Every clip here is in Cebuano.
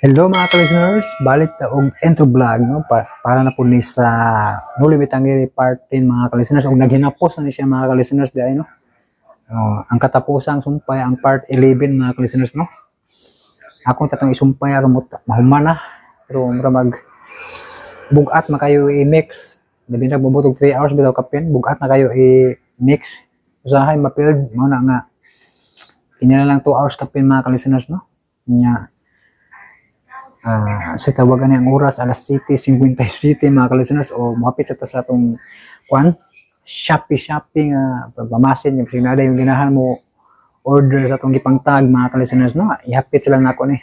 Hello mga ka-listeners, balik ta og intro vlog, no, para na po ni sa Noli Me Tangere part 10, mga ka-listeners, og naghinapos na ni siya, mga ka-listeners, di ay, no. Oh, ang katapusang sumpay, ang part 11, mga ka-listeners, no. Akong tatong isumpay aron mo mahuman na, pero mura mag bugat makayo i-mix, labi na bubutog 3 hours bitaw kapin, bugat na kayo i-mix, usahay mapiled mo na nga kini na lang 2 hours kapin, mga ka-listeners, no. Nya sa tawagan ang oras alas 7:57, mga ka-listeners, o mohapit sa ta sa atong kwan Shopee shopping nga pamasin yung sinada yung ganahan mo order sa atong gipangtag, mga ka-listeners, no. Ihapit sila nako ni.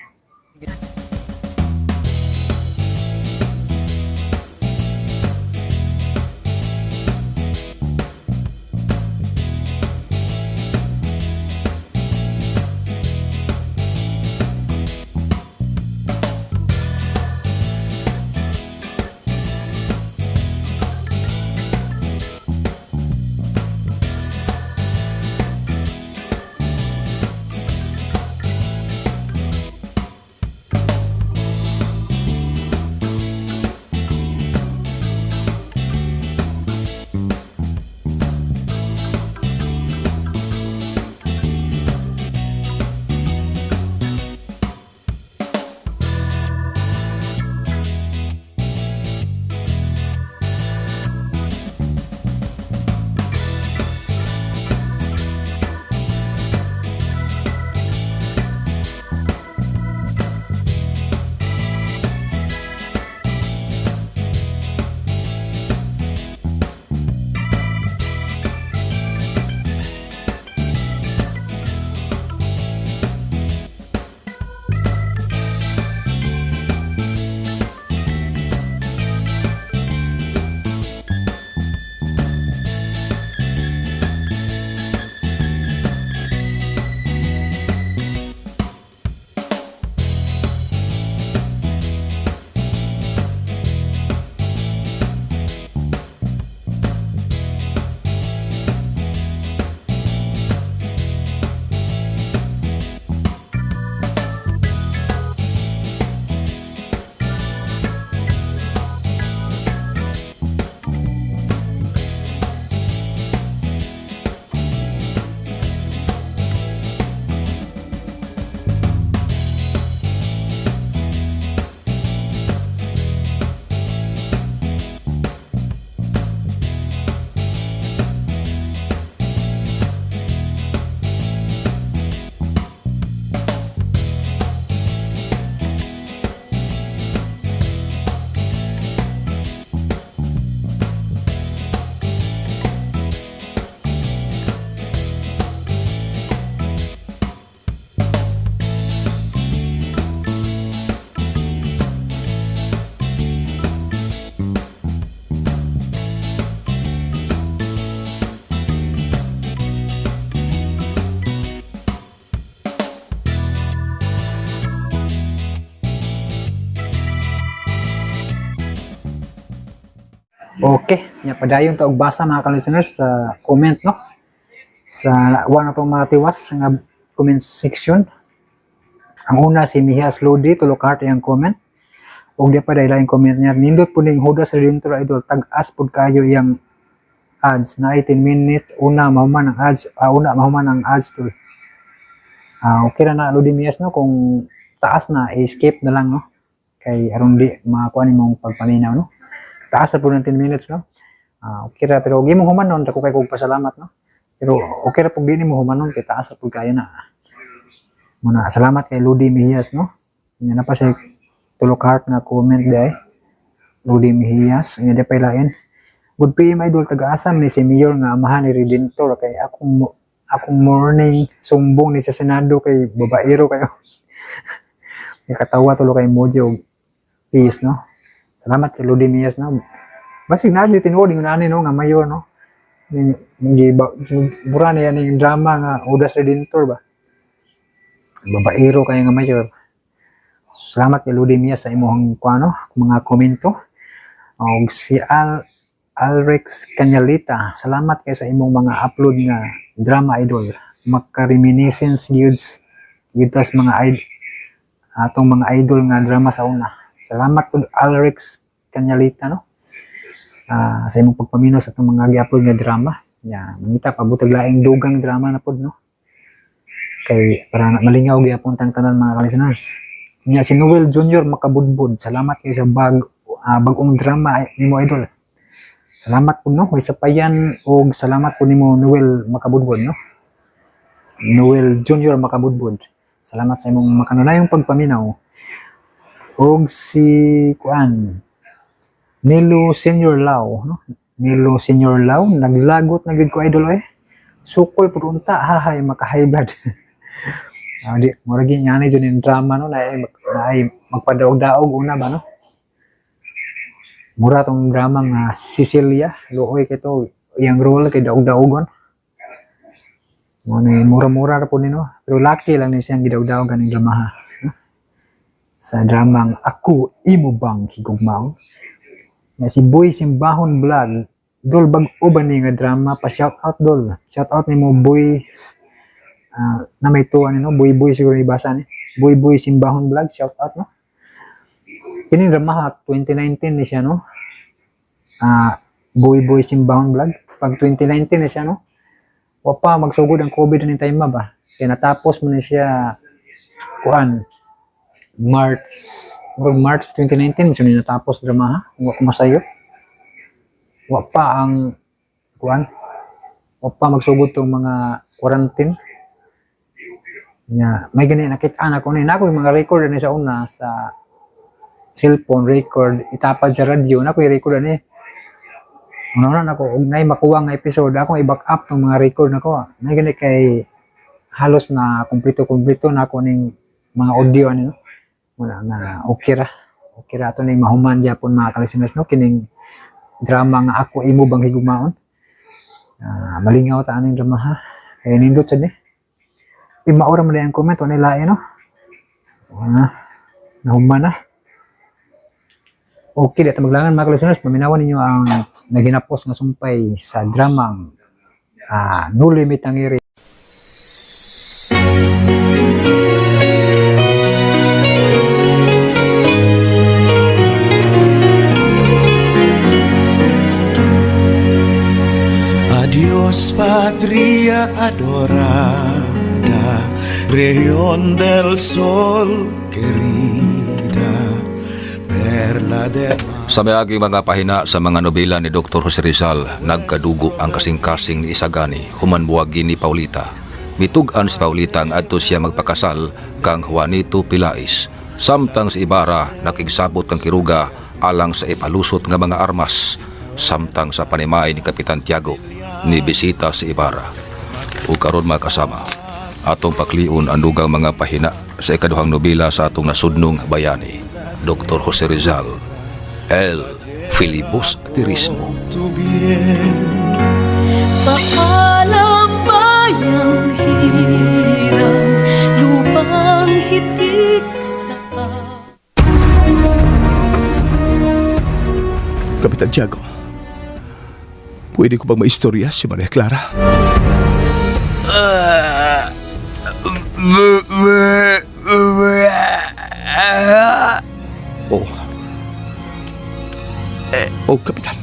Okay, nya padayon ta og basa, mga ka-listeners, sa comment, no, sa wa na tong matiwas nga comment section. Ang una si Mihias Lodi, tulo ka heart iyang comment. Ug di pa dahil yung comment niya. Nindot po ning Judas Redentor, idol. Tag-as pud kayo iyang ads na 18 minutes. Una mahuman ang ads. Una mahuman ang ads tol. Okay ra na, Lodi Mias, no, kung taas na, i-skip na lang, no, kay aron di makakuha nimong pagpaminaw, no. Taas na po ng 10 minutes, no. Okay ra, pero og imong humanon, dako kay kog pasalamat, no. Pero okay ra pug di nimo humanon kay taas ra pud kayo na. Muna salamat kay Lodi Mejias, no. Nya na pa siya tulo ka heart nga comment diay. Lodi Mejias, nya di pa ilain. Good PM, idol, taga-asam ni si Mayor nga amahan ni Redentor kay akong morning sumbong ni sa Senado kay babaero kayo. Nakatawa tulo kay emoji og peace, no. Salamat kay Lodi Mejias, no. Basig na di tinuod ingon ani, no, nga mayor, no. Ning giba mura niya ning drama nga Judas Redentor ba. Babaero kayo nga mayor. Salamat kay Lodi Mejias sa imong kuano mga komento. Og si Alrex Cañalita, salamat kay sa imong mga upload nga drama, idol. Maka-reminiscence gyud gyud tas mga Atong mga idol nga drama sa una. Salamat pud, Alrix Kanyalita, no? Sa imong pagpaminaw sa atong mga gi-upload nga drama. Ya, mangita pabutag laing dugang drama na pud, no? Kay para na malingaw gyapon tang tanan, mga ka-listeners. Nya si Noel Jr. Makabudbud, salamat kay sa bag-ong drama nimo, idol. Salamat pud, no, way sapayan og salamat pud nimo, Noel Makabudbud, no. Noel Jr. Makabudbud. Salamat sa imong makanunayong pagpaminaw. Og si kuan Nilo Senior Lau, no? Nilo Senior Lau, naglagot na gid ko, idol eh. Sukol pud unta, hahay, maka high blood. Di mura gyud nga ni jud yung drama, no, naay magpadaog-daog una ba, no? Mura tong drama nga Cecilia, luoy kay to iyang role kay daog-daogon. Mo ni mura-mura ra po ni, no. Pero lucky lang ni siyang gidaog-daog ganing drama ha, no? Sa dramang Ako Imo Bang Higugmaon. Nga si Boy Simbahon Vlog, "Dol, bag-o ba ni nga drama? Pa shout out, dol." Shout out nimo, Boy, na may tuwa ni, no, Boy Boy siguro ibasa ni. Boy Boy Simbahon Vlog, shout out, no. Kini drama ha, 2019 ni siya, no. Boy Boy Simbahon Vlog, pag 2019 ni siya, no. Wa pa magsugod ang COVID ni time ba. Kaya natapos mo ni siya kuan March, murag March 2019 so ni natapos drama ha. Kung wa ko masayo. Wa pa ang kuan. Wa pa magsugod tong mga quarantine. Nya, may gani nakita na ko ni nako yung mga record ni sa una sa cellphone record itapad sa radyo na ko i-record ani. Una na ako og nay makuha nga episode, akong i-back up tong mga record nako. May gani kay halos na kumpleto-kumpleto na ako ning mga audio ani, no. Wala nga okay ra. Okay ra ato ning mahuman gyapon, mga ka-listeners, no, kining drama nga Ako Imo Bang Higugmaon. Malingaw ta aning drama ha. Kay nindot sad ni. Uy, maura man ang comment wala lain, no. Nahuman na. Okay, di ta maglangan, mga listeners, paminawan ninyo ang naginapos nga sumpay sa dramang Noli Me Tangere. Adiós, patria adorada, región del sol querida, perla del mar. Sa mayaging mga pahina sa mga nobela ni Dr. Jose Rizal, nagkadugo ang kasing-kasing ni Isagani human buwagi ni Paulita. Mitug-an si Paulita ang adto siya magpakasal kang Juanito Pilais. Samtang si Ibarra nakigsabot kang Quiroga alang sa ipalusot nga mga armas. Samtang sa panimay ni Kapitan Tiago, ni bisita si Ibarra. O karon, mga kasama, atong paklion ang dugang mga pahina sa ikaduhang nobela sa atong nasudnong bayani, Dr. Jose Rizal, El Filibusterismo. Tu bien. Paalam, bayang hirang, lupang hitik sa Kapitan Tiago, pwede ko bang maistorya si Maria Clara? Oh. Oh, Kapitan.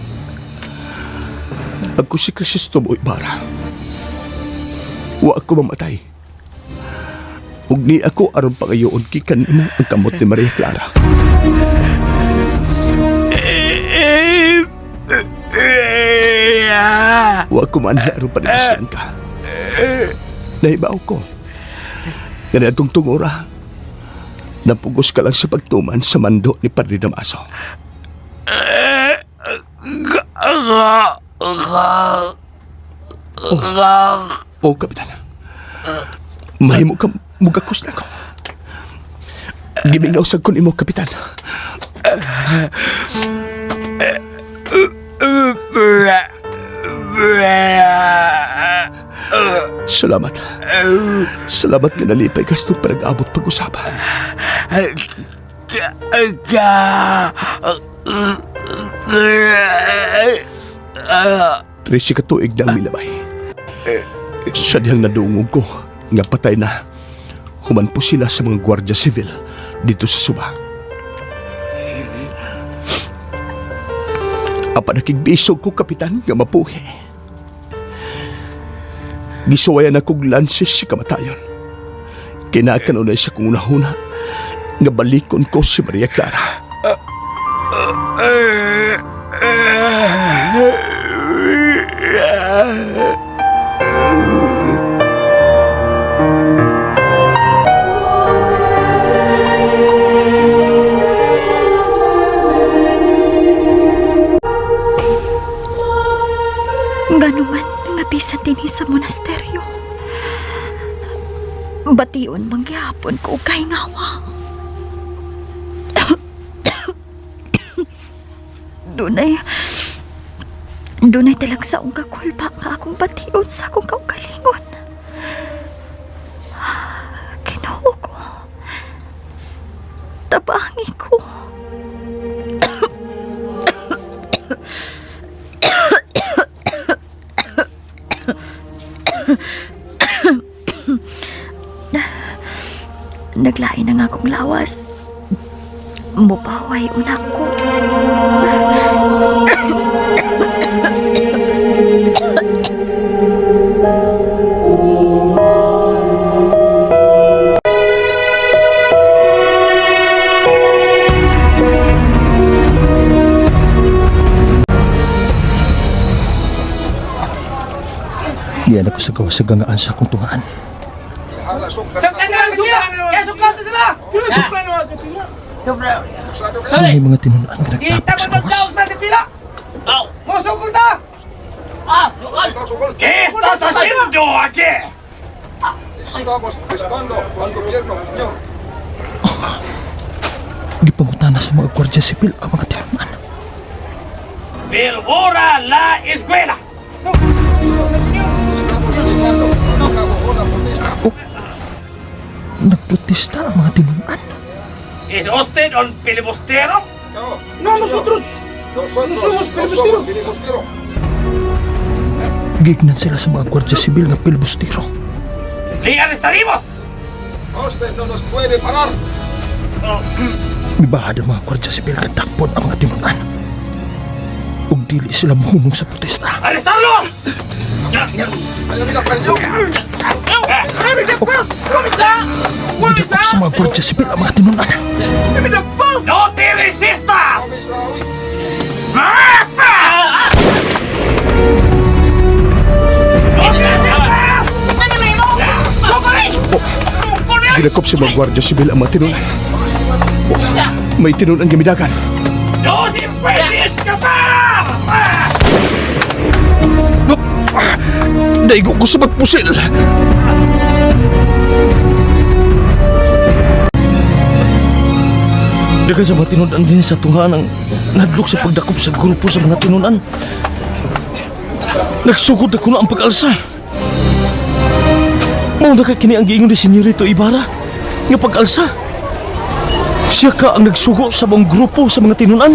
Ako si Crisostomo Ibarra. Wa ako mamatay. Ug ni ako aron pangayoon gikan nimo ang kamot ni Maria Clara. Wa ko man aron panagasiyan ka. Nahibaw ko nga atong tungora, napugos ka lang sa pagtuman sa mando ni Padre Damaso. Oh, Kapitan. Mahimo ka mugakos na ko. Gimingaw sa kun imo, Kapitan. Salamat. Salamat nga nalipay ka sa itong panag-abot pag-usapan. 13 ka tuig na ang milabay. Sa dihang nadungog ko nga patay na, human po sila sa mga gwardiya sibil Dito sa suba. Apan nakigbisog ko, Kapitan, nga mapuhi. Gisuwayan akong lansis si kamatayon. Kinakanunay sa kong unahuna nga balikon ko si Maria Clara. Ganuman nga bisan dinhi sa monasteryo. Bation mangyapon ko kay ngawa. Dunay Dunay talagsaong kakulpa nga akong bation sa akong kaugalingon. Ginoo ko. Tabangi ko. Naglain na nga akong lawas. Mupaway unak ko. Diyan ako sa gawa sa gangaan sa akong tungaan. May mga tinunan nga nagtapok sa gawas. ¿Qué estás haciendo aquí? Estamos protestando al gobierno, señor. Gipangutana sa mga gwardiya sibil ang mga tinunan. ¡Devora la escuela! Estamos llevando a cabo una protesta. Nagprotesta ang mga tinunan. ¿Es usted un filibustero? No, nosotros. Nosotros no somos filibustero. Gignan sila sa mga gwardiya sibil nga pilbustiro. ¡Le arrestaremos! Usted no nos puede parar. Mibahad ang mga gwardiya sibil nga dakpon ang mga tinunan. Ug dili sila mohumong sa protesta. ¡Arrestarlos! Gidakop sa mga gwardiya sibil ang mga tinunan. ¡No te resistas! ¡No te resistas! Gidakop sa mga gwardiya sibil ang mga tinunan. Oh, may tinunan gamidagan. ¡No se puede escapar! Daigo ko sa magpusil. Daghan sa mga tinunan din sa tungaan ang nadlok sa pagdakop sa grupo sa mga tinunan. Nagsugod na kuno ang pag-alsa. Mao na kay kini ang giingon ni Senyorito Ibarra nga pag-alsa. Siya ka ang nagsugo sa buong grupo sa mga tinunan.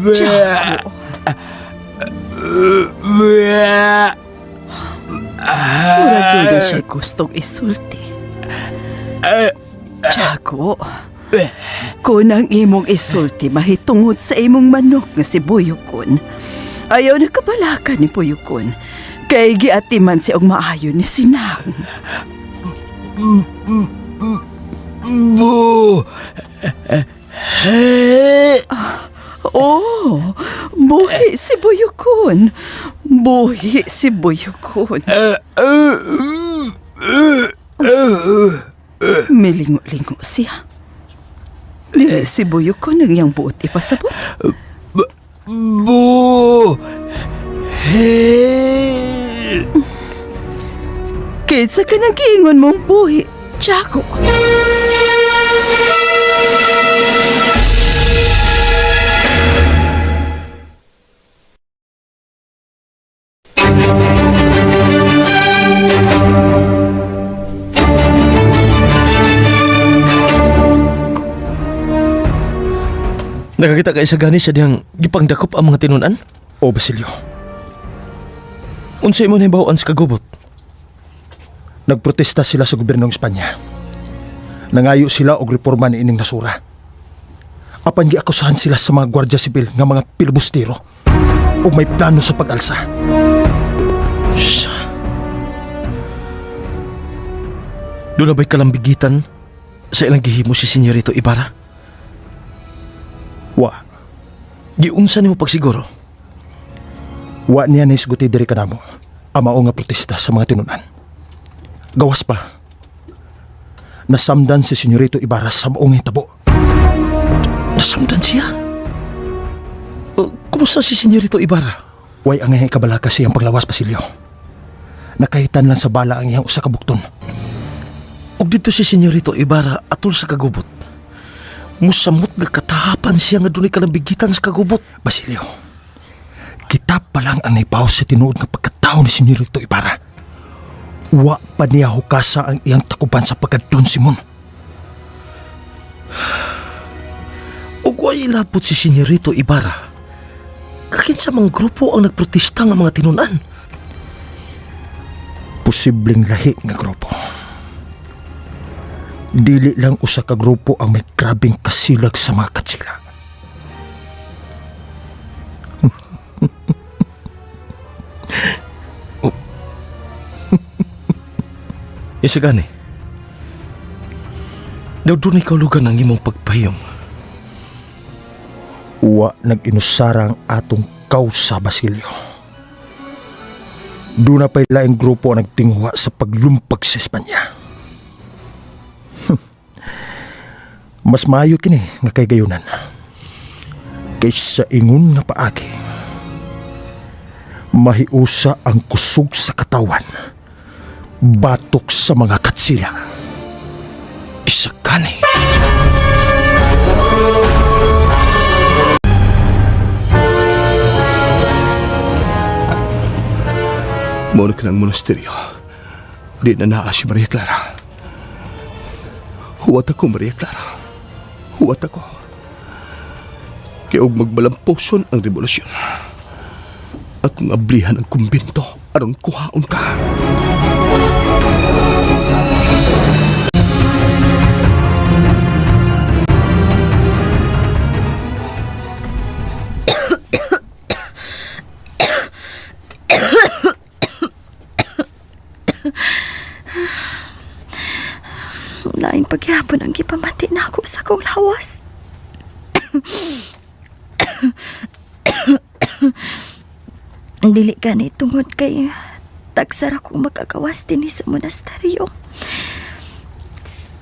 Tiago. Murag doon siya gustong isulti. Tiago, kung ang imong isulti mahitungod sa imong manok nga si Buyukon, ayaw na kabalakan ni Buyukon, kay giatiman si og maayo ni Sinang. Bu. Oh, buhi si Buyukon. Buhi si Buyukon. Milingo-lingo siya. Dili si Buyukon ang iyang buot ipasabot. Bu. Kinsa ka nang giingon mong buhi, Tiago. Nakakita ka Isagani sa dihang gipangdakop ang mga tinunan? O Basilio, Unsa imo nahibaw-an sa kagubot? nagprotesta sila sa gobyernong Espanya. Nangayo sila og reforma ni ining nasura. Apan giakusahan sila sa mga gwardiya sibil nga mga pilbustero ug may plano sa pag-alsa. Sa. Doon na ba'y kalambigitan sa ilang gihimo si Senyorito Ibarra? Wa, Giunsa nimo pagsiguro? wa niya nahisguti diri kanamo ang mao nga protesta sa mga tinunan. Gawas pa. Nasamdan si Senyorito Ibarra sa maong hitabo. Nasamdan siya. Kumusta si Senyorito Ibarra? Way ang iyang kabalaka sa iyang paglawas, Basilio. Nakahitan lang sa bala ang iyang usa ka bukton. Og dito si Senyorito Ibarra atol sa kagubot. Musamot nga katahapan siya nga dunay kalambigitan sa kagubot. Basilio, kita pa lang ang naibaw sa tinuod nga pagkatao ni Senyorito Ibarra. Wa pa niya hukasa ang iyang takuban sa pagkadon, Simon. Ug way ilabot si Senyorito Ibarra. Kakinsa mang grupo ang nagprotesta nga mga tinunan. Posibleng lahi nga grupo. Dili lang usa ka grupo ang may grabeng kasilag sa mga katsila. Isagani. Daw dunay kaulugan ang imong pagpahiyom. Wa nag-inusara ang atong kausa, Basilio. Doon na pa'y laing grupo ang nagtingwa sa paglumpag sa Espanya. Mas maayo kini nga kay gayunan. Kaysa ingon nga paagi. Mahiusa ang kusog sa katawan. Batok sa mga katsila. Isagani. Muna ka ng monasteryo. Di na naa si Maria Clara. Huwat ako, Maria Clara. Huwat ako. Kaya og magbalamposon ang revolusyon. At kung ablihan ang kumbinto, aron kuhaon ka. Laing paghihapon ang gipamati na ako sa akong lawas. Dili gani tungod kay tagsara kong makagawas dinhi sa monasteryo.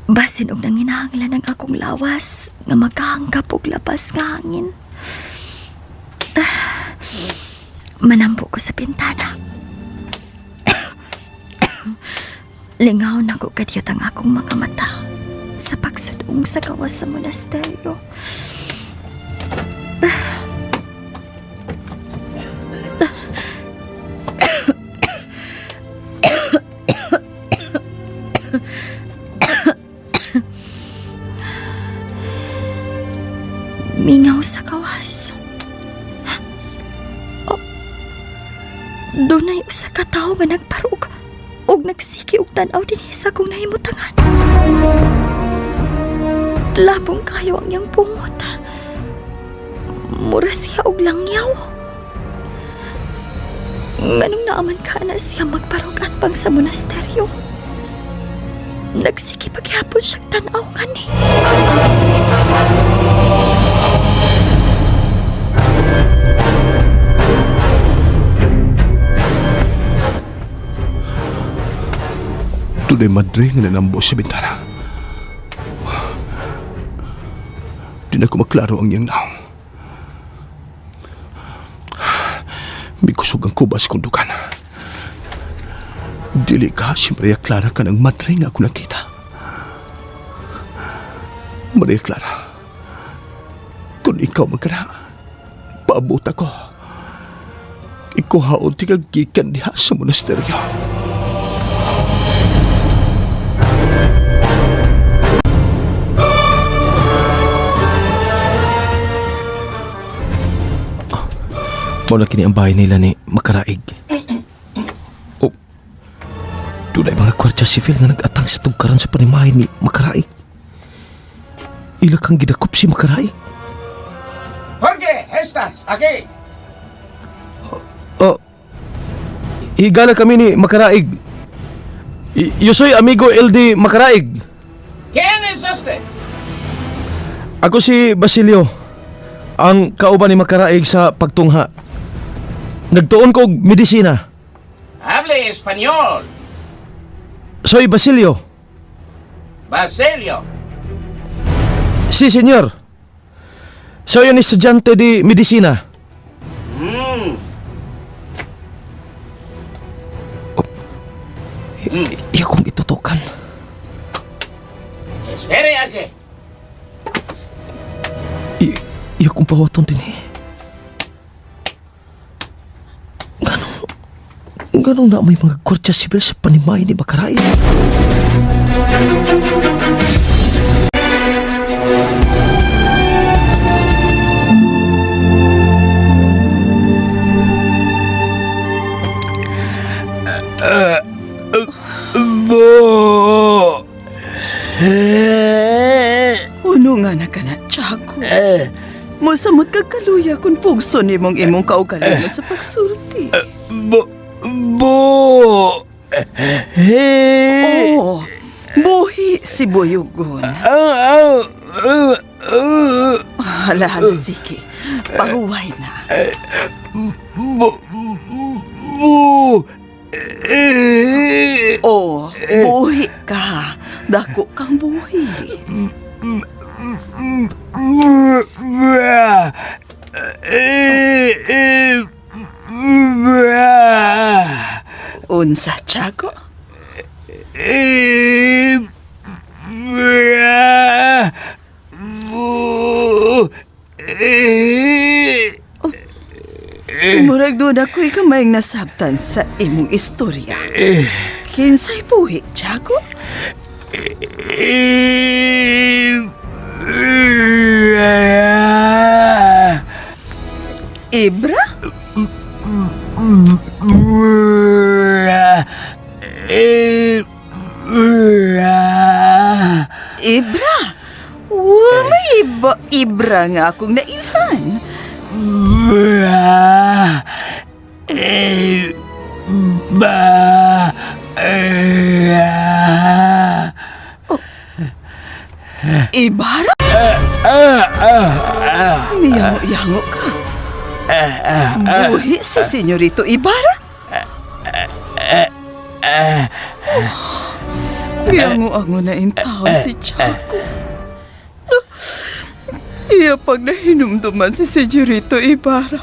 Basin og nanginahanglan ang akong lawas nga makahanggap og labas nga hangin. Manampo ko sa bintana. Lingaw na ko kadyot ang akong mga mata sa pagsudong sa gawas sa monasteryo. Mingaw sa gawas. Oh, dunay usa ka tawo nga nagparug ug nagsiki og tan-aw dinhi sa akong nahimutangan. Labong kayo ang iyang pungot. Mura siya og langyaw. Nganong naaman ka na siya magparug at pang sa monasteryo. Nagsiki paghapon siyang tan-aw ngani. Tunay madre nga nanambo sa bintana. Di na ko maklaro ang iyang naong. May kusog ang kubas kong dukan. Dili ka si Maria Clara ka ng madre nga ako nakita. Maria Clara, kung ikaw magkana, paabot ako. Ikuhaon tigagikan diha sa monasteryo. Mao na kini ang bahay nila ni Makaraig. O, dunay mga gwardya sibil nga nag-atang sa tugkaran sa panimahay ni Makaraig. Ila kang gidakop si Makaraig. Jorge, estas, aquí. Oh, higala kami ni Makaraig. Yo soy amigo LD Makaraig. ¿Quién es este? Ako si Basilio, ang kauban ni Makaraig sa pagtungha. Nagtuon ko og medisina. Hable español. Soy Basilio. Basilio. Si, señor. Soy un estudiante de medicina. Oh, iya kong itutukan. Espere aquí. Iya kong pawaton din eh. Ganong na may mga gwardya sibil sa panimay ni Makaraig? Bo! Uno nga na ka na, Tiago. Musamot kag kaluya kung pugso nimong imong kaugalingon sa pagsulti. Bo! Bo! Hey! Oo, buhi si Buyugon. Hala, hala, sige. Pahuway na. Bo! Bo! Eh! Oo, buhi ka. Dako kang buhi. Unsa, Tiago? Murag doon ako'y kamayng nasabtan sa imong istorya. Kinsay buhi, Tiago? Ibra? Ibra? Wa, may iba, Ibra nga akong nailhan. Ibara? Miyango-yango ka. Buhi si Senyorito Ibarra? Miyango-ango na in taon si Chaco. Iya pag nahinumduman si Senyorito Ibarra.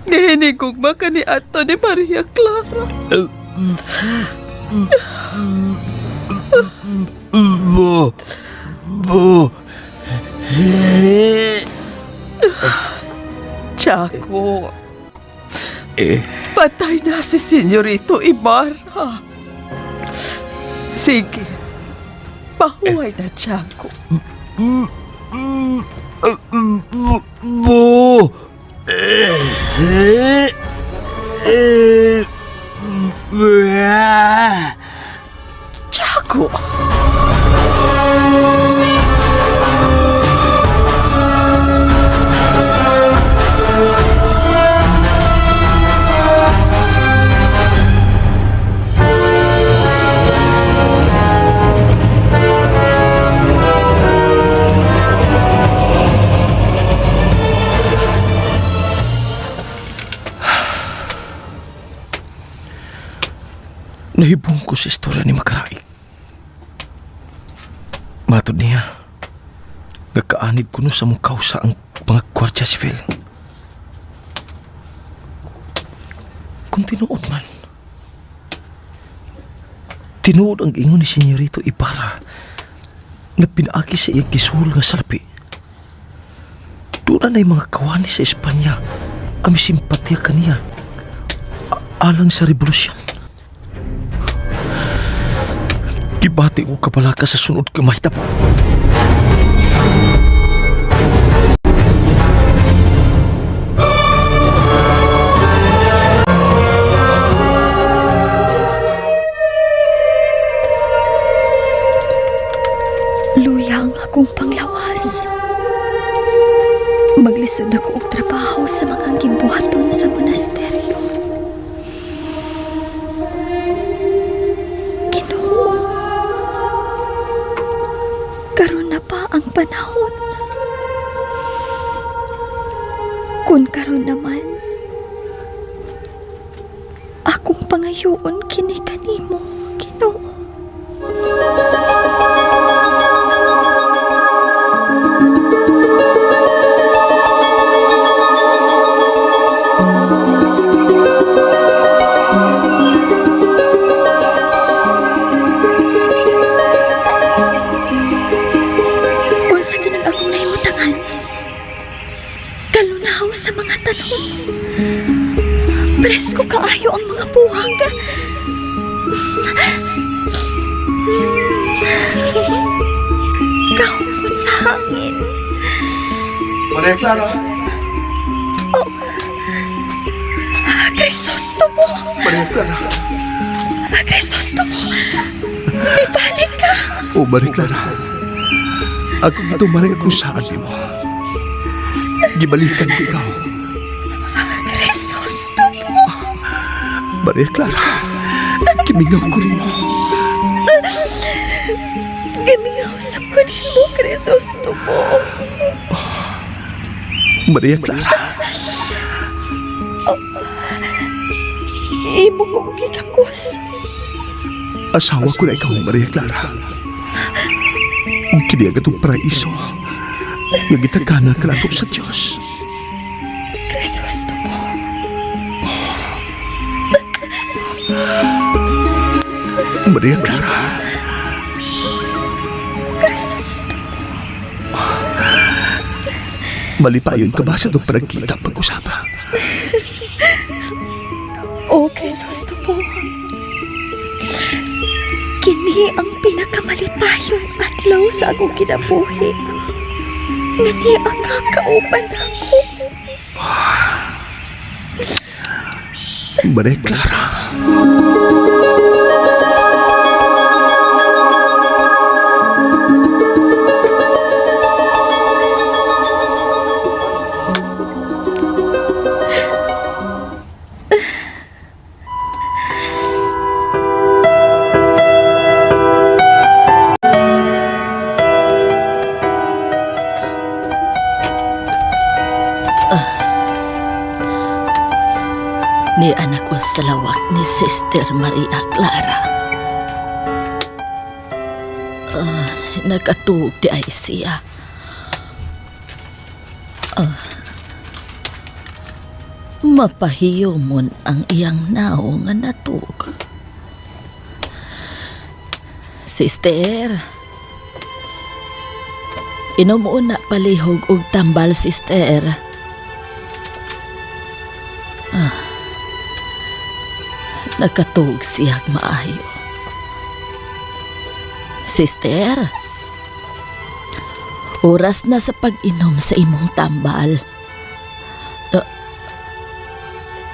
Gihinigog ba ka ni Ato ni Maria Clara? Bo! Bo! Chaco. Patay na si Senyorito Ibarra. Sige. Pahuway na, Chaco. Bo! Chaco! Nahibong ko sa istorya ni Makaraig. Matod niya, nagkaanib kuno sa mong kausa ang mga gwardya sibil. Kung tinuod man, tinuod ang ingon ni Senyorito Ibarra nga pinaagi sa iyang gisuol nga salapi. Doon na mga kawani sa Espanya ang simpatiya kaniya alang sa revolusyon. Gibati ko kabalaka sa sunod ka mahitabo. Luya ang akong panglawas. Maglisod ako og trabaho sa mga gibuhaton sa monasteryo. Ginoo, karon na pa ang panahon. Kun karon naman, akong pangayoon kini kanimo, Ginoo. Unsa kinang akong nahimutangan? Kalunaw sa mga tanom. Presko kaayo ang mga buhag. Kahumot sa hangin. Maria Clara! Oh. Crisostomo! Maria Clara! Crisostomo! Ibalik ka! Oh, Maria Clara. Ako gituman ang akong saad nimo. Gibalikan ko ikaw. Crisostomo! Maria Clara, gimingaw ko nimo. Gimingaw sab ko nimo, Crisostomo. Maria Clara. Oh, imo kong gikakos. Asawa ko na ikaw, Maria Clara. Ug kini ang atong paraiso nga gitagana kanato sa Dios. Crisostomo. Maria Clara. Crisostomo. Malipayon ka ba sa itong panagkita pag-usapa? Oh, Crisostomo. Kini ang pinakamalipayon adlaw sa akong kinabuhi. Ngani ang kakauban ako. Maria Clara. Ni anak ko sa lawak ni Sister Maria Clara. Nakatuog di ay siya. Mapahiyomon ang iyang nao nga natuog. Sister, inom na palihog og tambal, sister. Nakatuog siyag maayo. Sister, oras na sa pag-inom sa imong tambal.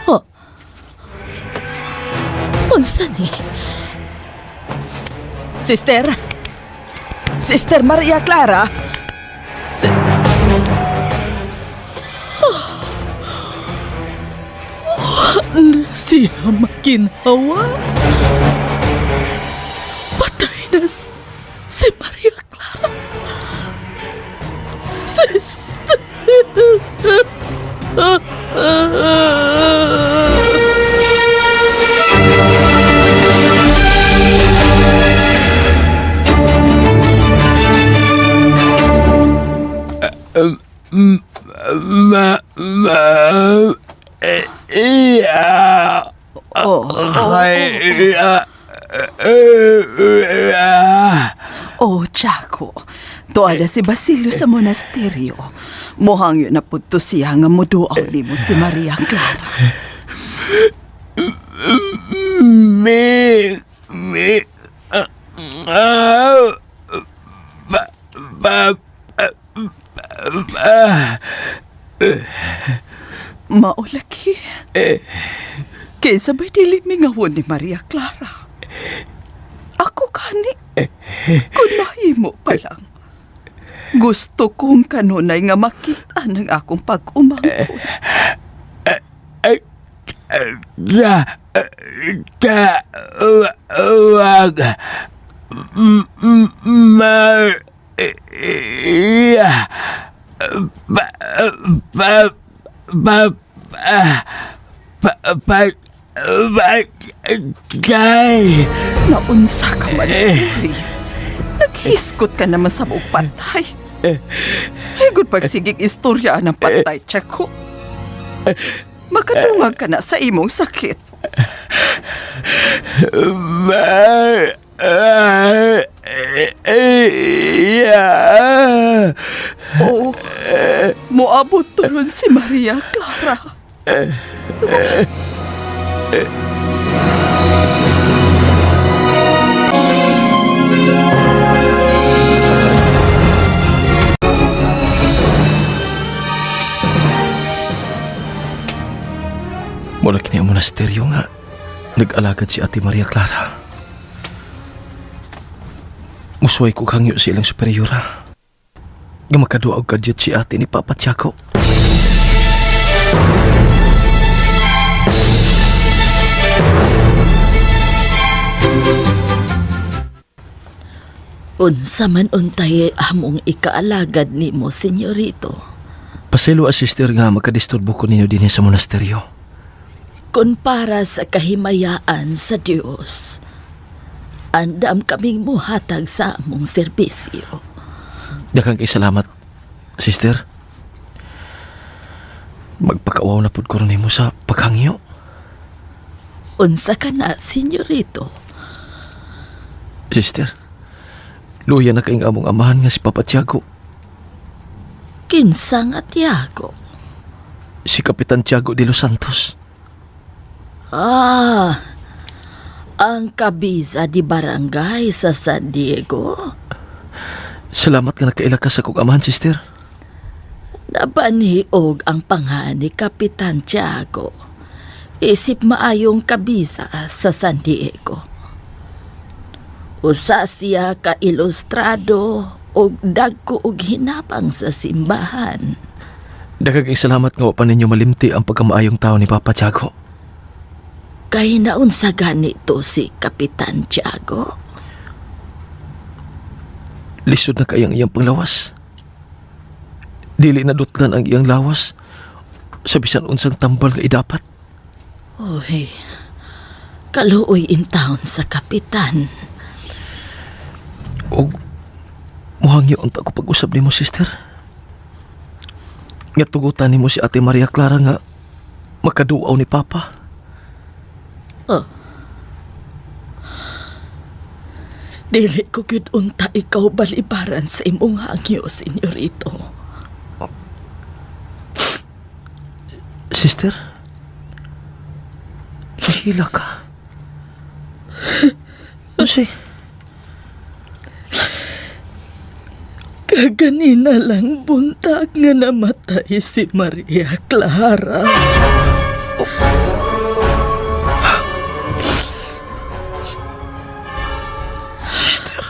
Oh. Unsa ni? Sister? Sister Maria Clara? Oh. Wa na siya maginhawa. Patay na si Maria Clara. Sister. Ma, iya. Oh, Ay, oh, Chaco. Tuwa na si Basilio sa monasteryo. Muhangyo na pud to siya nga muduaw nimo si Maria Clara. Mi, mi, ah, ba, ba, ba, Maulaki. Kaysa ba'y dili mingawon ni Maria Clara? Ako kani. Kung mahimo pa lang. Gusto kong kanunay nga makita ng akong pag-umangkon. Da ta wag ma iya pa pa pa pa pa pa kay. Naunsa ka man, uy. Naghiskot ka naman sa buong patay. Higod pagsigig istorya ng patay, Tiago. Makatungag ka na sa imong sakit. Ma iya. Oo, moabot turon si Maria Clara. Mula kini ang monasteryo nga nag-alagad si Ate Maria Clara. Musuway ko hangyo sa ilang superiora. Nga makadua og kadyot si ate ni Papa Tiago. Unsa man untay among ikaalagad nimo, senyorito. Paselo a sister nga makadisturbo ko ninyo dinhi sa monasteryo. Kun para sa kahimayaan sa Dios, andam kaming muhatag sa among serbisyo. Daghang kay salamat, sister. Magpakauaw na pud ko ron nimo sa paghangyo. Unsa ka na, senyorito? Sister, luya na kaing among amahan nga si Papa Tiago. Kinsa nga Tiago? Si Kapitan Tiago de los Santos. Ah, ang kabisa di barangay sa San Diego. Salamat nga nakaila ka sa kong amahan, sister. Nabaniog ang panghani Kapitan Tiago. Isip maayong kabisa sa San Diego. Usa siya ka ilustrado og dagko og hinabang sa simbahan. Daghang kay salamat nga wa pa ninyo malimti ang pagkamaayong tao ni Papa Tiago. Kay naunsa ganito si Kapitan Tiago? Lisod na kayang iyang panglawas. Dili na dutlan ang iyang lawas sa bisan unsang tambal nga idapat. Oy, kaluoy in town sa kapitan. Og muhangyo unta ko pag-usab nimo, sister. Nga tugutan nimo si Ate Maria Clara nga makaduaw ni Papa. Oh. Dili ko gyud unta ikaw balibaran sa imong hangyo, senyorito. Sister, nahila ka. Ano Kaganina lang buntag nga namatay si Maria Clara. Sister,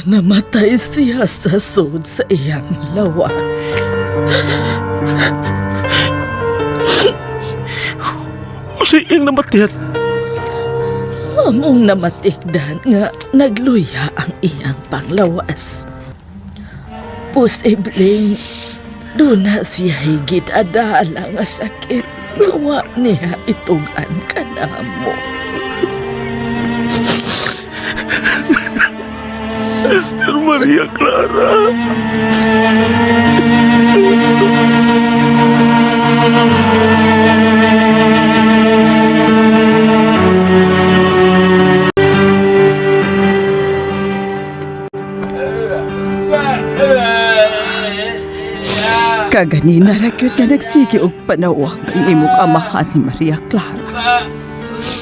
Namatay siya sa sud sa iyang lawa. usa iyang namatian. Among namatikdan nga nagluya ang iyang panglawas. Posibleng doon na siya higit adala nga sakit nga wa niya itugan kanamo. Sister Maria Clara. Kaganina ra gyud nga nagsige og panawag ang imong amahan ni Maria Clara.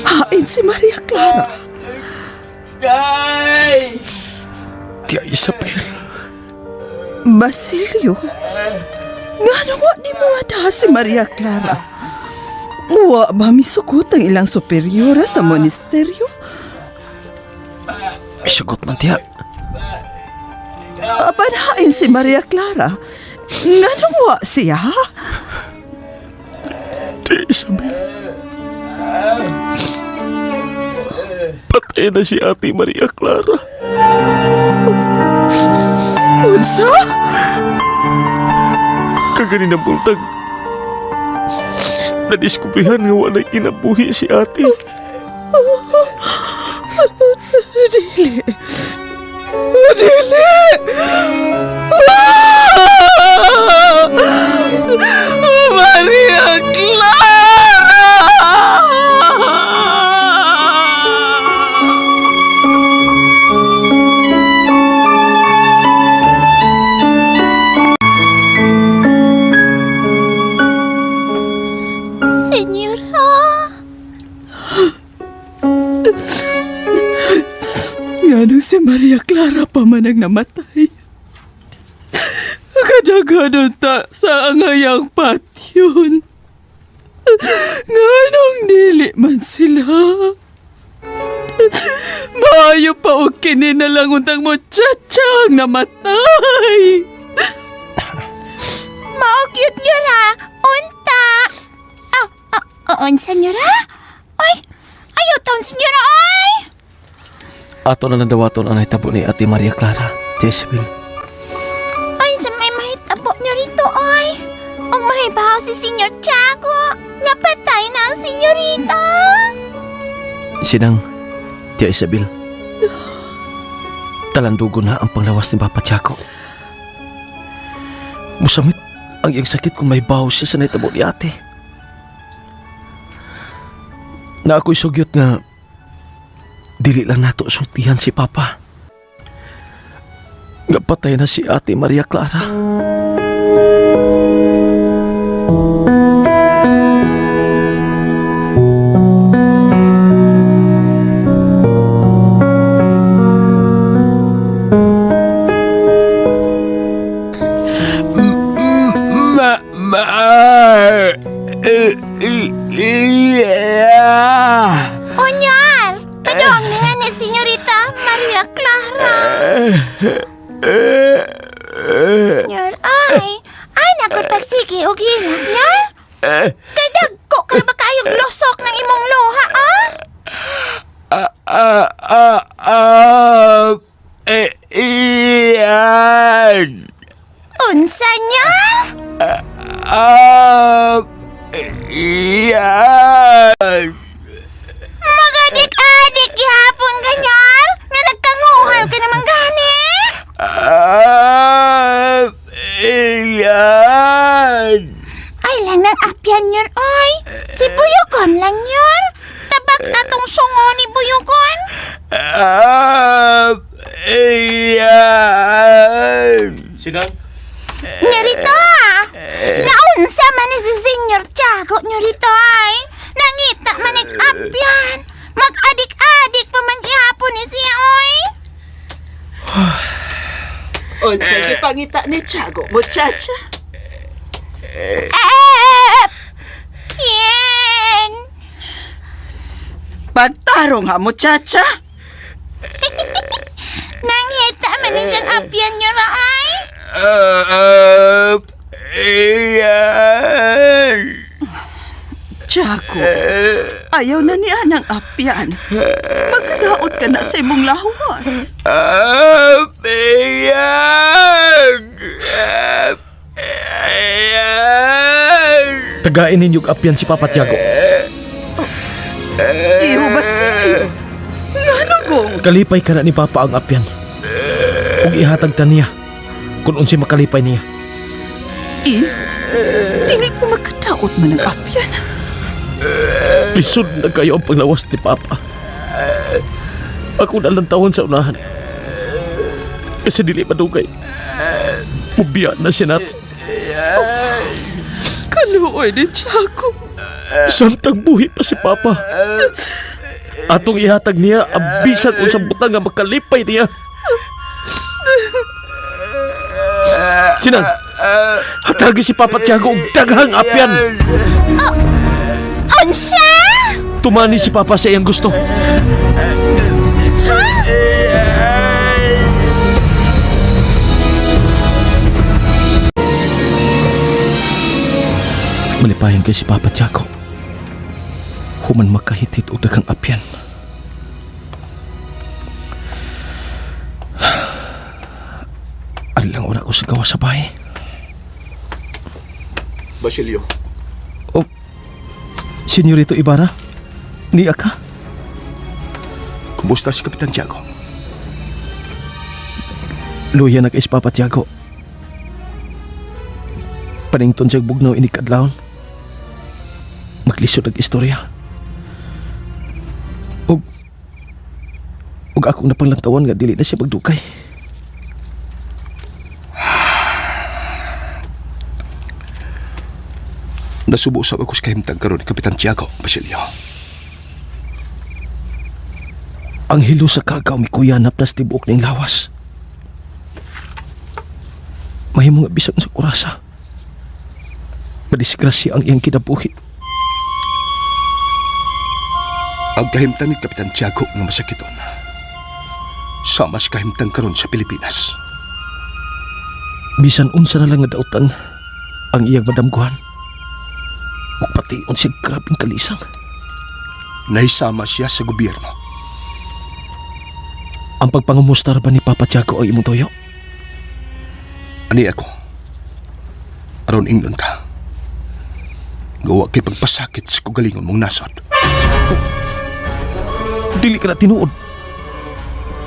Hain si Maria Clara. Tia Isabel. Basilio, nga nawa ni mo nga si Maria Clara. Wa ba misukot ang ilang superiora sa monasteryo? May sugot man tiya. Apan hain si Maria Clara. Nganong wa siya? Tia Isabel. Patay na si Ate Maria Clara. Unsa? Kaganin ang bultag. Nadiskubrihan nga walay kinabuhi si ate. Dili. Dili! Ah! Maria Clara! Senyora. Ngano si Maria Clara pa man ang namatay? Kadaghanon ta sa angayang patyon. Nganong dili man sila? Maayo pa og kini na lang untang muchacha ang namatay. Mao cute nyora. Unta. Ah, ah, unsa nyora? Ay, ayaw taon senyora ay. Ato na lang dawaton ang nahitabo ni Ate Maria Clara. Tia Isabel. Ay, sa may mahitabo niyo rito ay. Og mahibaw si Senyor Tiago. Napatay na ang senyorita. Sinang, Tia Isabel. Talandugo na ang panglawas ni Papa Tiago. Musamit ang iyang sakit kung may baw siya sa nahitabo ni ate. Na ako'y sugyot nga dili lang nato sultihan si Papa. Nga patay na si Ate Maria Clara. Ma, ma, eh, eh, yeah. Onyar, padong na nga ni Senyorita Maria Clara. Nyar, ay. Ay, naku, pagsige og hilak, nyar. Kay dagko ka na ba kayong lusok ng imong luha, ah? Ah, ah, ah, eh, iyan. Unsa, nyar? Ah, iyan. Magadik-adik gihapon ka, nyar. Nga nagkanguhal ka naman gani. Ah, iyan. Ay lang ng apyan nyor, oy. Si Buyukon lang nyor. Tabak atong sungo ni Buyukon. Ah, iyan. Sinang? Nyorito, ah. Naunsa man ni si Senyor Tiago, nyorito ay. Nangita man ni apyan. Mag-adik-adik pa man gihapon ni siya, oy. Unsa gipangita ni Tiago, muchacha? Eh, Yan. Pagtarong ha, muchacha. Nangita man ni siyang apyan nyora, ay. Ah, iyan. Tiago, ayaw na niya ng apyan. Magkadaot ka na sa imong lawas. Ah, iyan. Ah, iyan. Tagain ninyo og apyan si Papa Tiago. Iho Basilio? Ngano gong? Kalipay ka na ni Papa ang apyan. Ug ihatag ta niya kung unsay makalipay niya. Eh, dili ko magkadaot man ang apyan. Lisod na kayo ang panglawas ni Papa. Ako na lang tawon sa unahan. Kasi dili madugay. Mubiya na siya nato. Kaluoy ni Tiago. Samtang buhi pa si Papa. Atong ihatag niya ang bisan unsang butang nga makalipay niya. Sinang, hatagi si Papa Tiago og daghang apyan. Unsa? Tumani si Papa sa iyang gusto. Luyaon kay si Papa Tiago. Human makahitit og daghang apyan. Alang ora ko sa gawa sa bahay. Basilio. Oh, Senyorito Ibarra, niya ka? Kumusta si Kapitan Tiago? Luya na kay si Papa Tiago. Panington siya bugnaw ini kadlawon. Maglisod ang istorya. Ug akong napanglantawan nga dili na siya magdukay. Nasubo usab ako sa kahimtang karon ni Kapitan Tiago, Basilio. Ang hilo sa kagaw mi kuya napnas tibuok ning lawas. Mahimo nga bisan sa kurasa. Madisgrasya ang iyang kinabuhi. Ang kahimtang ni Kapitan Tiago nga masakiton. Sama sa kahimtang karon sa Pilipinas. Bisan unsa na lang nga dautan ang iyang madamguhan. Ug pati siya grabeng kalisang. Nahisama siya sa gobyerno. Ang pagpangumustar ba ni Papa Tiago ang imong toyo? Ani ako. Aron ingnon ka. Gawa kay pagpasakit sa kugalingon mong nasod. Dili ka na tinuod.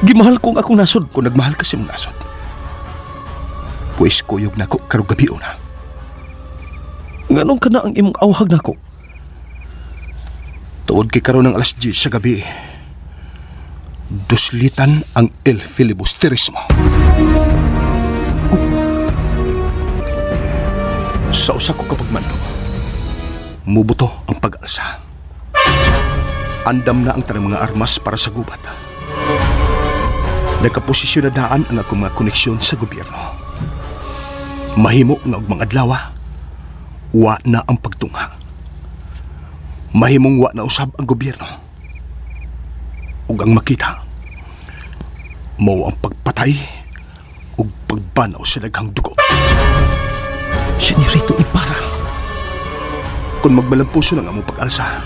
Gimahal ko ang akong nasod. Kung nagmahal ka sa imong nasod, pues kuyog nako karong gabi una. Nganong kana ang imong awhag nako? Tuod kay karon ng alas 10 sa gabi, duslitan ang El Filibusterismo. Sa usa ko kapagmando, mubuto ang pag-alsa. Andam na ang tanang mga armas para sa gubat. Nagkaposisyon na daan ang akong mga koneksyon sa gobyerno. Mahimo nga og mga adlaw, wa na ang pagtungha. Mahimong wa na usab ang gobyerno. Ug ang makita, mao ang pagpatay ug pagbanaw sa daghang dugo. Senyorito Ibarra. Kung magmalampuso ng among pag-alsa,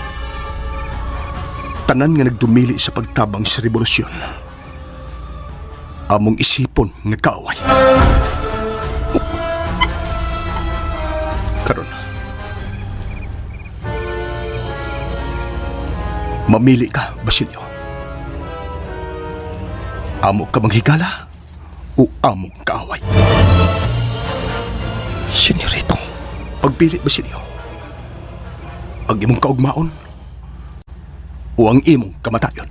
tanan nga nagdumili sa pagtabang sa revolusyon, among isipon nga kaaway. Karon, mamili ka, Basilio. Amo ka manghigala o among kaaway? Senyorito. Pagpili, Basilio. Ang imong kaugmaon o ang imong kamatayon.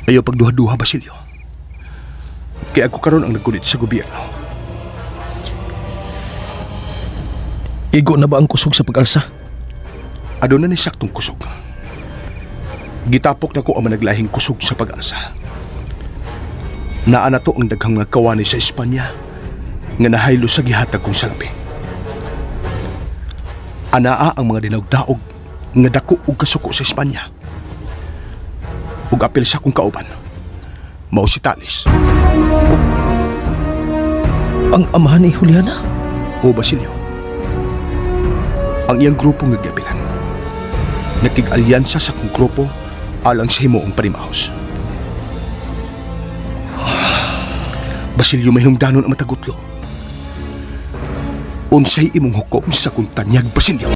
Ayaw pagduha-duha, Basilio. Kaya ako karon ang nagkunit sa gobyerno. Igo na ba ang kusog sa pag-alsa? Aduna ni saktong kusog. Gitapok na ko ang managlahing kusog sa pag-alsa. Naa na to ang daghang mga kawani sa Espanya nga nahaylo sa gihatag kong salapi. Anaa ang mga dinagdaog nga dako og kasuko sa Espanya. Ug apil sa akong kauban, mao si Talis. Ang amahan ni Juliana? O Basilio. Ang iyang grupo nga giapilan. Nakig-alyansa sa akong grupo alang sa himuong panimaos. Basilio, may hinungdanon ang matagutlo. Unsay imong hukom sa akong tanyag, Basilio?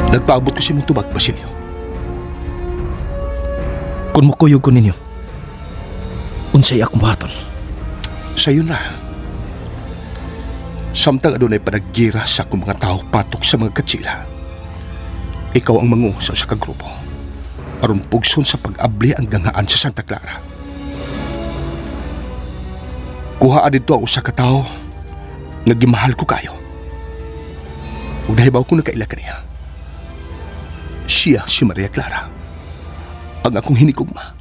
Nagpaabot ko sa imong tubag, Basilio. Kung mukuyog ko ninyo, unsay akong buhaton? Sayo na. Samtang adunay panaggira sa akong mga tao patok sa mga katsila, ikaw ang mangu sa usa ka grupo aron pugson sa pag-abli ang ganghaan sa Santa Clara. Kuha didto ang usa ka tawo nga gimahal ko kayo. Ug nahibaw ko nakaila kaniya. Siya si Maria Clara, ang akong hinikugma.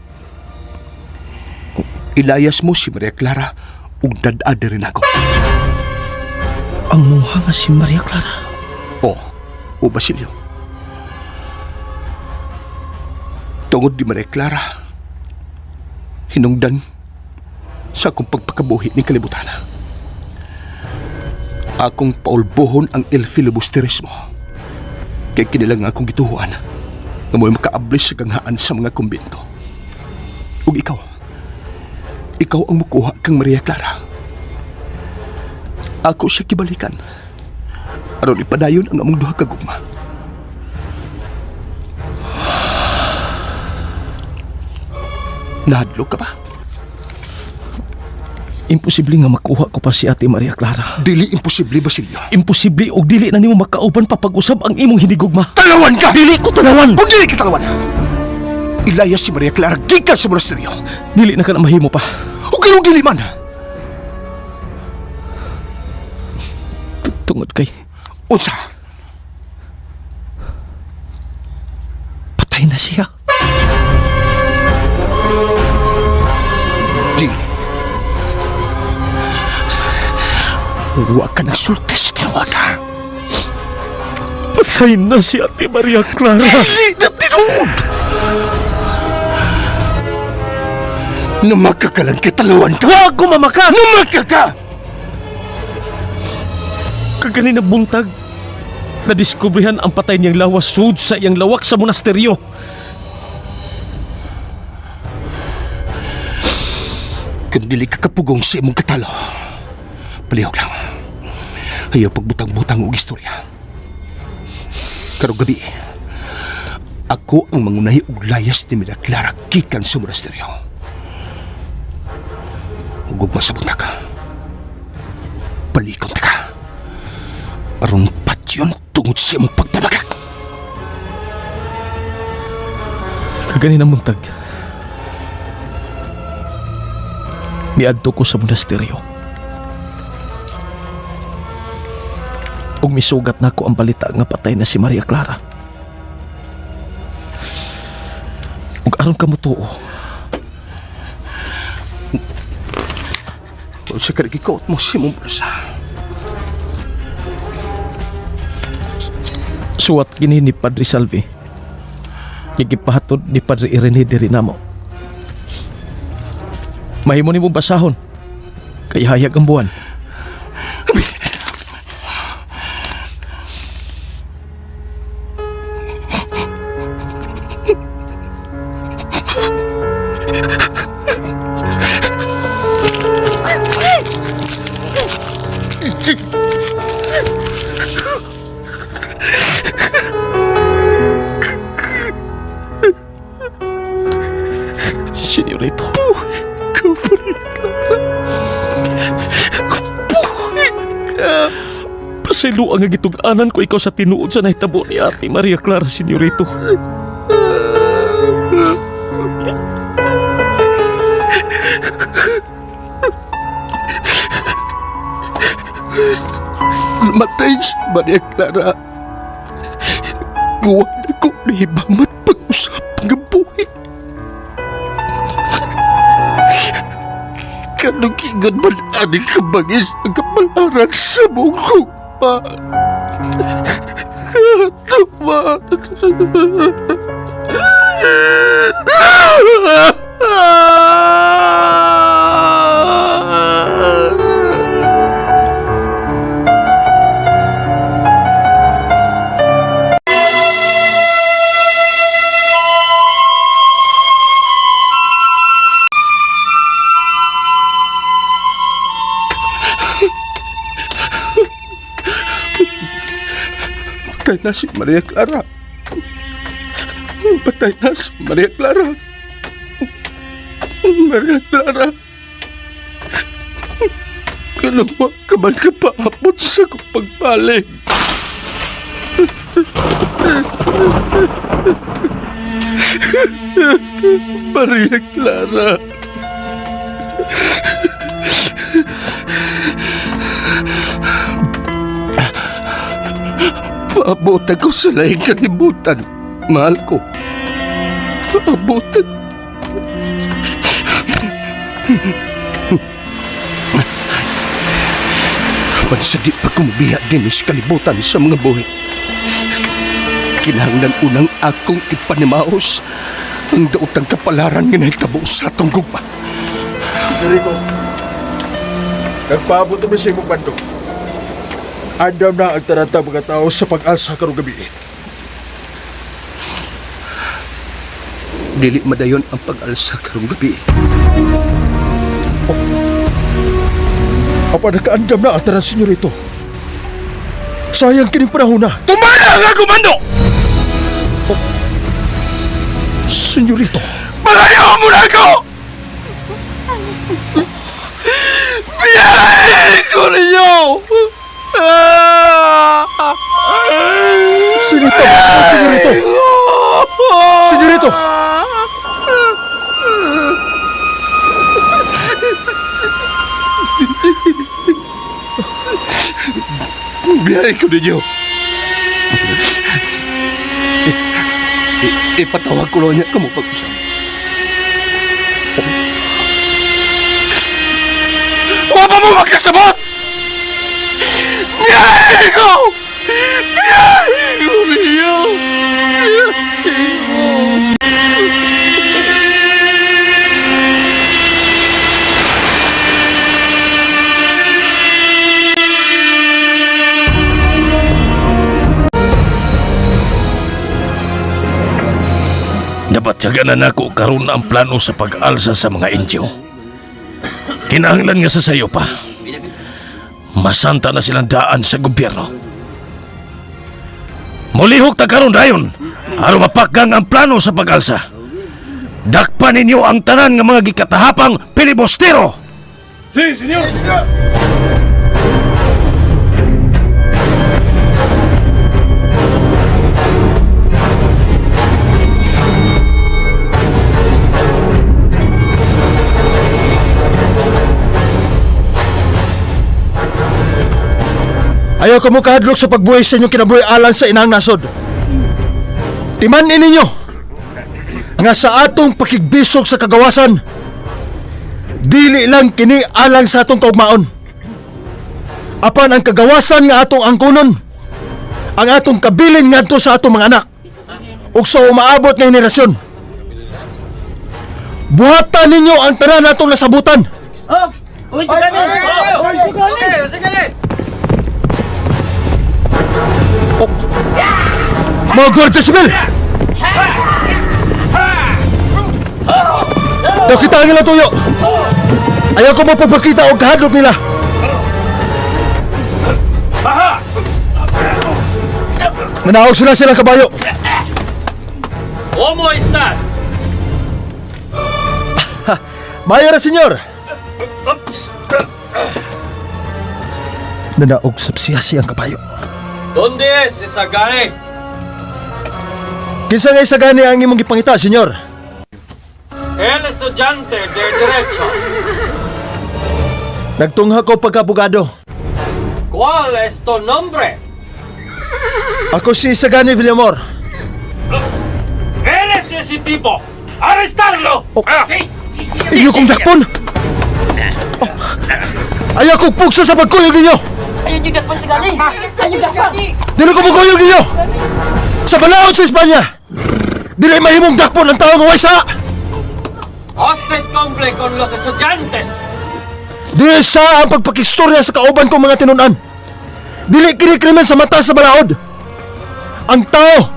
Ilayas mo si Maria Clara ug dad-a diri nako. Ang mungha nga si Maria Clara? O, o Basilio. Tungod di Maria Clara, hinungdan sa akong pagpakabuhi ni kalibutan. Akong paulbohon ang il filibusterismo. Kay kini lang akong gituhuan nga mo'y makaablis sa ganghaan sa mga kumbento. Ug ikaw, ikaw ang mukuha kang Maria Clara. Ako siya kibalikan. Aron ipadayon ang among duha ka gugma. Nahadlok ka ba? Imposible nga makuha ko pa si Ate Maria Clara. Dili imposible, Basilio. Imposible og dili na nimo makauban papag-usab ang imong hinigugma. Talawan ka! Dili ko tanawan! Kung dili ka talawan, ilaya si Maria Clara gikan sa monasteryo. Dili na ka na mahimo pa. O ganong dili man. Tungod kay Unsa? patay na siya. Dili. Huwag ka ng sulti sa tinuod. Patay na si Ate Maria Clara. Dili na tinuod! Namaka ka lang kay talawan ka! Wa ko mamaka! Namaka ka! Kaganina buntag, nadiskubrihan ang patay niyang lawas sud sa iyang lawak sa monasteryo. Kung dili ka kapugong sa imong katalo, palihog lang. Ayaw pagbutang-butang og istorya. Karong gabi, ako ang mangunahi og layas ni Maria Clara gikan sa monasteryo. Ug ugma sa buntag. Palikon ta ka. Aron patyon tungod sa imong pagpabagak. Kaganina buntag, miadto ko sa monasteryo. Ug misugat nako ang balita nga patay na si Maria Clara. Ug aron ka motuo, Unsa ka nagikuot mo sa imong bulsa? suwat gini ni Padre Salvi. Nga gipahatod ni Padre Irene diri namo. Mahimo nimo basahon. Kay hayag ang buwan. Senyorito. Pasayloa nga gitug-anan ko ikaw sa tinuod sa nahitabo ni Ate Maria Clara, Senyorito. Namatay si Maria Clara. Gawa na ko na hibamat pag-usap ng buhi. Kanukingan man aning kabangis ang kapalaran sa mong hugma. Ano man? Patay na si Maria Clara. Patay na si Maria Clara. Maria Clara. Kalawa ka man kapaabot sa kong pagbalik. Maria Clara. Paabutan ko sa laing kalibutan. Mahal ko. Paabutan. Bansa di pa kumubiya din sa kalibutan sa mga buhi. Kinahanglan unang akong ipanimaos ang daotang kapalaran nga nahitabo sa atong gugma. Rico, nagpaabot naman sa imong bandong. Andam na ang taranta mga tao sa pag-alsa karong gabi. Dili madayon ang pag-alsa karong gabi. Oh. Apa nakaandam na ang tanan, senyorito. Sayang kining panahon na. Tumana ang akong mando! Oh. Senyorito. Palayaw mo na ako! Biyahe ko ninyo! Senyorito! Senyorito! Senyorito! Biyahe ko ninyo. Ipatawag ko lang niya kamo pag-usap. Huwag pa mo magkasabot! Biyahe ko! Biyahe ko ninyo! Biyahe ko! Nabatyagan na nako karon ang plano sa pag-alsa sa mga Indio. Kinahanglan nga sa sayo pa. Masanta na silang daan sa gobyerno. Mulihok ta karon dayon aron mapakgang ang plano sa pag-alsa. Dakpan ninyo ang tanan nga mga gikatahapang pilibostero. Ayaw ko mo kahadlok sa pagbuhi sa inyong kinabuhi alang sa inang nasod. Timan-i ninyo nga sa atong pakigbisog sa kagawasan, dili lang kini alang sa atong kaugmaon. Apan ang kagawasan nga atong angkonon, ang atong kabilin ngadto sa atong mga anak ug sa umaabot nga henerasyon. Buhatan ninyo ang tanan natong nasabutan. Mga Guardia Civil! Daw kita ang ilang tuyo! Ayaw ko mo pagpakita og kahadlok nila! Manaog sila silang kabayo! ¿Cómo estás? Mayo ra, senyor! Nanaog sa siyasi ang kabayo. ¿Dónde es Isagani? Kinsa nga isagani ang imong gipangita, senyor? El estudiante de Derecho. Nagtungha ko pagkabugado. ¿Cuál es tu nombre? Ako si Isagani Villamor. Él es ese tipo. ¡Arrestarlo! Iyo kong dakpon! Oh. Ayaw kong pugso sa pagkuyog ninyo! Dili ko mukuyog ninyo! Sa balaod sa Espanya! Dili mahimong dakpon ang tao nga way sa! Usted cumple con los estudiantes. Dili sa ang pagpakistorya sa kauban kong mga tinunan. Dili kini krimen sa mata sa balaod. Ang tao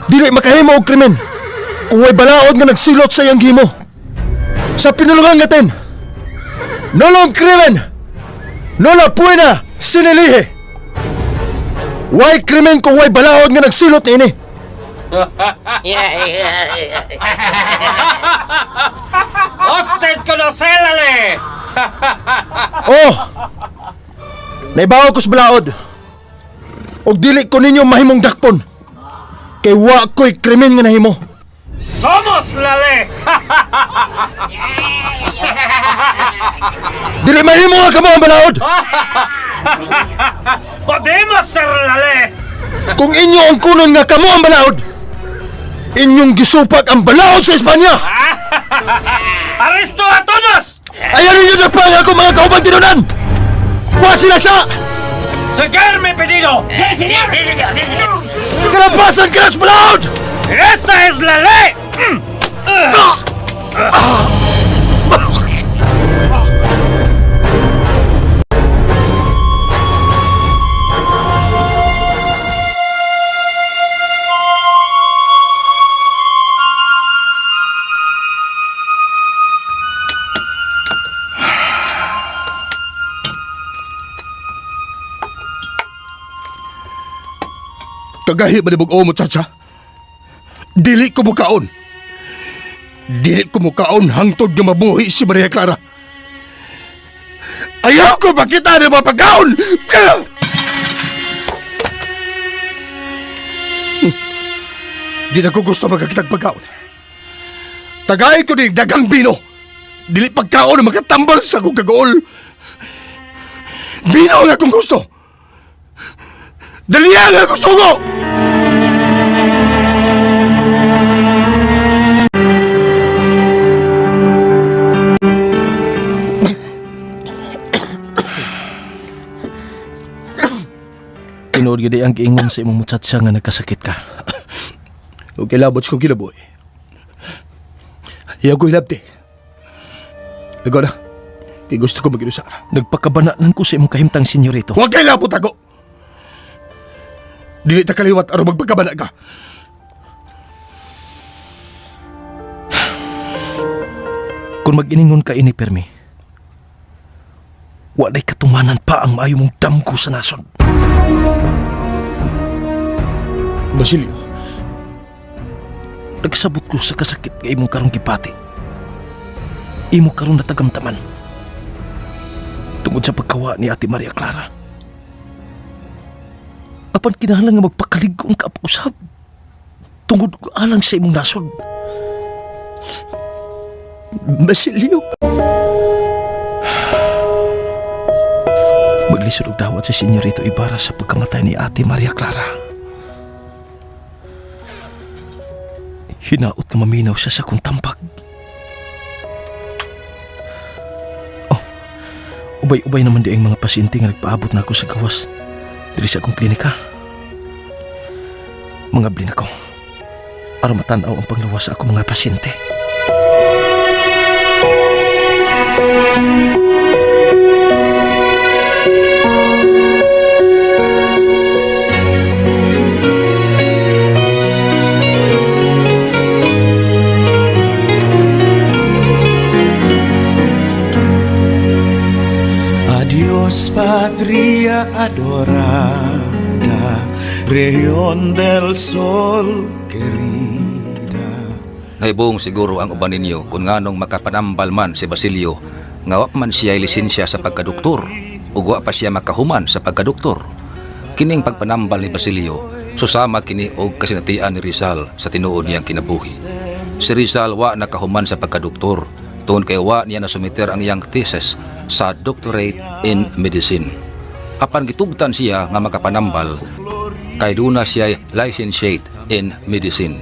dili makahimo og krimen kung way balaod nga nagsilot sa iyang gimo. Sa pinulungan natin, nolong krimen, nola puena sinilihe. Way krimen kung way balaod nga nagsilot niini. Usted conoce la ley. Oh! Naibaw ko sa balaod. Og dili ko ninyo mahimong dakpon. Kay wa ko'y krimen nga nahimo. Somos la ley. Dili mahimo nga kamo ang balaod. Podemos ser la ley. Kung inyo ang kunon nga kamo ang balaod, inyong gisupak ang balaod sa Espanya. ¡Arresto a todos! Ayaw ninyo dakpan ang akong mga kauban tinunan. Wa sila sa ¡Seguir mi pedido! kalampasan ka na sa balaod. ¡Esta es la ley! Kagahi ba ni bug-o mo, Chacha? Dili ko mukaon. Dili ko mukaon hangtod nga mabuhi si Maria Clara. Ayaw ko makita ni mga pagkaon! Di na ko gusto magkakitag pagkaon. Tagay ko ni dagang bino. Dili pagkaon na makatambal sa akong kagool. Bino ang akong gusto. Dalihan ang akong sugo! Tinuod gyud ang giingon sa imong mutsatsa nga nagkasakit ka. Okay, labot ko kinabuhi. Iyaw ko hilabti. Ikaw na. Kay gusto ko mag-inusa. Nagpakabana lang ko sa imong kahimtang senyorito. Huwag kay labot ako! Dili ta kaliwat aron magpagkabana ka. Kung mag-iningon ka ini permi, walay katumanan pa ang maayo mong damgo sa nasod. Basilio, Nagsabot ko sa kasakit nga imong karong gipati. Imo karon natagamtaman. Tungod sa pagkawa ni Ate Maria Clara. Apan kinahanglan nga magpakalig-on ka usab. Tungod alang sa imong nasod. Basilio. Maglisod og dawat si Senyorito Ibarra sa pagkamatay ni Ate Maria Clara. Hinaot nga maminaw siya sa akong tambag. Oh, ubay-ubay naman di ang mga pasyente nga nagpaabot na ako sa gawas diri sa akong klinika. Mga blin ako. Aron matan-aw ang panglawas sa akong mga pasyente. Adiós patria adorada, región del sol querida. Nahibong siguro ang uban ninyo kung nganong makapanambal man si Basilio nga wa man siya lisensya sa pagkadoktor ug wa pa siya makahuman sa pagkadoktor. Kining pagpanambal ni Basilio susama kini og kasinatian ni Rizal sa tinuod niyang kinabuhi. Si Rizal wa nakahuman sa pagkadoktor tungod kay wa niya nasumiter ang iyang thesis sa doctorate in medicine. Apan gitugtan siya nga makapanambal kay duna siya licentiate in medicine.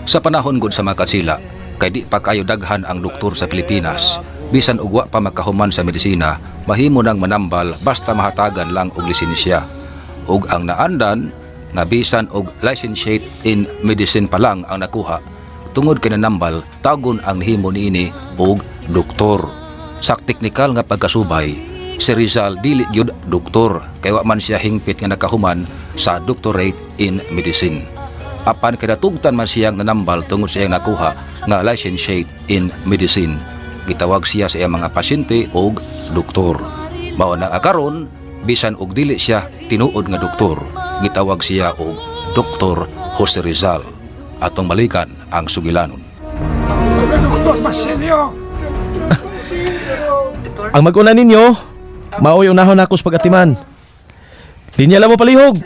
Sa panahon gud sa mga katsila, kay di pa kayo daghan ang doktor sa Pilipinas, bisan og wa pa makahuman sa medisina, mahimo nang manambal basta mahatagan lang og lisensya. Ug ang naandan nga bisan og licentiate in medicine pa lang ang nakuha, tungod kay nanambal, tagon ang nihimo niini og doktor. Sa teknikal nga pagkasubay, si Rizal dili gyud doktor kay wa man siya hingpit nga nakahuman sa doctorate in medicine. Apan kay natugtan man siyang nanambal tungod sa iyang nakuha nga licentiate in medicine. Gitawag siya sa iyang mga pasyente og doktor. Mao na nga karon bisan og dili siya tinuod nga doktor, gitawag siya og Doktor Jose Rizal. Atong balikan ang sugilanon. Dr. Basilio! Ang mag-una ninyo, maoy unahon ako sa pag-atiman. Linya lang mo palihog.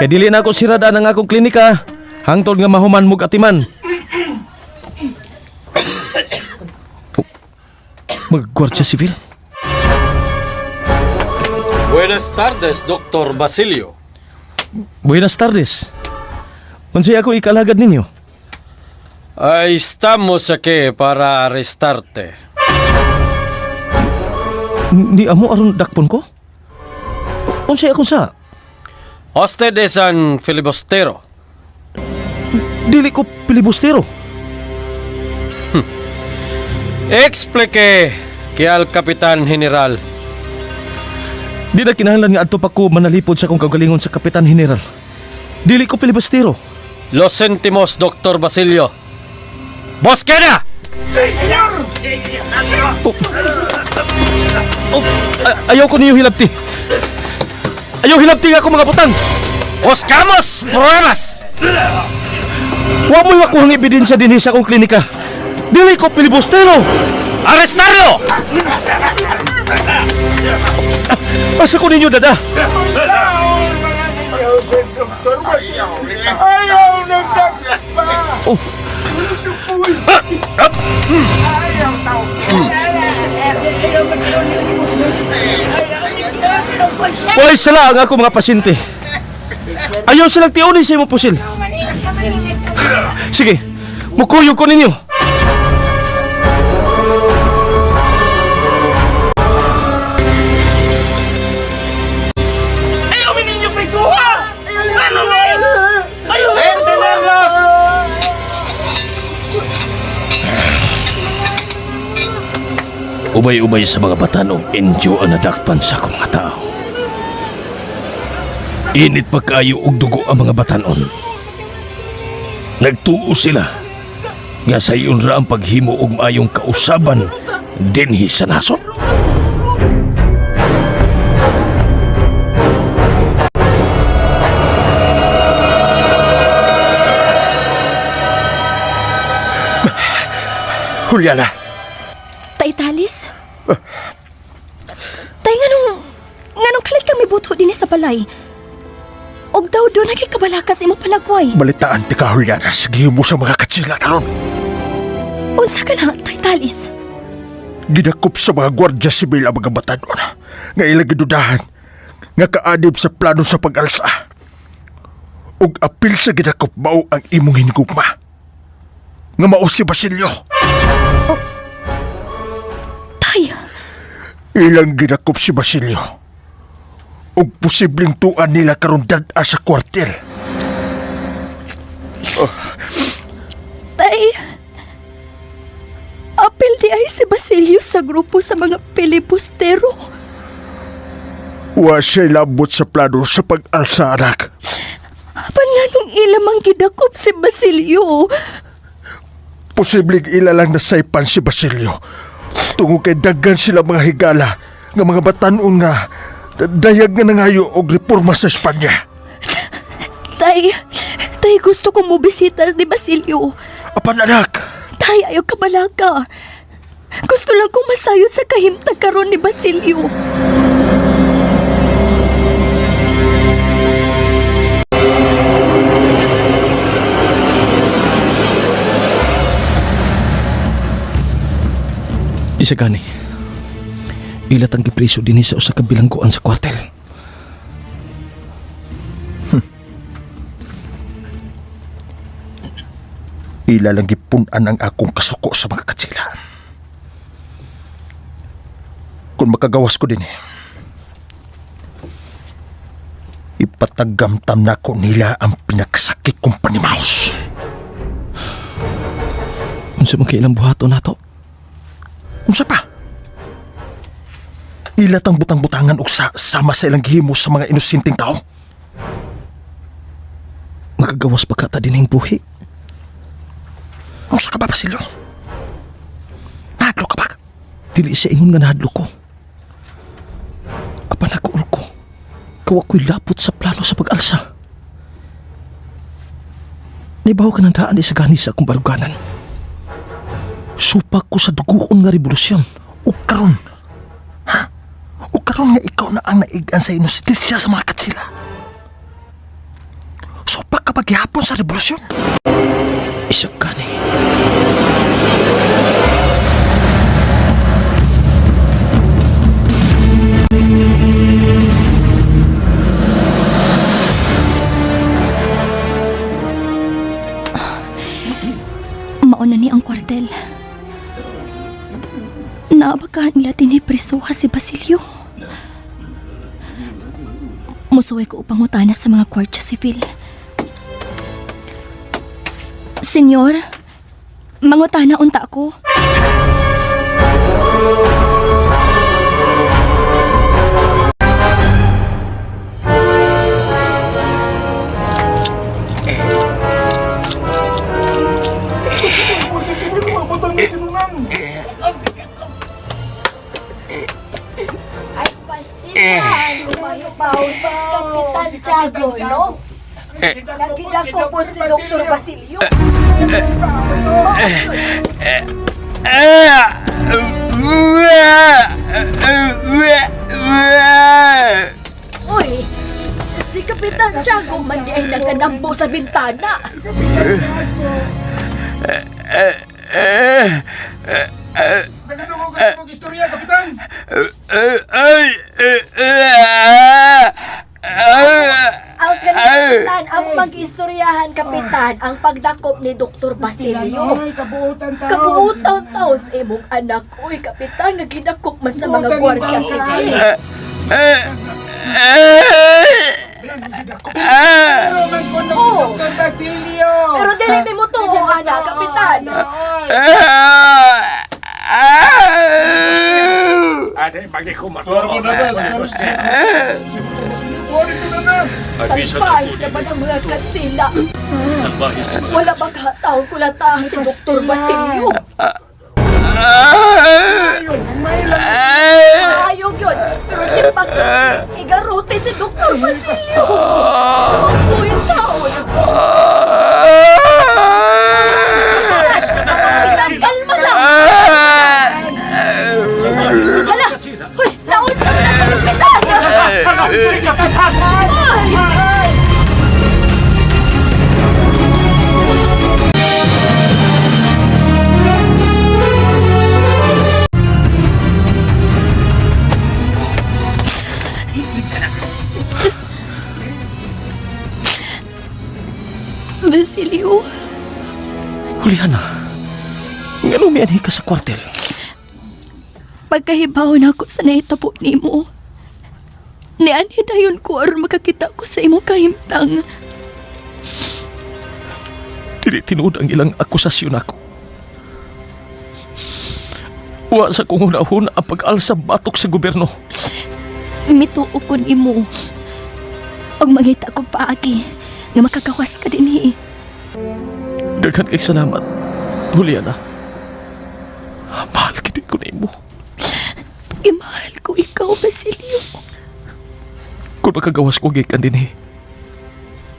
Kay dili na ako sirada ang akong klinika. Hangtod nga mahuman mo atiman. Oh, Mag-Guardia Civil? Buenas tardes, Dr. Basilio. Buenas tardes. Unsay ako ikalagad ninyo? Ay, estamos aquí para arrestarte. Ni amo aron dakpon ko? Unsay akong sa? Usted es un filibustero. Dili ko filibustero. Explique que al Kapitan General. Di na kinahanglan nga adto pa ko manalipod sa akong kaugalingon sa Kapitan General. Dili ko filibustero. Lo sentimos, Dr. Basilio. Bosqueda! Oh, ayaw ko niyo hilabti. Ayaw hilabti nga ako mga butang. Buscamos pruebas! Wa mo'y makuhang ebidensya dinhi sa akong klinika. Dili ko filibustero! Arrestarlo! Asa ko ninyo, dada? Oh. Walay sala ang ako mga pasyente. Ayaw silang tiunin sa imong pusil. Sige, mukuyog ko ninyo. Ayaw ninyo prisuha! Ano ba? Ayaw Detenerlos! Ubay-ubay sa mga batanog, Indio ang nadakpan sa akong mga tao. Init pa kaayo og dugo ang mga batanon. Nagtuo sila nga sayon ra ang paghimo og maayong kausaban dinhi sa nasod. Juliana, Tay Talis? Tay, nganong kalit kami buto din sa balay? Og daw doon nagkikabalakas imong palagway. Balitaan ti ka, Juliana, sige mo sa mga katsila karon. Unsa ka na, Tay Talis? Gidakop sa mga gwardya sibil ang mga batanon nga ilang gidudahan nga kaanib sa plano sa pag-alsa. Ug apil sa gidakop mao ang imong hinigugma. Nga mao si Basilio. Oh. Tay! Ilang gidakop si Basilio. Ug posibleng tuan nila karon dad-a sa kwartel. Oh. Tay! Apil di ay si Basilio sa grupo sa mga pilibustero. Wa siya'y labot sa plano sa pag-alsa, anak. Apan nga nung ilamang gidakop si Basilio. Posibleng ila lang nasaypan si Basilio. Tungod kay daghan sila mga higala nga mga batanon nga dayag nga nangayo og reforma sa Espanya. Tay, tay gusto kong mobisita ni Basilio. Apan anak! Tay, ayaw kabalaka. Gusto lang kong masayod sa kahimtang karon ni Basilio. Isa gani. Ilat ang gipreso dinhi sa usa ka bilangguan sa kwartel. Ila lang gipun-an ang akong kasuko sa mga katsila. Kung makagawas ko din ipatagamtam na ko nila ang pinagsakit kong panimahos. Unsa man kay ilang buhaton nato? Unsa pa? Ila tang butang-butangan og sama sa ilang gihimo sa mga inosenteng tao. Makagawas pa ka ta dinhing buhi. Unsa ka ba, Basilio? Nahadlok ka ba? Dili siya ingon nga nahadlok ko. Apan nag-uol ko. Kawa ko'y lapot sa plano sa pag-alsa. Naibaw ka ng daan sa gani sa akong baruganan. Supak ko sa duguon nga revolusyon. O karon, ha? O karon nga ikaw na ang naigan sa inostisya sa mga katsila. Supak ka paghihapon sa revolusyon. Isa gani. Mauna ni ang kwartel. Naabaka nila tiniprisuha si Basilio. Musuway ko upang utana sa mga kwartya sibil. Senyor, mangutana unta ko. Ay, pastilan, lumayo pa. Kapitan Tiago, no? Nagidako po si Dr. Basilio. Uy, si Kapitan Tiago man di ay naganambo sa bintana. Istorya, Kapitan! Ang kapitan, ang mag-istoryahan, Kapitan, ang pagdakop ni Dr. Basilio. Kabuutan taon. Kabuutan taon sa imong anak. Uy, Kapitan, nga gidakop man sa mga gwardiya sibil. Pero man po na si Oo. Dr. Basilio! Pero dili ni mo tuo, anak, Kapitan. Ade, bagi ko maturo. Salbahe sa man ang mga katsila. Wala ba kataon kulata si Dr. Basilio? Ayog yun, pero si Pag igarote si Dr. Basilio. Mabuhay taon. Kapitan, kalma lang. Hala! Hoy, laon sa mga kapitan! Ay! Basilio, Juliana, ngano mianhi ka sa kwartel? pagkahibaw na ako sa nahitabo nimo. Nianhi dayon ko aron makakita ko sa imong kahimtang. Dili tinuod ang ilang akusasyon ako. Wa sa kong hunahuna ang pag-alsa batok sa gobyerno. Mituo ko nimo. Og mangita kog paagi nga makagawas ka dinhi. Daghan kay salamat, Juliana. Mahal gid ko nimo. Imahal ko ikaw, Basilio. Kung makagawas ko gikan dinhi,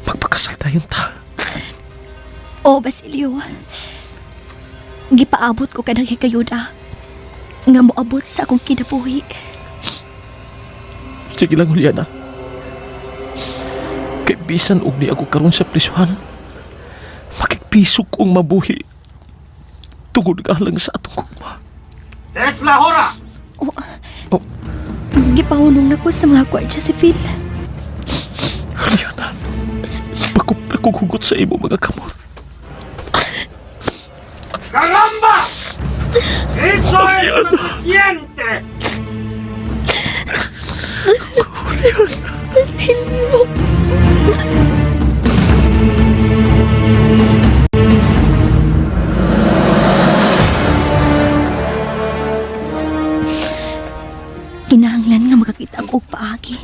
magpakasal tayon ta. O, Basilio. Gipaabot ko kanang hikayuda nga moabot sa akong kinabuhi. Sige lang, Juliana. Kay bisan og ni ako karon sa prisuhan, makigpiso kong mabuhi. Tungod ka lang sa atong gugma. Es la hora! Oh. Gipahunong na ko sa mga gwardya sibil. Juliana, bakop na kong hugot sa imo mga kamot. ¡Caramba! ¡Eso es suficiente! Basilio. Kinahanglan nga makakita ako og paagi.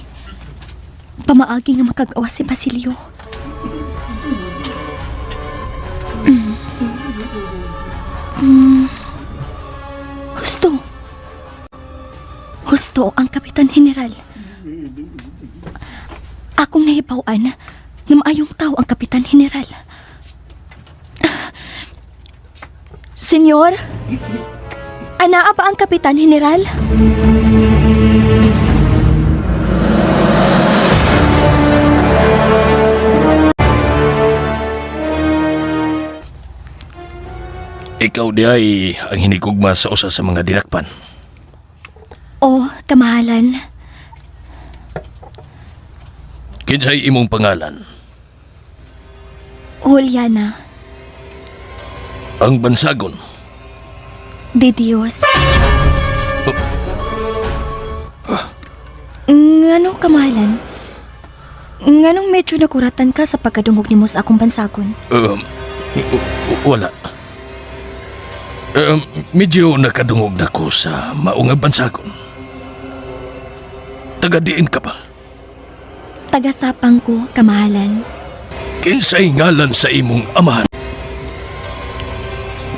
Pamaagi nga makagawas si Basilio. Husto. Husto ang Kapitan General. Akong nahibaw-an nga maayong tao ang Kapitan General. Senyor, anaa ba ang Kapitan General? Ikaw di ay ang hinigugma sa usa sa mga dinakpan. O, kamahalan. Kinsay imong pangalan? Juliana, Ang bansagon. de Dios. Ngano, kamahalan? Nganong medyo nakuratan ka sa pagkadungog nimo sa akong bansagon? Wala. Medyo nakadungog na ko sa maunga bansagon. Tagadiin ka ba? Tagasapang ko, kamahalan. Kinsay ngalan sa imong amahan?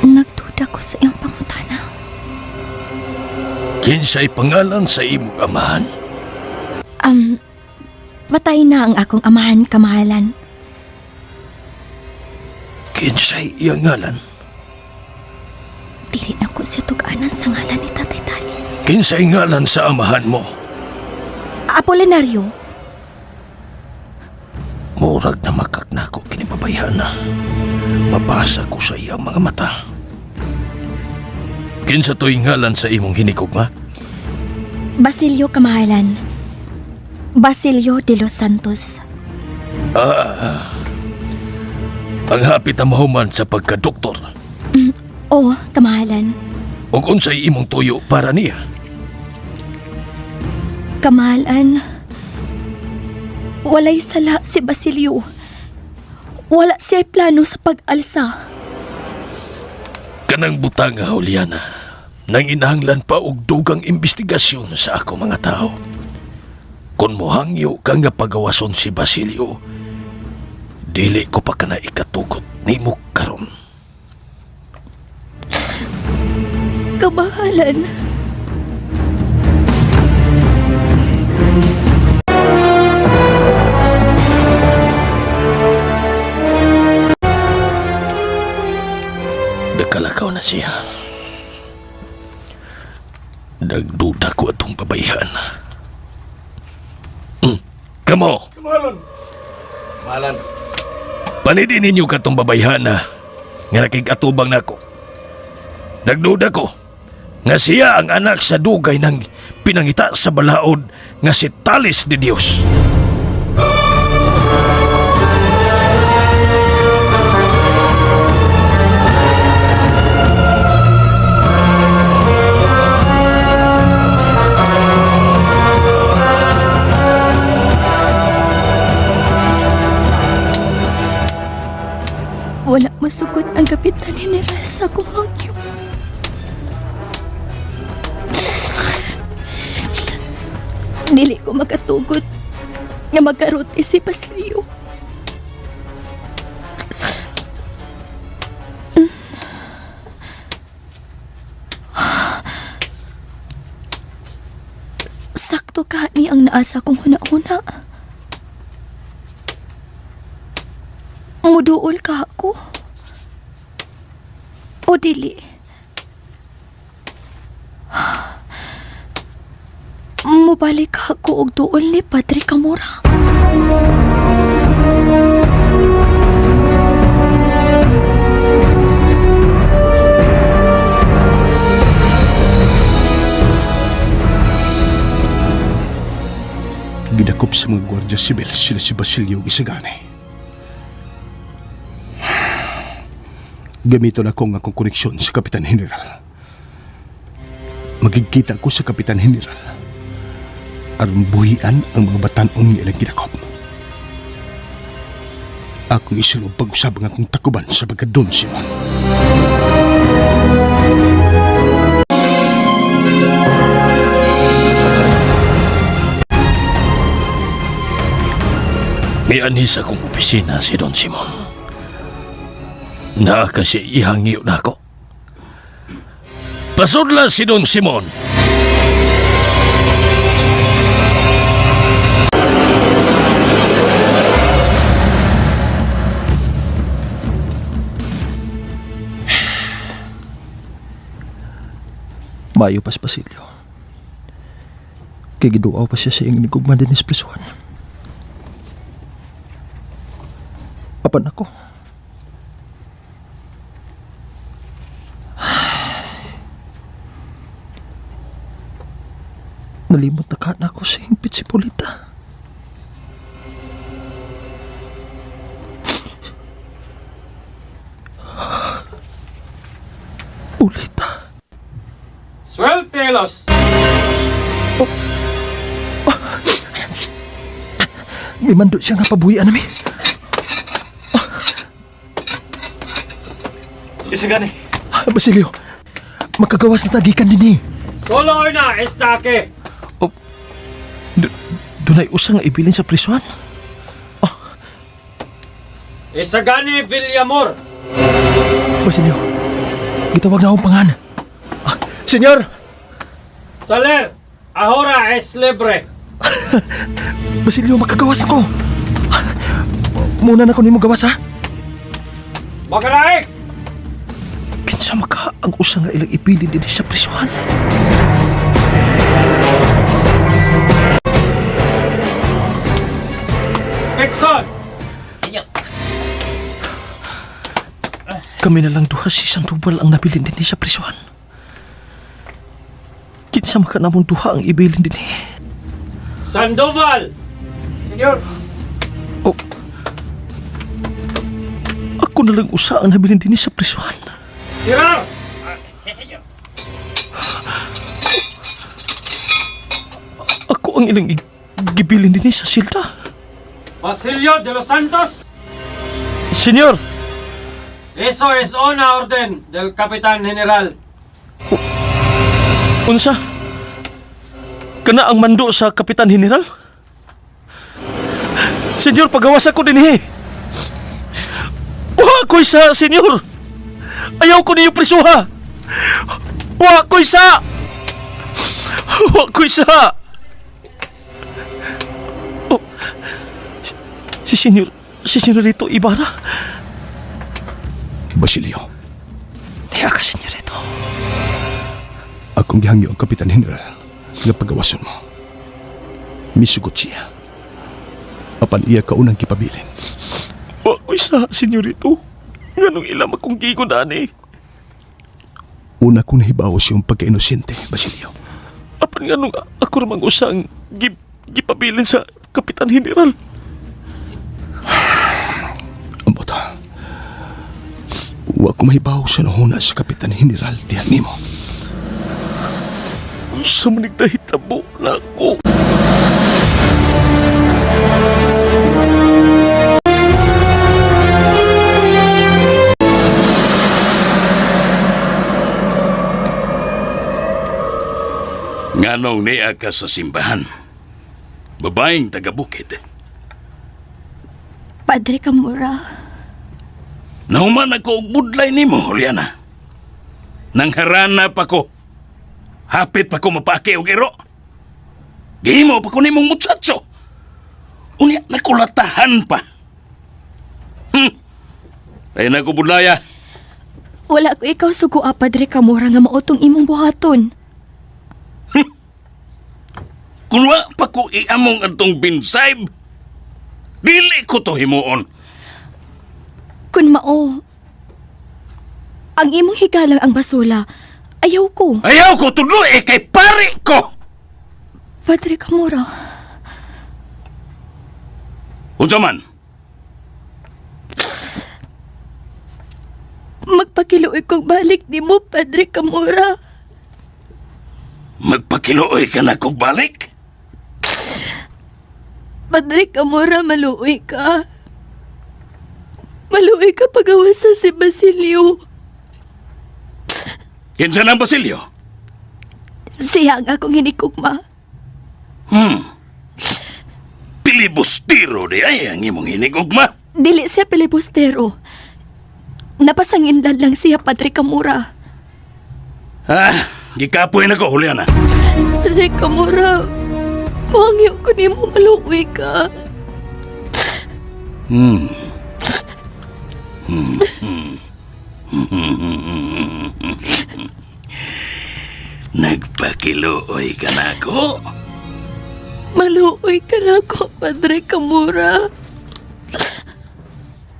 Nagduda ko sa iyong pangutana. Kinsay pangalan sa imong amahan? Patay na ang akong amahan, kamahalan. Kinsay iyang ngalan? Dili na ko siya tug-anan sa ngalan ni Tatay Talis. Kinsay ngalan sa amahan mo? Apolinario, Murag na makaknako kini babayhana. Mabasa ko sa iyang mga mata. Kinsa to'y ngalan sa imong hinikugma? Basilio Kamahalan. Basilio de los Santos. Ah, ang hapit na mahuman sa pagkadoktor. Oo, Kamahalan. Ug unsay imong tuyo para niya? Kamahalan, walay sala si Basilio. Wala siya plano sa pag-alsa. Kanang butang nga, Juliana, nang inahanglan pa og dugang investigasyon sa ako mga tao. Kung mohangyo ka nga pagawason si Basilio, dili ko pa kana ikatugot nimo karon. Kamahalan. Nagkalakaw na siya. Nagduda ko atong babayhan. Kamo! Kamahalan! Kamahalan! Panidi ninyo katong babayhan na nga nakig-atubang nako. Nagduda ko nga siya ang anak sa dugay ng pinangita sa balaod nga si Talis de Dios. Wala masugot ang kapitan general sa akong hangyo. Dili ko makatugot nga magkarote si Basilio. Sakto ka ni ang naasa kong huna-huna. Muduol ka ako. O dili. Mubalik ako og duol ni Padre Camora. Gidakop sa mga Guardia Civil sila si Basilio Isagani. Gamiton ako ang akong koneksyon sa Kapitan General. Magigkita ko sa Kapitan General aron buhian ang mga batan-on nga ilang gidakop. Akong isulob pag-usab ang akong takuban sa pagka Don Simon. Mianhi sa akong opisina si Don Simon. Naa kasi ihangyo na ako. Pasudla si Don Simon. Mayo pas Basilio. Kay giduaw pa siya sa iyang inigugma din sa prisuhan. Apan ako. Nalimot na ka na ako sa hingpit si Polita. Polita. Suéltelos! Oh. May mando siya nga pabuhian nami. Isagani. Basilio, makagawas na tagikan din eh. Solo na estake! Oh, dunay usang ibilin sa prisuhan? Oh. Isagani Villamor! Basilio, gitawag na akong pangan. Senyor! Saler! Ahora es libre! Basilio, makagawas ako. Muna na ko nimo gawas ha. Magaraik! Kinsa maka ang usa nga ilang ipili dinhi sa prisuhan? Pixon! Kami na lang duha si Sandoval ang nabilin dinhi sa prisuhan. Kinsa maka namong duha ang ibilin dinhi? Sandoval! Senyor! Oh. Ako na lang usa ang nabilin dinhi sa prisuhan. Sirar! Ako ang ilang gibilin dinhi sa silda. Basilio de los Santos! Senyor! Eso es una orden del Kapitan General. Unsa? Kana ang mando sa Kapitan General? Senyor, pagawas ako dinhi. Wa ko'y sa, senyor. Ayaw ko niyo prisuha. Wa ko'y sa. Wa ko'y sa. Oh, si senyor, si senyorito Ibarra. Basilio, Niya ka, senyorito. Akong gihangyo ang Kapitan General nga pagawason mo. Misugot siya. Apan iya kaunang gipabilin. Wa ko'y sa, senyorito. Nganong ilam akong gigon ani. Una kong nahibaw siyang pagka-inosente, Basilio. Apan nganong ako ramang usang gipabilin sa Kapitan General. Ambot. Wa ko mahibaw sa nahuna sa Kapitan General diha nimo. Unsa man nahitabo nako? Nganong niya ka sa simbahan? Babaeng taga-bukid. Padre Camora, Nahuman ako og budlay nimo, Juliana. Nangharana pa ko. Hapit pa ko mapaki og iro. Gihimo pa ko nimong muchacho. Unya nakulatahan pa. Ay na ko budlaya. Wala ko ikaw sugua, Padre Camora, nga mautong imong buhaton. Kung wa pa ko iamong atong binsayb, dili ko to himuon. Kun mao, ang imong higalang ang basula, ayaw ko. Ayaw ko tuloy eh, kay pare ko! Padre Camora. Unsa man? Magpakiluoy kong balik ni mo, Padre Camora. Magpakiluoy ka na kog balik? Padre Camora, maluoy ka. Maluoy ka pagawas sa si Basilio. Kinsa nang Basilio? Siya ang akong hinikugma. Pilibustero di ay ang imong hinigugma. Dili siya pilibustero. Napasanginlan lang siya, Padre Camora. Ah, gikapoy na ko, Juliana. Padre Camora, pangyo ko nimo, maluoy ka. Nagpakiluoy ka na ako. Maluoy ka na ako, Padre Camora.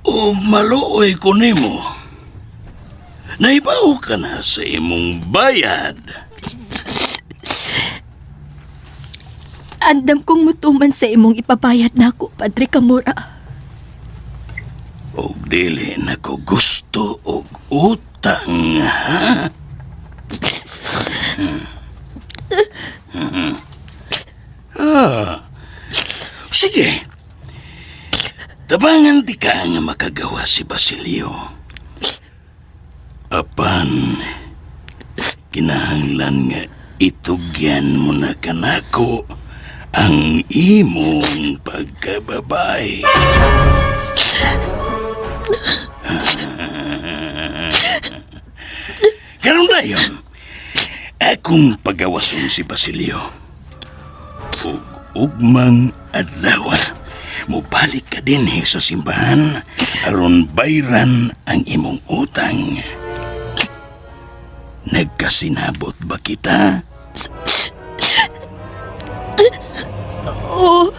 O maluoy ko nimo. Naibaw ka na sa imong bayad. Andam kong mutuman sa imong ipabayad na ako, Padre Camora. Og dili na ko gusto og utang, ha? Ah. Sige. Tabangan di ka nga makagawa si Basilio. Apan, kinahanglan nga itugyan mo na kanako ang imong pagkababay. Karon dayon, akong pagawason si Basilio. Ug ugmang adlaw, Mubalik ka dinhi sa simbahan aron bayran ang imong utang. Nagkasinabot ba kita? Oo.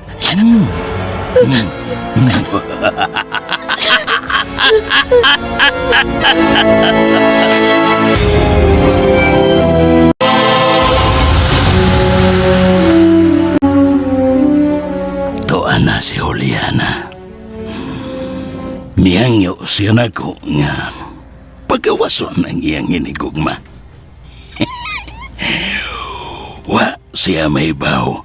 Tuan na si Juliana. Miyangyo siya nako nga pagawason ang iyang hinigugma. Wa siya may baw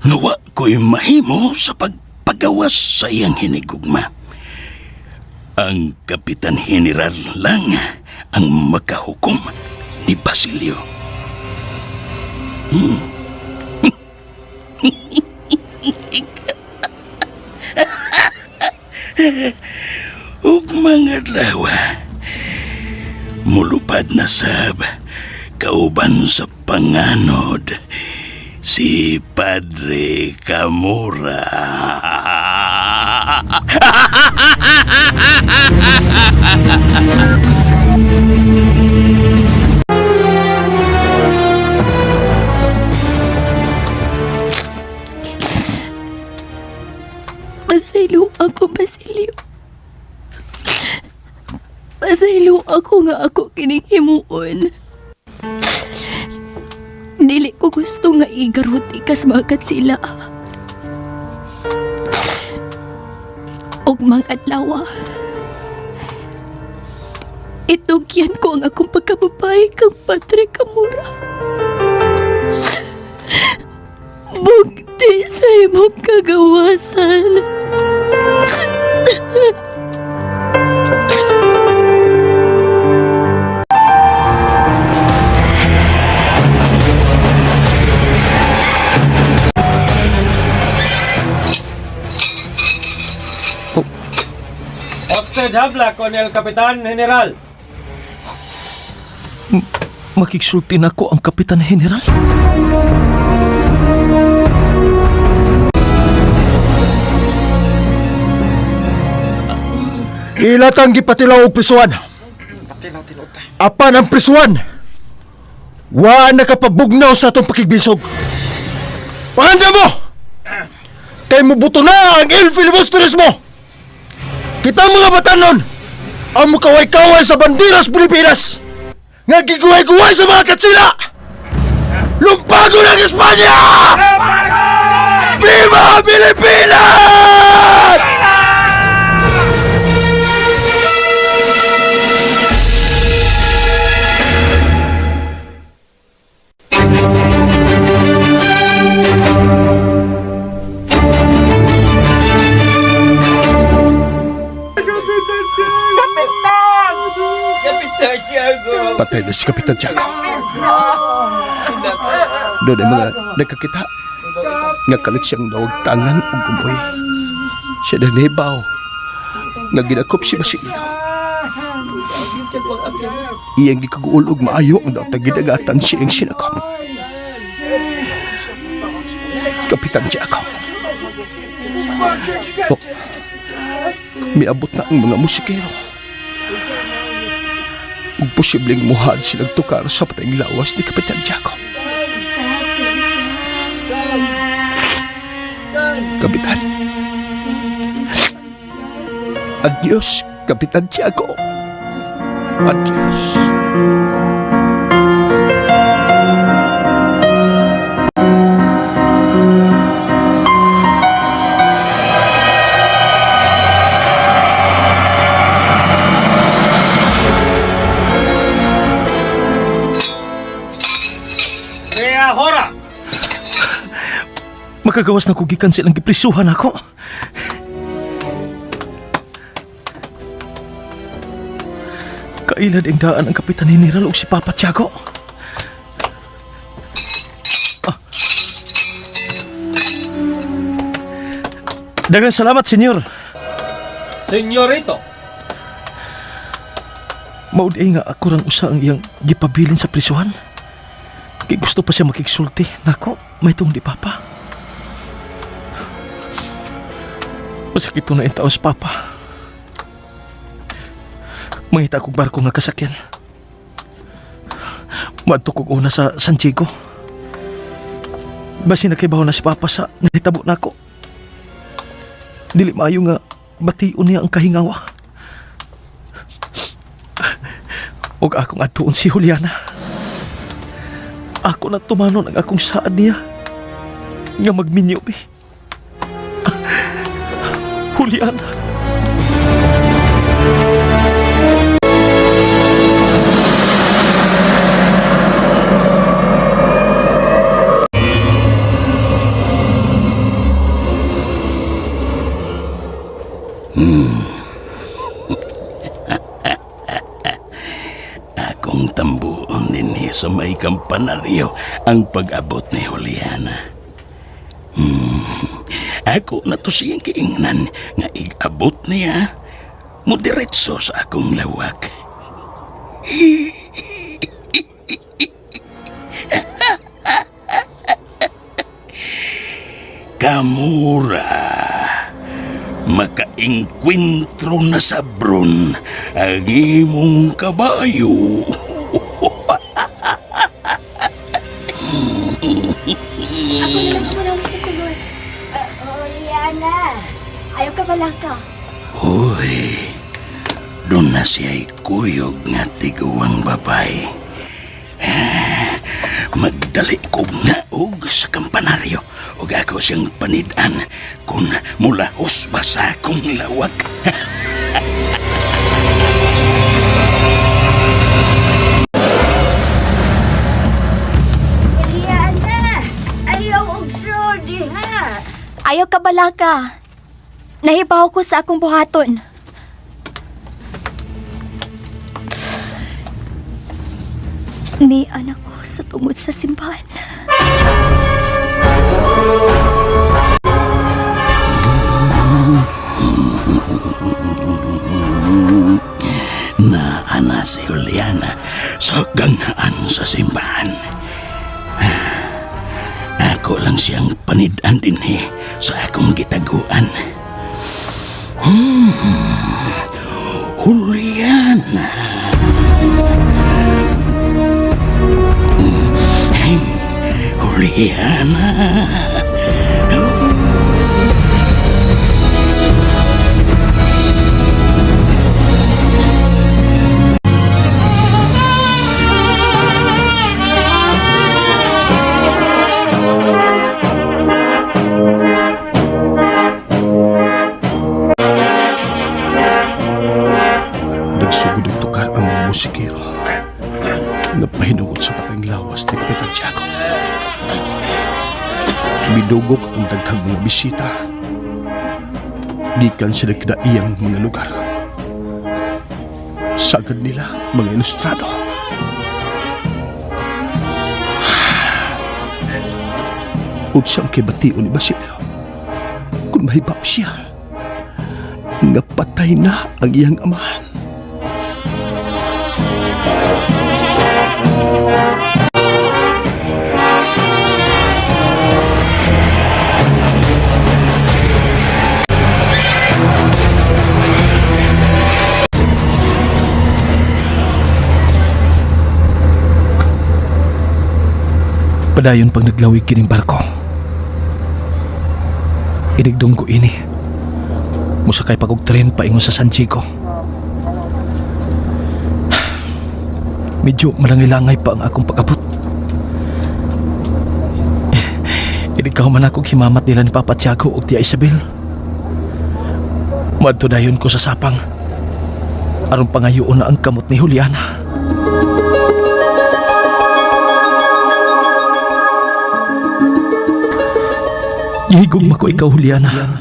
nga wa ko'y mahimo sa pagpagawas sa iyang hinigugma. Ang Kapitan General lang ang makahukom ni Basilio. Ug mga adlaw, mulupad na sab kauban sa panganod si Padre Camora. Pasaylo ako, Basilio. Pasaylo ako nga ako kining himuon. Dili ko gusto nga igarot ikas magat sila. Og mang adlaw. Itugyan ko ang akong pagkababae kang Padre Camora. Bugti sa imong kagawasan. Usted habla con el Kapitan General. Makigsulti na ko ang Kapitan General. Ilatang gipatilaw og prisuan. Apan ang prisuan. Wa nakapabugnaw sa atong pakigbisog. Panganda mo! Kay mubuto na ang Il Filibusterismo! Mo! Kita mga batanon ang mukaway-kaway sa bandiras Pilipinas nga giguway-guway sa mga katsila! Lumpago ng Espanya! Viva Pilipinas! Patay na si Kapitan Tiago. Doon ay mga nagkakita. Nga kalit siyang naog tangan ug gumoy. Siya na nibaw. Nga ginakop si Basilio. Iyang gikaguol og maayo ang daot gidagatan siya ang sinakop. Kapitan Tiago. Oh, miabot na ang mga musikero. Ug posibleng muhad silang tukar sa patayng lawas ni Kapitan Tiago. Kapitan. Adios, Kapitan Tiago. Adios. Ahora! Makagawas na ko gikan silang giprisuhan ako. Kailad ang daan ang Kapitan General ug si Papa Tiago. Ah. Daghang salamat, senyor. Senyorito. Mao di nga ako rang usa ang iyang gipabilin sa prisuhan. Kay gusto pa siya makigsulti. Nako, may tong di papa. Masakit to na yung taos, Papa. Mangita kog barko nga kasakyan. Maadto kog una sa San Diego. Basi nakibaw na si Papa sa nahitabo nako. Dili maayo nga bation niya ang kahingawa. Og akong adtuon si Juliana. Ako na tumanon ang akong saad niya nga magminyo mi. Juliana. Akong tambuon dinhi sa may kampanaryo ang pag-abot ni Juliana. Ako na to siyang kiingnan nga ig-abot niya mo diretso sa akong lawak. Kamura, makaengkwentro na sa bron ang imong kabayo. Ako na lang muna sa sulod. Juliana, ayaw ka balaka. Uy, doon na siya'y kuyog nga tiguang babay. Magdali kog naog sa kampanaryo ug ako siyang panidan kung mulahos ba sa akong lawak. Juliana, ayaw og sodi ha. Ayaw ka balaka. Nahibaw ko sa akong buhaton. Ni anak ko sa tungod sa simbahan. Naana si Juliana sa ganghaan sa simbahan. Ako lang siyang panidan dinhi sa akong gitaguan. Juliana. Hey, Juliana. Nagsugod og tukar ang mga musikero. Napahinungod sa patayng lawas ni Kapitan Tiago. Midugok ang daghang mga bisita. Gikan sila kinaiyang mga lugar. Sagad nila mga ilustrado. Unsang kay bation ni Basilio kung mahibaw siya nga patay na ang iyang amahan. Padayon pag naglawig kining barko. Inigdong ko ini. Musakay pag og tren paingon sa San Diego. Medyo malangay-langay pa ang akong pag-abot. Inig man ako himamat nila ni Papa Tiago ug Tia Isabel. Muadto dayon ko sa sapang. Aron pangayoon na ang kamot ni Juliana. Gihigugma ko ikaw, Juliana.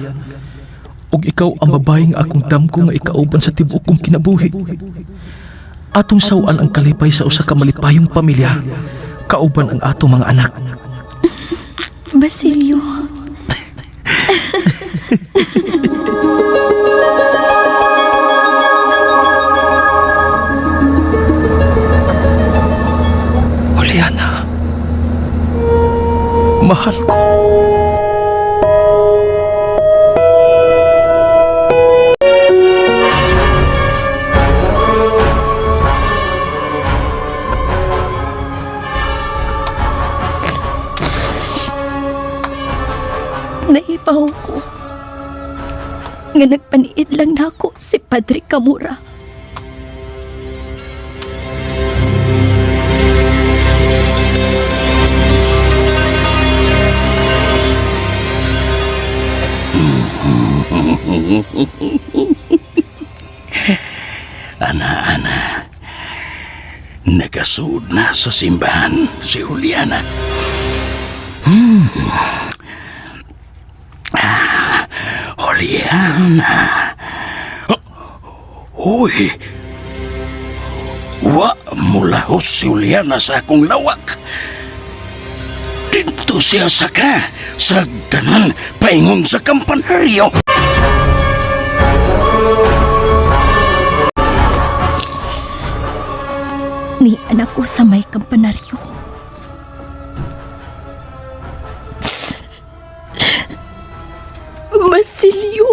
Ug ikaw ang babae nga akong damgo nga ikauban sa tibuok kong kinabuhi. Atong saw-an ang kalipay sa usa ka malipayong pamilya, kauban ang atong mga anak. Basilio. Juliana, mahal ko. Naibaw ko nga nagpaniid lang nako si Padre Camora. Ana, ana. Nagasuod na sa simbahan si Juliana. Ah, Juliana. Oh, uy. Wa mulahos si Juliana sa akong lawak. Dito siya saka sa danan paingon sa kampanaryo. Ni anak ko sa may kampanaryo. Basilio.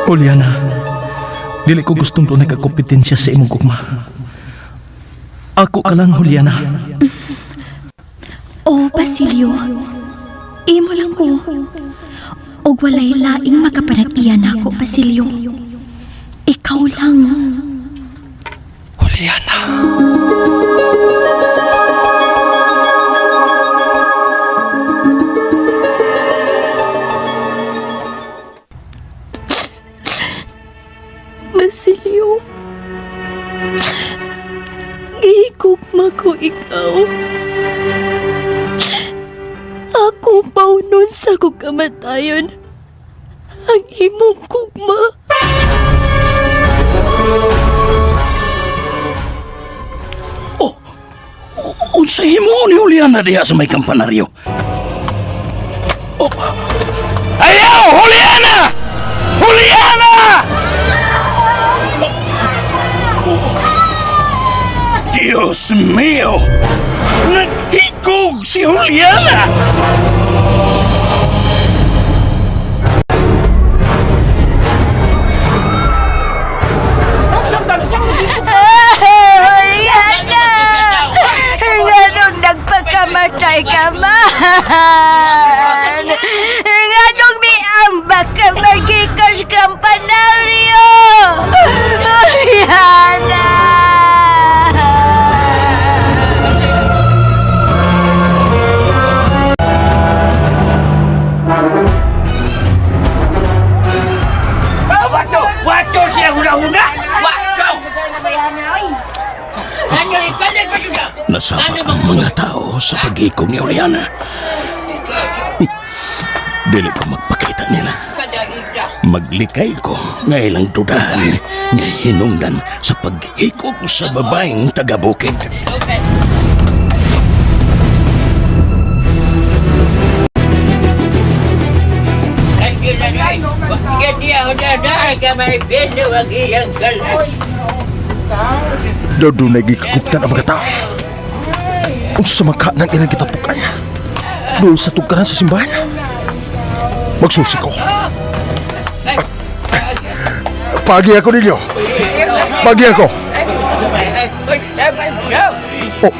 Juliana, dili ko gustong dunay ka kompetensya sa imong gugma. Ako ka lang, Juliana. Oh, Basilio. Imo lang ko. Og walay laing makapanag-iya nako, Basilio. Ikaw lang. Juliana. Basilio. Gihigugma ko ikaw. Ako paunon sa akong kamatayon ang imong gugma. Oh, unsa himo ni Juliana diha sa may kampanaryo? Oh. Ayaw, Juliana! Juliana! Oh. Dios mío! Naghikog si Juliana! Juliana! Nganong nagpakamatay ka man? Nganong miambak ka magikas kampanaryo? Juliana! Wato! Wato siya huna-huna! Wato! Nasaba ang mga tao sa pag-ikog ni Juliana. Dili ko magpakita nila. Maglikay ko nga ilang dudahan nga hinungdan sa paghikog sa babaeng taga-bukid. Daw doon nagikaguptan ang mga tao. Unsa man ka nang ilang gitapukan? Doon sa tugkaran sa simbahan. Magsusi ko. Pagi ako ninyo. Pagi ako. Oh.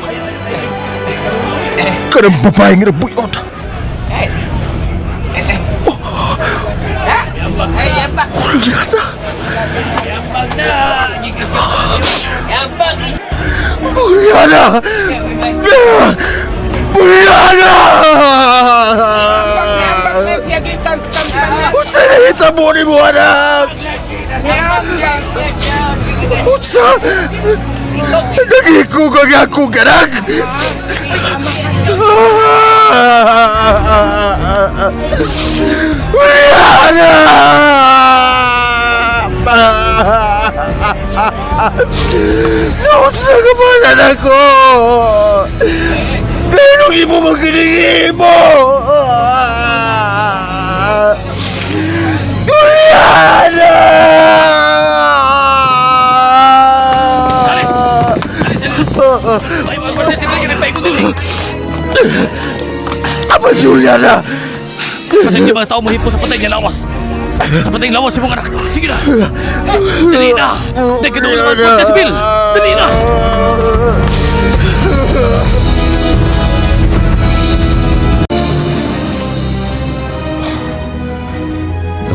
Kanang babaeng nabuyot. Oh. Juliana. Juliana! Juliana! Unsa na hitabo ni mo, anak? Unsa? Nagikog ang akong anak! Juliana! Naunsa ka ba, anak ko? Pero imo maginig mo! Juliana! Apa si Juliana? Kasi hindi mga tao mahipo sa patay niya lawas. Sa patay lawas imong anak. Sige na. Dali na. Nagkadoon ang Gwardiya Sibil. Dali na.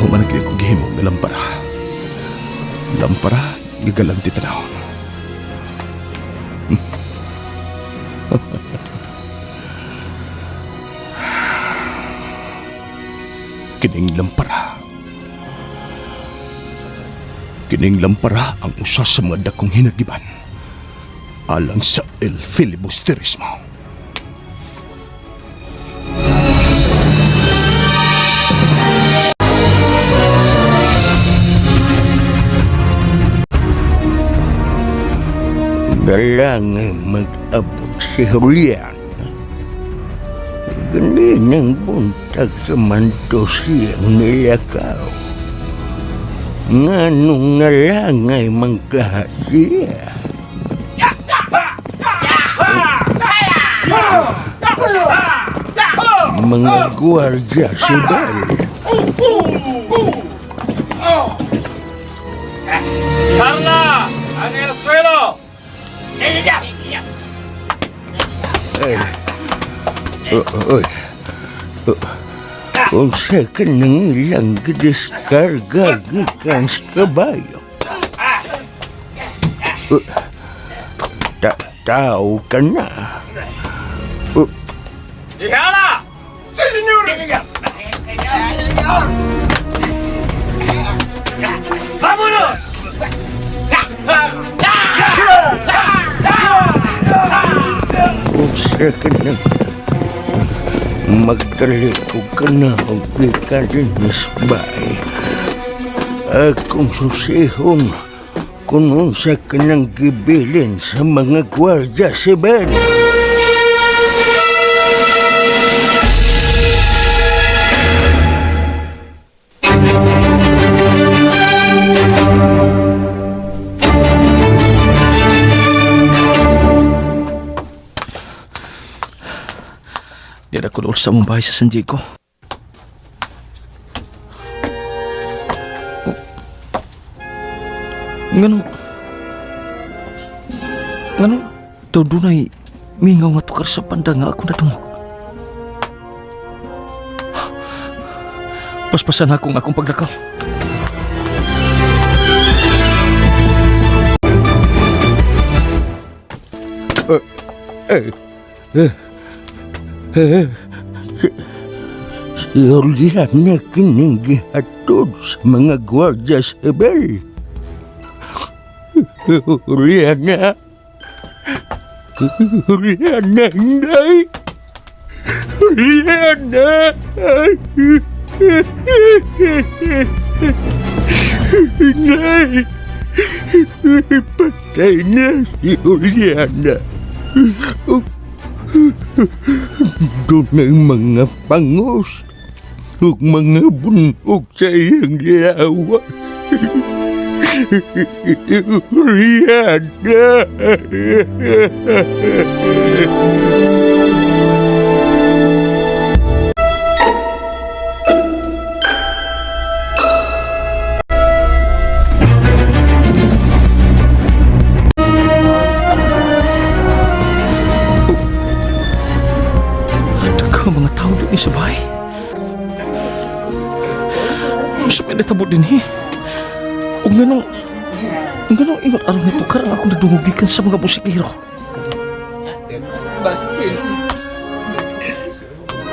Human ang kini kong gihimo nga lampara. Lampara nga galante tanawon. Kining lampara. Kining lampara ang usa sa mga dakong hinagiban alang sa El Filibusterismo. Dalangay mag-abot si Julian. Ganinang buntag sa manto siyang nilakaw. Nganong nalangay mangkaha siya. Mga gwardya si Bel. Carla! ¡En el suelo! Ay. Oy. Unsa ka nang ilang gidiskarga gikan sa kabayo? Tao ka na. ¡Dijana! ¡Vámonos! Unsa ka nang magdali ko ka na og gikan dinis bay. Akong susihon kung unsa ka nang gibilin sa mga gwardya sibil. Di na ko sa mong bahay sa San Diego. Oh. Nganong... Nganong daw dunay mingaw nga tukar sa panda nga ako nadungog. Paspasan akong akong paglakaw. Si Julian na kining gihatod sa mga gwardya sibil. Juliana. Juliana, inday. Juliana. Inday. Patay na si Juliana. Doon ang mga pangos ug mga bunog sa iyang lawas. Juliana! Daghang mga tao din sa bahay. Unsa may natabo din eh. Ug nganong ingon aron nga tukar ang akong nadungog gikan sa mga musikero. Basil.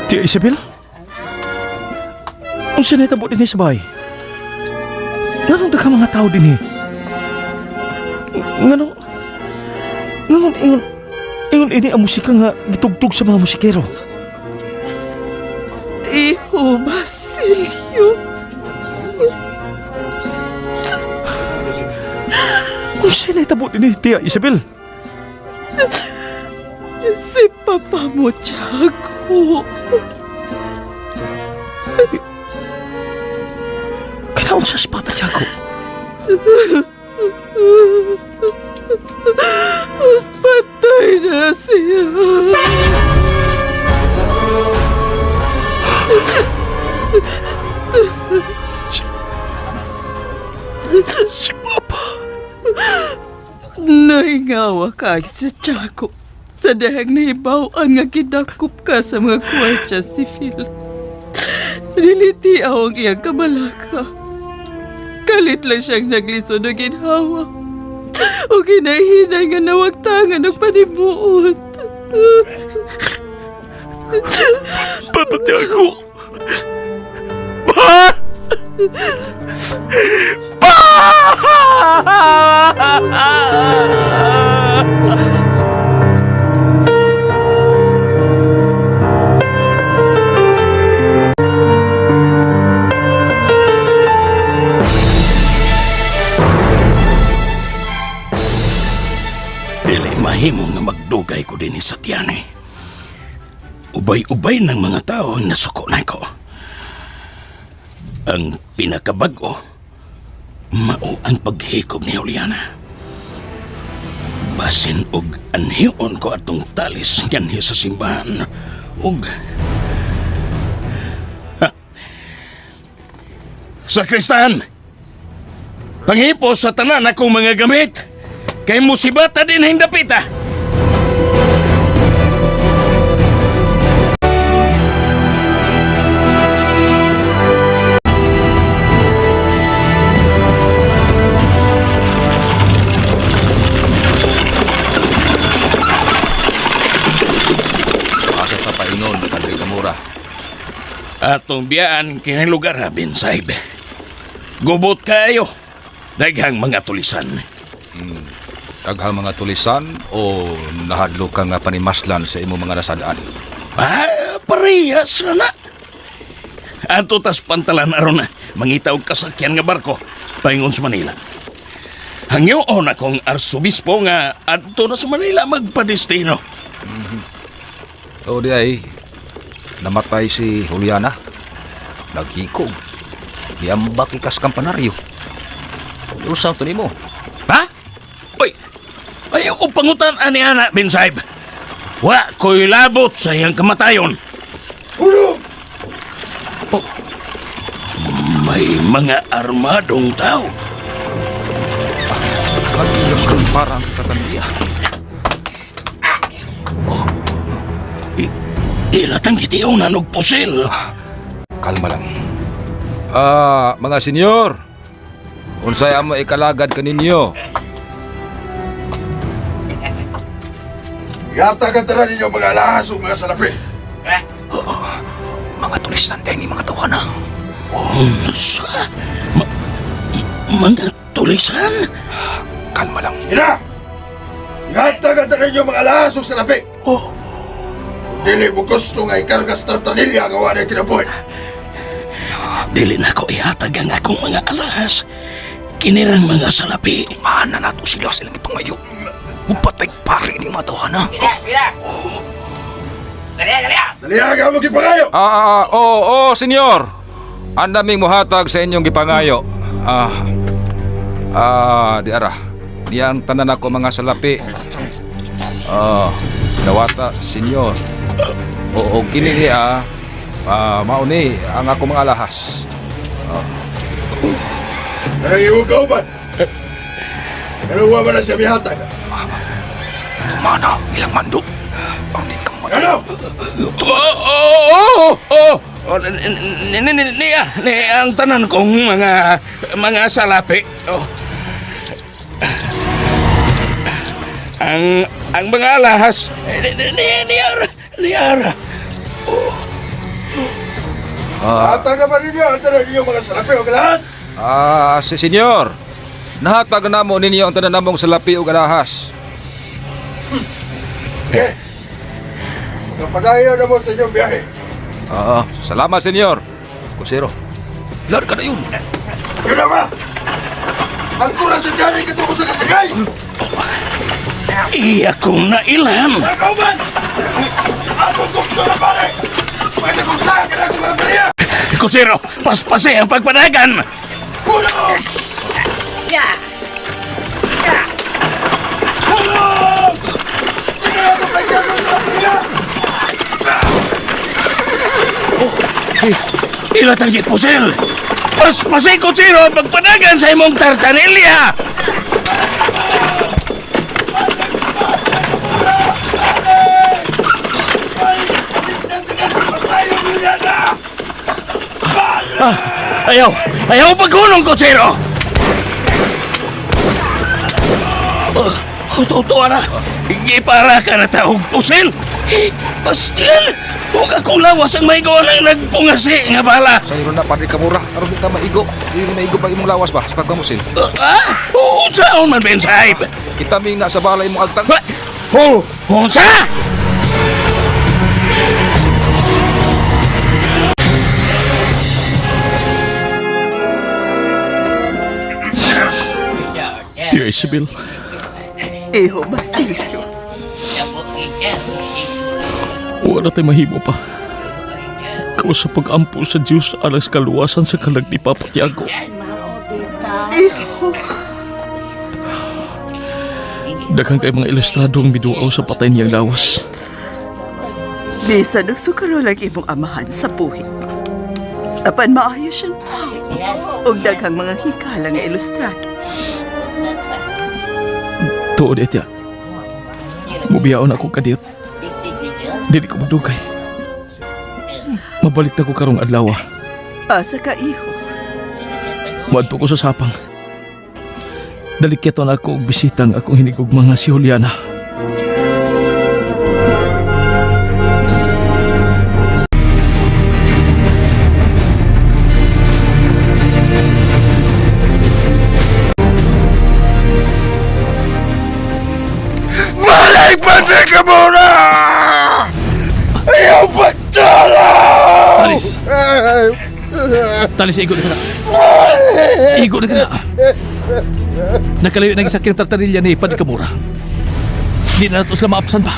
Tia Isabel? Unsa natabo din sa bahay? Nganong daghang mga tao din eh. Nganong ingon ingon ini ang musika nga gitugtog sa mga musikero. Iho, Basilio. Unsa natabo din eh, Tia Isabel? Si Papa mo, Tiago. Kinaunsa si Papa Tiago? Patay na siya. Si Papa. Nahingawa ka si Tiago sa dahang nahibaw-an nga gidakop ka sa mga gwardya sibil. Dili tiaw ang iyang kabalaka. Kalit lang siyang naglisod og ginhawa. O ginahinay nga nawagtangan og panibuot. Papa Tiago! Pa! Pa! Dili mahimo nga magdugay ko dinhi sa Tiani. Ubay-ubay ng mga tao ang nasuko na ko. Ang pinakabago, mao ang paghikog ni Juliana. Basin og anhion ko atong talis nganhi sa simbahan ug Ha! Sakristan! Panghipo sa tanan akong mga gamit! Kay musibata din hindapita! Asa pa paingon, Padre Gamora. Atong biyaan kini lugar ha, Ben Sahib. Gubot kayo. Daghang mga tulisan. Daghang mga tulisan o nahadlok ka nga panimaslan sa imong mga nasadaan? Ah, parehas na na. Ato tas pantalan aron na mangita og kasakyan nga barko paingon sa Manila. Hangyoon akong arsobispo nga adto na sa Manila magpadestino. O di ay, namatay si Juliana. Naghikog. Niambak ikas kampanaryo. Usaw to nimo. Ha? Uy, ayaw ko pangutan ani ana, Ben Sahib. Wa ko'y labot sa iyang kamatayon. Oh, may mga armadong tao. Nag-ilang kang parang tatanilya. Oh, ilatang gitiunan og pusil. Kalma lang. Mga senyor, unsay amo ikalagad kaninyo? Yata ka tara ninyo mga alahas o mga salapi. Mga tulisan dahil ni mga tawhana. Unsa? Mga tulisan? Kalma lang. Ina! Yata ka tara ninyo mga alahas o salapi. Oh. Dili mo gusto nga ikargas tartanilya nga wala kinabuhi. Dili na ko ihatag ang akong mga alahas. Kinirang mga salapi. Mana nato sila silang ipangayo. Upatay pare ni mga tawhana. Oh. Dali ka mo gipangayo. Oh, senyor. Ang daming muhatag sa inyong gipangayo. Di ara. Diyang tanan ako mga salapi. Dawata, senyor. Oo, kini niya, mao ni ang ako mga alahas. Ay, hugaw ba? Pero wa ba na siya mihatag? Tumana, ilang mando. Ang di kang mata. Ano? Oh. Oh, niya, ni ang tanan kong mga salapi. Oh. Ang mga alahas, niara, niara. Oh. Hatag na ba ninyo ang tanan ninyo mga salapi o alahas? Si senyor. Nahatag na mo ninyo ang tanan namong salapi o alahas. Okay. Kapadayon na mo sa inyong biyahe. Salamat, senyor. Kusero, lord ka na yun. Yun na ba? Ang kura sa tiyan ay katuko sa kasagay! Iya kong nailan. Ikaw man! Ako gupto na pare! Pwede kong saan ka na itong mga bariya! Kusero, paspase ang pagpadagan! Hulog! Hulog! Hindi na ito pwede akong mga bariya! Oh, ilatang pusil! Paspase, Kusero, ang pagpadagan sa imong tartanilya! Ayaw! Ayaw paghunong, kutsero! Totoo na! Gipara ka na taog pusil! Pastil! Huwag akong lawas ang may ng nagpungasi nga bala! Sa na, Padre Kamura. Aron di ta maigo. Di ni maigo pag imong lawas ba sa pagpamusil. Ah! Unsaon man ben sahib? Itaming na sa bala imong agtang. Ho! Unsa? Dear Isabel, Iho, Basilio. wala tayo mahimo pa. Kawa sa pag-ampo sa Diyos alang sa kaluwasan sa kalag ni Papa Tiago. Iho. Daghang kay mga ilustrado ang biduaw sa patay niyang lawas. Bisan og sukarol ang imong amahan sa buhi pa. Apan maayo siyang tao. Ug daghang mga hikala nga ilustrado. Tuod etya. Mubiyaon ako kadiyot. Dili ko magdugay. Mabalik na ko karong adlaw. Asa ka, iho? Muadto ko sa sapang. Dalikyaton ako og bisita ang akong hinigugma nga si Juliana. Balik, Padre Camora! Ayaw pagtalaw! Talis! Talis, igo na ka na. Igo na ka na. Nakalayo na gisakyang tartarilya ni Padre Kamura. Di na nato sila maapsan pa.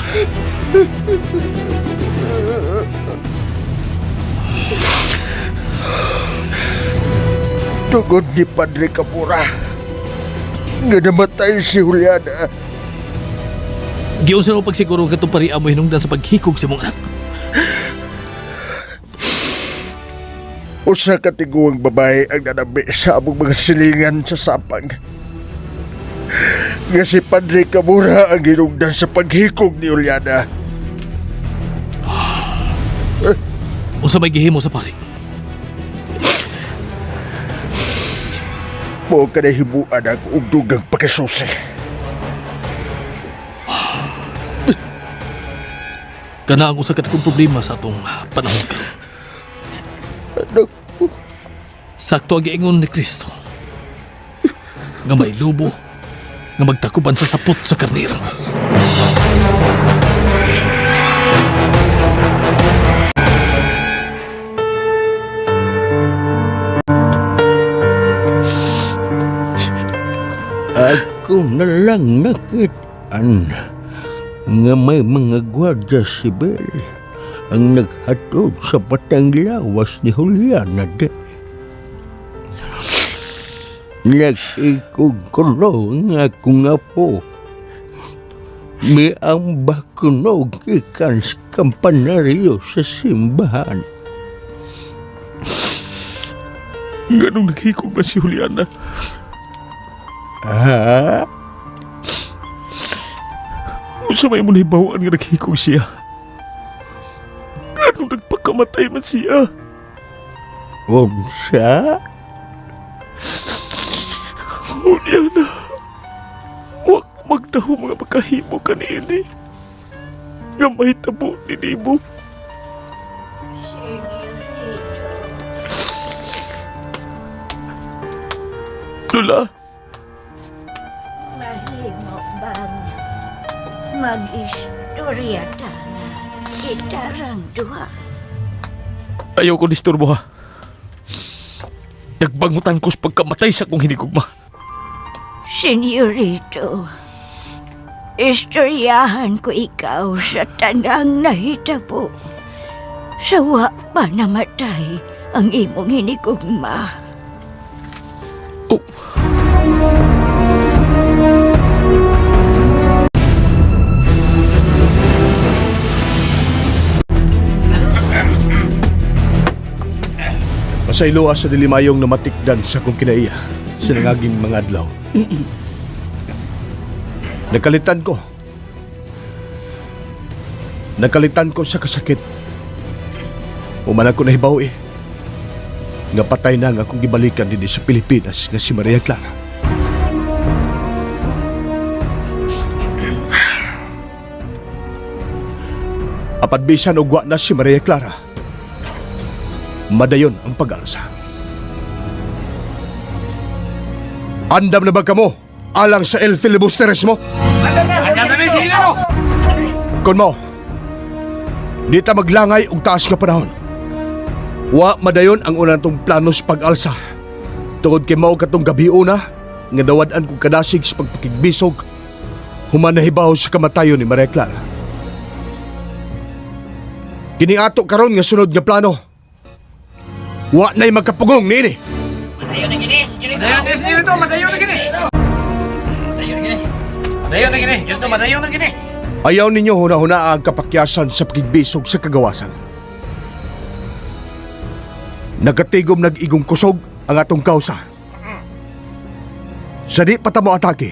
Tugod ni Padre Camora nga namatay si Juliana. Giunsa mo pagsiguro nga itong pari mo hinungdan sa paghikog sa mong anak. Usa ka tiguang babae ang nanabi sa among mga silingan sa sapang. Nga si Padre Camora ang hinungdan sa paghikog ni Juliana. Unsa may gihimo sa pari? Mao ka na himuan ang ugdugang pagkasusi. Kana ang usa ka dakong problema sa atong panahon karon. Sakto ang giingon ni Kristo nga may lubo nga magtakuban sa sapot sa karnero. Ako na lang nakitaan nga may mga gwardya sibil ang naghatod sa patang lawas ni Juliana de. Nag-ikog kuno nga akong apo. Miamba kuno gikan sa kampanaryo sa simbahan. Ganong naghikog ba si Juliana? Ha? Unsa may mo nahibawaan nga naghikog siya? Ganong nagpakamatay man siya? Unsa? Juliana, wak magdaho mga makahimo kanini. Nga mahitabo ni nimo. Lola, Mahimo bang mag-istorya ta na kitarang duha? ayaw ko disturbo ha. Nagbangutan ko sa pagkamatay sa kong hinigugma. Senyorito, istoryahan ko ikaw sa tanang nahitabo. Sa wa pa namatay ang imong hinigugma. Oh. Pasayloa sa dilimayong namatikdan sa kong kinaiya sa nangaging mga adlaw. Nagkalitan ko. Nagkalitan ko sa kasakit. Uman ako nahibaw eh. Nga patay na nga akong gibalikan dinhi sa Pilipinas nga si Maria Clara. Apan bisan og wa na si Maria Clara, madayon ang pag-alsa. Andam na ba kamo alang sa El Filibusterismo? Kon mo, di ta maglangay og taas nga panahon. Wa madayon ang unang tong plano sa pag-alsa. Tungod kay mao katong gabi una, nga dawad-an kong kadasig sa pagpakigbisog, human nahibaw sa kamatayon ni Maria Clara. Kini ato karon nga sunod nga plano. Wa na'y magkapugong niini. Madayon na gini, senyorito, madayon na gini. Madayon na gini. Madayon na gini, senyorito, madayon na gini. Ayaw ninyo huna-huna ang kapakyasan sa pakigbisog sa kagawasan. Nagatigom nag-igong kusog ang atong kausa. Sa di pa ta mo atake,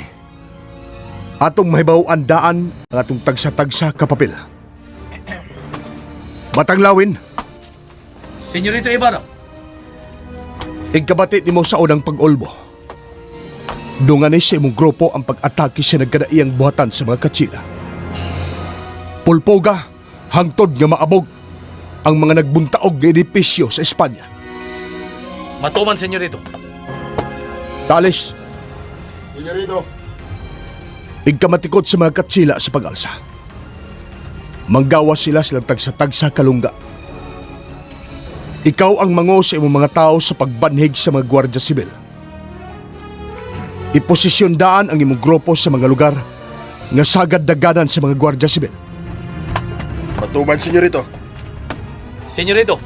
atong mahibaw-an daan ang atong tagsa-tagsa kapapil. Batang lawin. Senyorito Ibarra. Igkabati nimo sa unang pag-ulbo. Dungan ni sa imong grupo ang pag-atake sa nagkadaiyang buhatan sa mga katsila. Pulpoga, hangtod nga maabog ang mga nagbuntaog nga edipisyo sa Espanya. Matuman, senyorito. Tales. Senyorito. Igkamatikot sa mga katsila sa pag-alsa. Manggawa sila silang tagsa-tagsa kalungga. Ikaw ang mango sa imong mga tao sa pagbanhig sa mga gwardiya sibil. Iposisyon daan ang imong grupo sa mga lugar nga sagad daganan sa mga gwardiya sibil. Matuman, senyorito. Senyorito,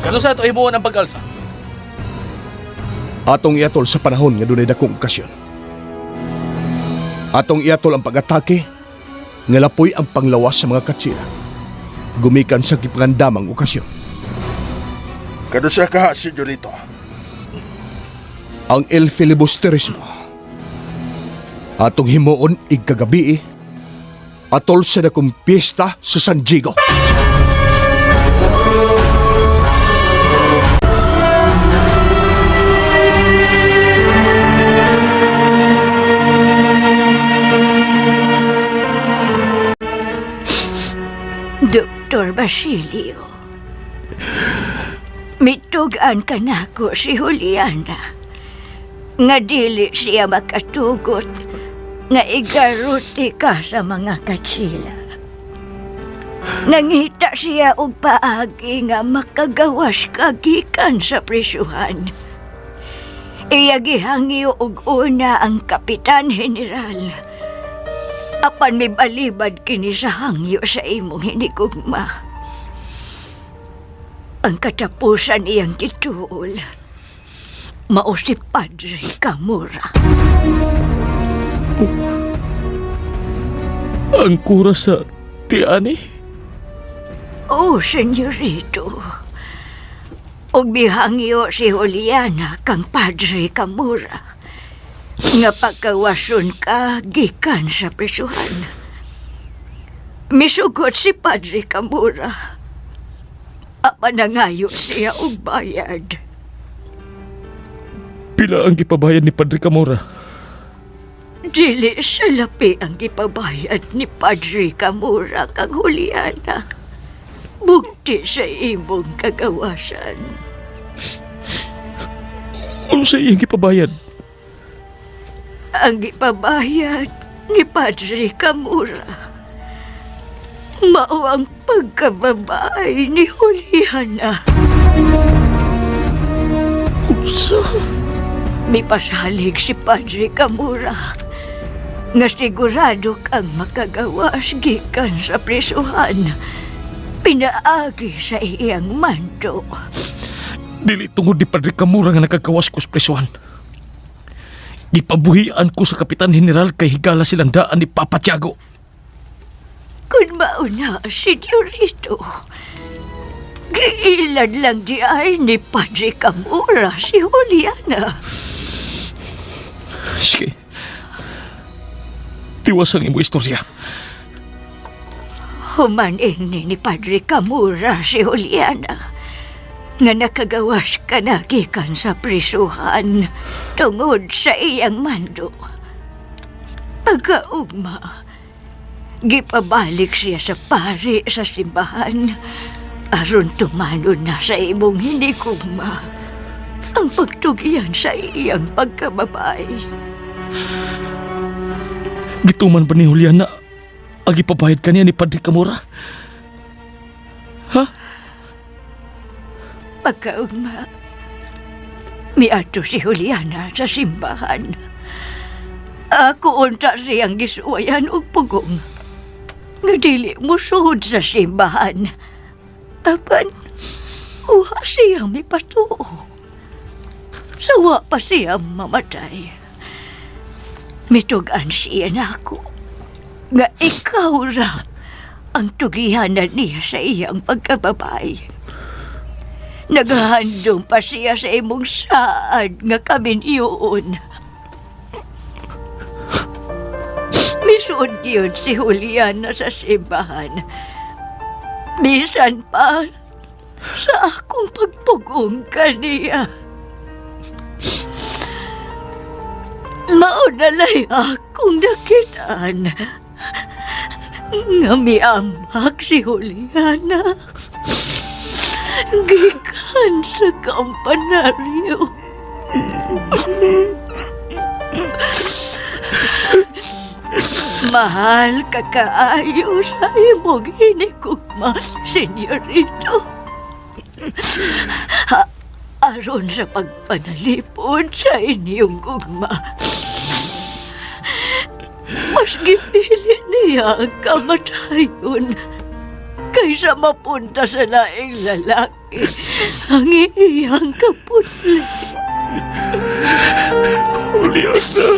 kano sa ato himuon ang pag-alsa? Atong iatol sa panahon nga dunay dakong okasyon. Atong iatol ang pag-atake nga lapoy ang panglawas sa mga katsila. Gumikan sa gipangandamang okasyon. Kano siya kaha, senyorito? Ang El Filibusterismo. Atong himuon igkagabi atol sa dakong piyesta sa San Diego. Doktor Basilio, mitugan ka nako si Juliana. Nga dili siya makatugot nga igaruti ka sa mga katsila. Nangita siya og paagi nga makagawas ka gikan sa presyuhan. Iya gihangyo og una ang Kapitan General. Apan mibalibad kini sa hangyo sa imong hinigugma. Ang katapusan iyang gituol, mao si Padre Camora. Ang kura sa tiani? Oh, senyorito. Og mihangyo si Juliana kang Padre Camora. Nga pagkawason ka, gikan sa presuhan. Misugot si Padre Camora. Apan nangayo siya og bayad. Pila ang gipabayad ni Padre Camora? Dili sa lapi ang gipabayad ni Padre Camora kang Juliana. Bukti sa imong kagawasan. Ano sa iyang gipabayad? Ang gipabayad ni Padre Camora mao ang pagkababae ni Juliana. Unsa? Mipasalig si Padre Camora nga sigurado kang makagawas gikan sa prisuhan. Pinaagi sa iyang mando. Dili tungod ni Padre Camora nga nakagawas ko sa prisuhan. Gipabuhian ko sa Kapitan General kay higala silang daan ni Papa Tiago. Kung mauna, senyorito, giilan lang di ay ni Padre Camora si Juliana. Sige. Tiwas ang imo istorya. Humaning ni Padre Camora si Juliana. Nga nakagawas ka na gikan sa prisuhan tungod sa iyang mando. Pagkaugma, gipabalik siya sa pari sa simbahan aron tumanon na sa imong hinigugma ang pagtugyan sa iyang pagkababay. Gituman ba ni Juliana ang ipabayad kaniya ni Padre Camora? Ha? Pagkaugma, miadto si Juliana sa simbahan. Ako unta siyang gisuwayan og pugong. Nga dili musuod sa simbahan. Apan, uha siyang mipatuo. Sawa pa siya mamatay. Mitugan siya nako nga ikaw ra ang tugihanan niya sa iyang pagkababay. Naghahandom pa siya sa imong saad nga kami niyoon. Misuod yun si Juliana sa simbahan. Bisan pa sa akong pagpugong kaniya. Maunalay akong nakitaan nga miambak si Juliana. Gikan sa kampanaryo. Mahal ka kaayo sa imong hinigugma, senyorito. Aron sa pagpanalipod sa inyong gugma. Mas gipili niya ang kamatayon kaysa mapunta sa laing lalaki ang iyang kaputli. Juliana.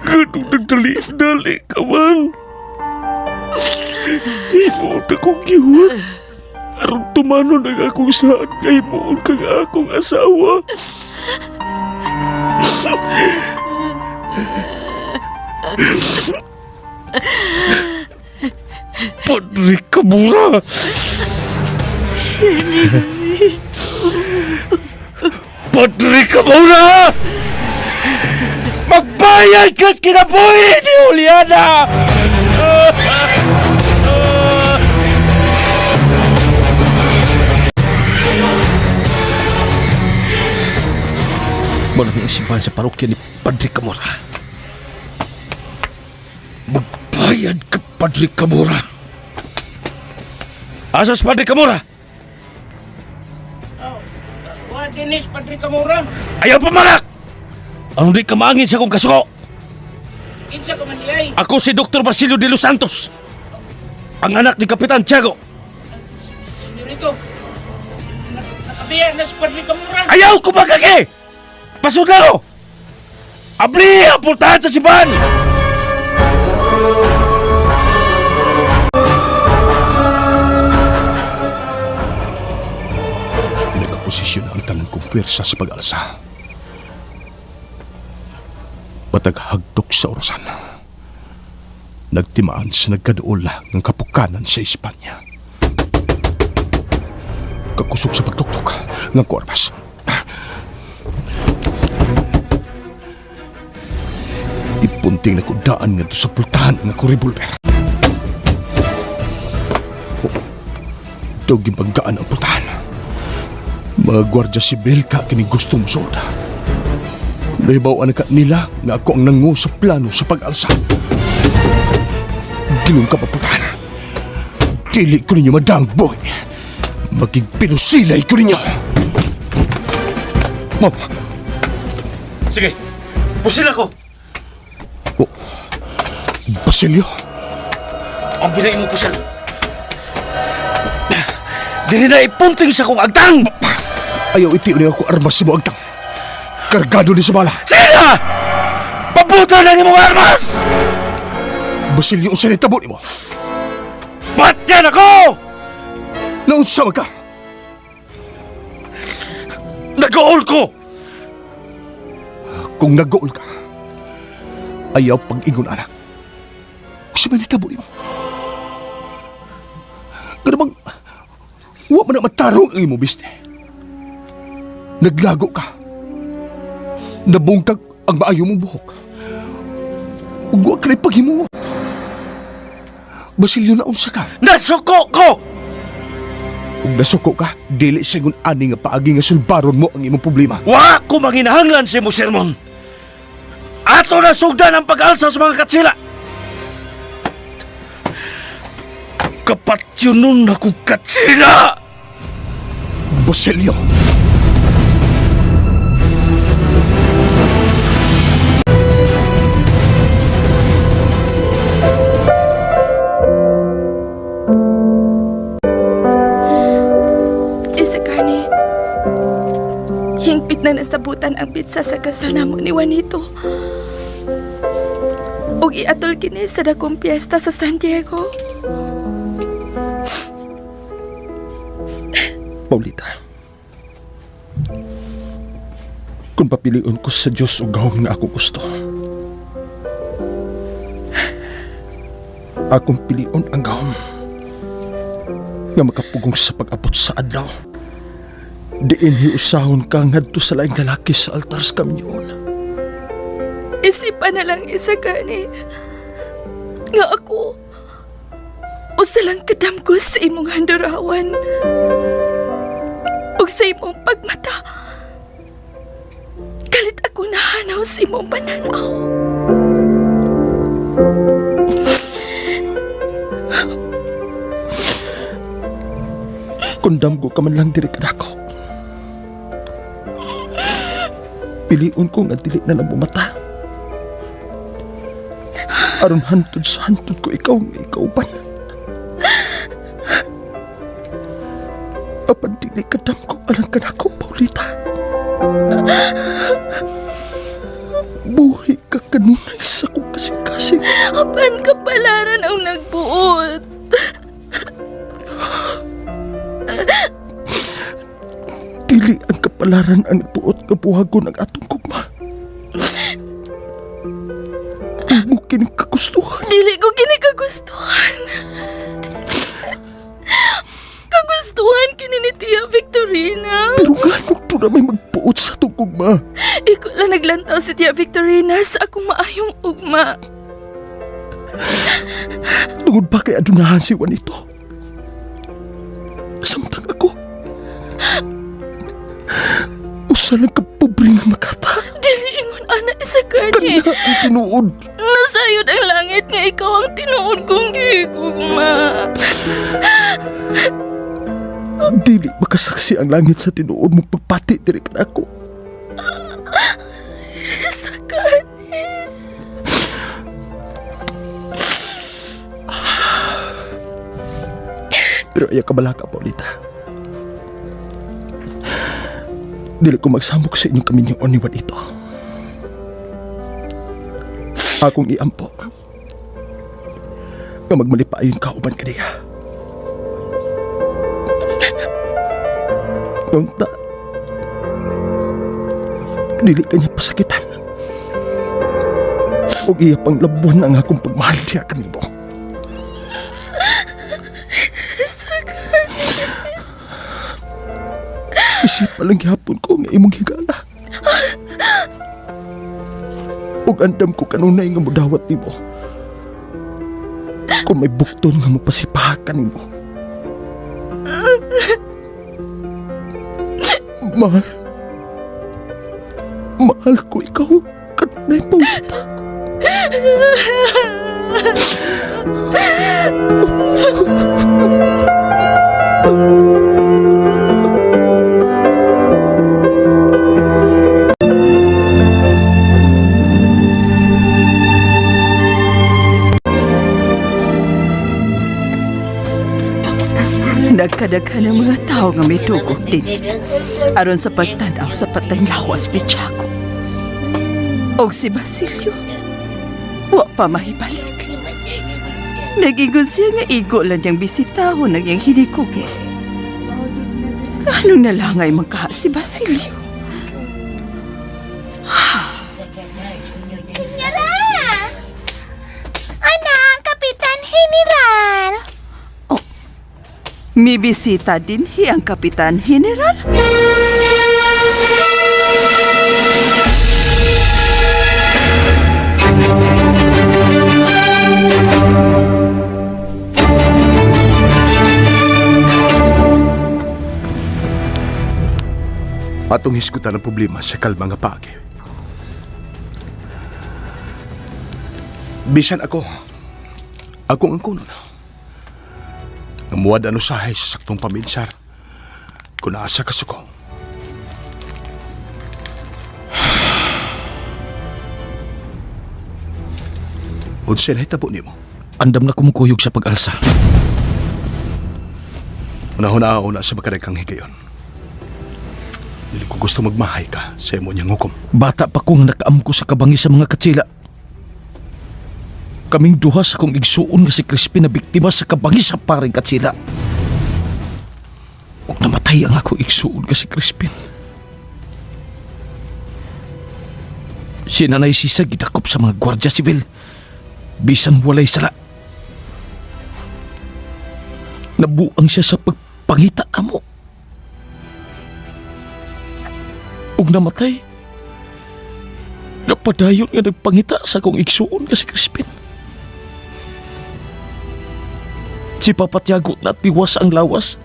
Ganong nagdali-dali ka man. Himuot akong gihuwat. Aron tumanon ang akong saad kay himuon kang akong asawa. Padre Camora! Padre Camora! Magbayad ka't kinabuhi ni Juliana! Marami ang simbahan sa parokya ni Padre Camora. Magbayad ka, Padre Camora! Asas, Padre Camora? Wa dinis Padre Camora. Ayaw pamarak! Anong di ka maangin sa akong kasuko? Kinsa ko man di ay? Ako si Dr. Basilio de los Santos. Ang anak ni Kapitan Tiago. Senyorito. Nakabiya na si Padre Camora. Ayaw ko magkaki! Pasudla ko! Abli ang pultahan sa simbahan! Nakaposisyon ang tanan kong pwersa sa pag-alsa. Pataghagtok sa orasan. Nagtimaan sa nagkaduol ng kapukanan sa Espanya. Kakusog sa pagtuktok ng kormas. Ipunting na kudaan nga sa pultahan nga ko revolver. Oh, daw gibanggaan ang pultahan. Mga gwardya sibil ka kini gusto mo suod. Nahibaw ka nila nga ako ang nangu sa plano sa pag-alsa. Gilong ka pultahan. Dili ko ninyo madang, boy. Maging pinusilay ko ninyo. Ma'am. Sige, pusil ako. Oh, Basilio? Ang binay mo pusil. Dili na ipunting sa kong agtang! Ayaw itiyo niya ako armas sa mo agtang. Kargado ni sa bala. Sige na! Pabuta ng imong armas! Basilio, unsa ni tabo nimo? Batyan ako! Naunsa man ka? Nag-uol ko! Kung nag-uol ka, ayaw pag-ingon, anak. Unsa man ni tabo nimo? Ganun bang Wa man na matarong ang imong biste. Naglago ka. Nabungkag ang maayo mong buhok. Ug wa ka na paghimuot. Basilio, na unsa ka? Nasuko ko! Ug nasuko ka, dili sa ingon ani nga paagi nga sulbaron mo ang imong problema. Wa ko manginahanglan sa imong sermon. Ato na sugdan ang pag-alsa sa mga katsila. Kapatyo nun akong katsila! Basilio! Isagani, hingpit na nasabutan ang pitsa sa kasal namo ni Juanito. Ug iatol kini sa dakong piyesta sa San Diego. Paulita, kung papilion ko sa Diyos o gahom nga ako gusto, akong pilion ang gahom nga makapugong sa pag-abot sa adlaw. Diin hiusahon ka ngadto sa laing lalaki sa altar sa kamyon. Isipan na lang, Isagani, nga ako usa lang kadamgos sa imong handurawan ug sa imong pagmata. Kalit ako nahanaw sa imong pananaw. Kung damgo ka man lang diri kanako, pilion ko nga dili na lang bumata. Aron hantod sa hantod ko ikaw nga ikaw ban. Apan dili ka damgo alang kanako, Paulita. Buhi ka kanunay sa kong kasing-kasing. Apan kapalaran ang nagbuot. Dili ang kapalaran ang nagbuot nga buhagon ang atong gugma. Imo kining kagustuhan. Dili ko kini kagustuhan. Kagustuhan kini ni Tia Victorina. Pero nganong doon na may magbuot sa atong gugma? Iko lang naglantaw si Tia Victorina sa akong maayong ugma. Tungod ba kay adunahan si Juanito? Samtang ako, usa lang ka pobre nga makata. Dili ingon ana Isagani. Kana ang tinuod. Nasayod ang langit nga ikaw ang tinuod kong gigugma. Dili makasaksi ang langit sa tinuod mong pagpati diri kanako. Isagani. Pero ayaw ka balaka, Paulita. Dili ko magsamok sa inyong kaminyoon ni Juanito. Akong iampo nga magmalipayon ka uban kaniya. Nunta, dili ka niya pasakitan. Og iya pang labuan ang akong pagmahal diya kanimo. Isipan lang gihapon ko nga imong higala. Ug andam ko kanunay nga modawat nimo. Kung may bukton nga mopasipahakan nimo. Mahal. Mahal ko ikaw kanunay, Paulita. Nagkadaghan ang mga tao nga may dugog din aron sa pagtan-aw sa patayng lawas ni Tiago. Og si Basilio, wa pa mahibalik. Nagingon siya nga igo lang niyang bisitahon ang iyang hinikugma. Ano na lang ay magkaha si Basilio? Senyora! Ana, ang Kapitan General! Oh, Mibisita dinhi ang Kapitan General? Atong hisgutan ang problema sa kalma nga paagi. Bisan ako, akong ang kunon. Namuad ano sahay sa saktong paminsar kung naasa kasuko. Unsay nahitabo nimo? Andam na kumukuyog sa pag-alsa. Unahuna-una sa makadaghang higayon. Dili ko gusto magmahay ka sa imo niyang hukom. Bata pa ko nga nakaamko sa kabangi sa mga katsila. Kaming duha sa kong igsuon nga si Crispin na biktima sa kabangi sa paring katsila. Ug namatay ang akong igsuon nga si Crispin. Si Nanay Sisa gidakop sa mga gwardiya sibil. Bisan walay sala. Nabuang siya sa pagpangita namo. Ug namatay. Napadayon nga nagpangita sa akong igsuon nga si Crispin. Si Papa Tiago natiwas ang lawas.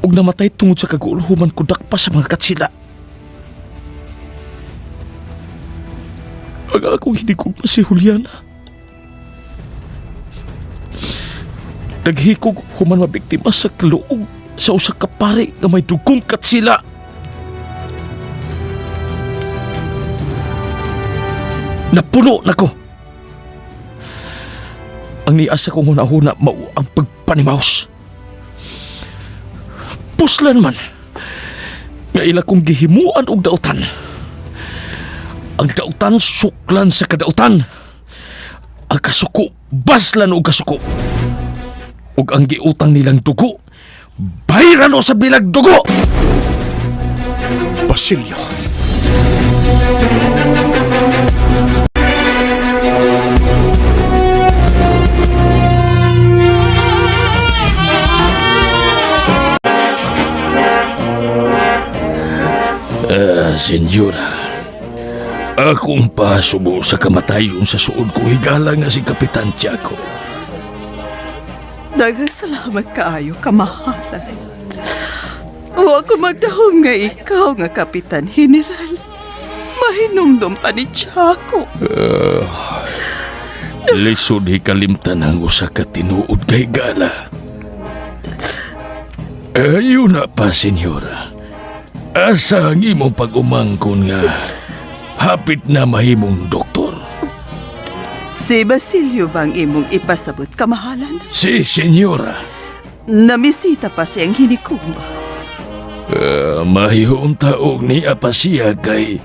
Ug namatay tungod sa kagulo human kudak pa sa mga katsila. Ang akong hinigugma si Juliana. Naghikog human mabiktima sa kaluog sa usa ka pari nga may dugong katsila. Napuno nako. Ang niasa kong hunahuna mao ang pagpanimaos. Puslan man nga ila kong gihimuan og dautan. Ang dautan suklan sa kadautan. Ang kasuko baslan og kasuko. Ug ang giutang nilang dugo bayran o sa bilag dugo. Basilio. Senyora, akong pasubo sa kamatayon sa suod kong higala nga si Kapitan Tiago. Daghang salamat kaayo, kamahalan. Wa ko magdahom nga ikaw nga Kapitan General. Mahinumdum pa ni Tiago. Lisod hikalimtan ang usa ka tinuod kay higala. Ayun na pa, senyora. Asa ang imong pag-umangkon nga hapit na mahimong doktor? Si Basilio bang imong ipasabot kamahalan? Si senyora. Namisita pa siyang hinikugma. Mahiyon taog niya pa siya kay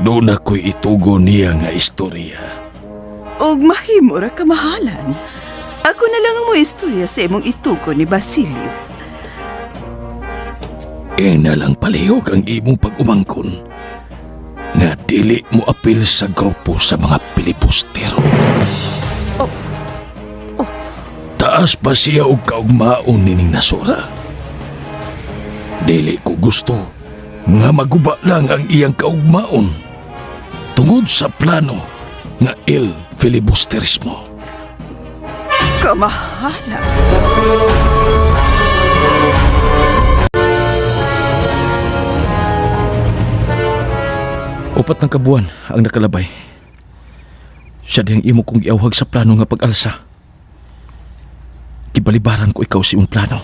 doon ako'y itugo niya nga istorya. Og mahimo ra kamahalan. Ako na lang ang mo istorya sa imong itugo ni Basilio. Ina lang palihog ang imong pag-umangkon nga dili mo apil sa grupo sa mga pilibustero. Oh. Oh. Taas pa siya og kaugmaon nining nasura. Dili ko gusto nga maguba lang ang iyang kaugmaon tungod sa plano nga il filibusterismo. Kamahala. Upat ng kabuan ang nakalabay. Siya diyang imo kong iawhag sa plano nga pag-alsa. Gibalibaran ko ikaw sa imong plano.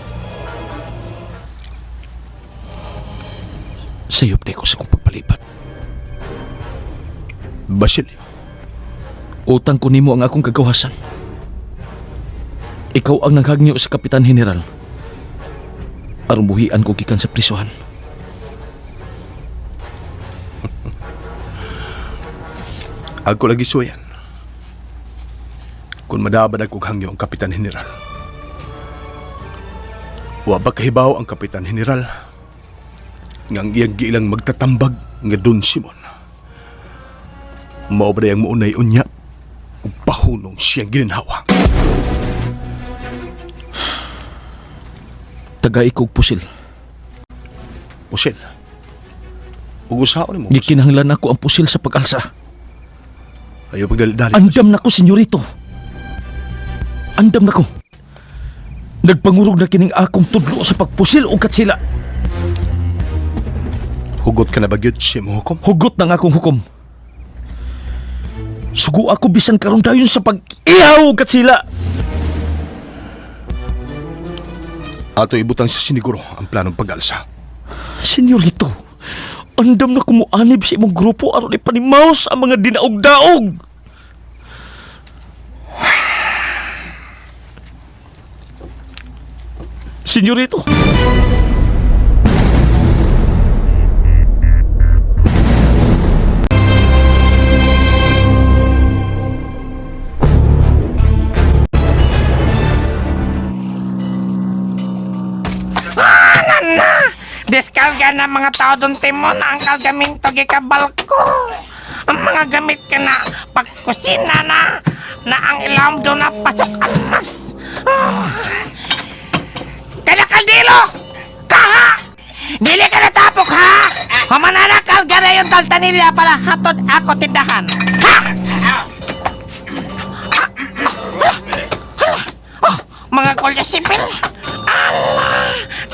Sayop na ko sa kong pagpalipat. Basilio. Utang ko nimo ang akong kagawasan. Ikaw ang naghagyo sa Kapitan General. Aron buhian ko gikan sa prisuhan. Ako lagi suwayan. Kung madabad ako hangyo ang Kapitan General. Wa ba kahibaw ang Kapitan General? Nga ang iyang giilang magtatambag nga Don Simon. Mao ba ang muunay unya ug pahunong siyang gininhawa. Tagay ko og pusil. Pusil? Ug usaon nimo? Gikinahanglan nako ang pusil sa pag-alsa. Ayaw pagdali-dali. Andam nako, senyorito. Andam nako. Nagpangurog na kining akong tudlo sa pagpusil og katsila. Hugot ka na ba gyud sa imong hukom? Hugot na nga akong hukom. Sugo ako bisan karon dayon sa pag-ihaw og katsila. Ato ibutang sa siniguro ang planong pag-alsa. Senyorito, andam na kumuanib sa imong grupo aron ipanimaos ang mga dinaog-daog. Senyorito. Ana! Diskarga na mga tao doon, Timon. Ang kalgaminto gikabal ko. Ang mga gamit ka na pagkusina na na ang ilam doon na pasok almas. Ah. Kaya kaldilo! Kaha! Dili ka natapok ha! Humanana kalga na yung taltanilya pala hatod ako tindahan. Ha! Hala! Hala! Oh, mga kolya sipil! Ala!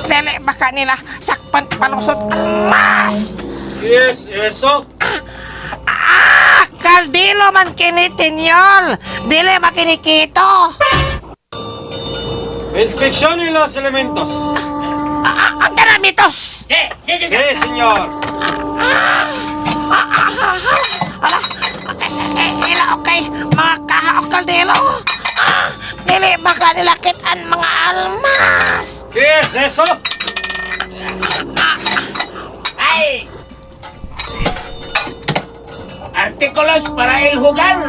Dili baka nila sakpan palusot almas! Yes, eso. Ah! Kaldilo man kini tinyol! Dili ba kinikito? Inspección y los elementos. Ang kanamitos! Sí, sí, sí. Sí, señor. Ala! Ila okay, mga kaha o kaldilo! Ah, dili baka nila kitaan mga almas! ¿Qué es eso? Ay! Artículos para el jugar.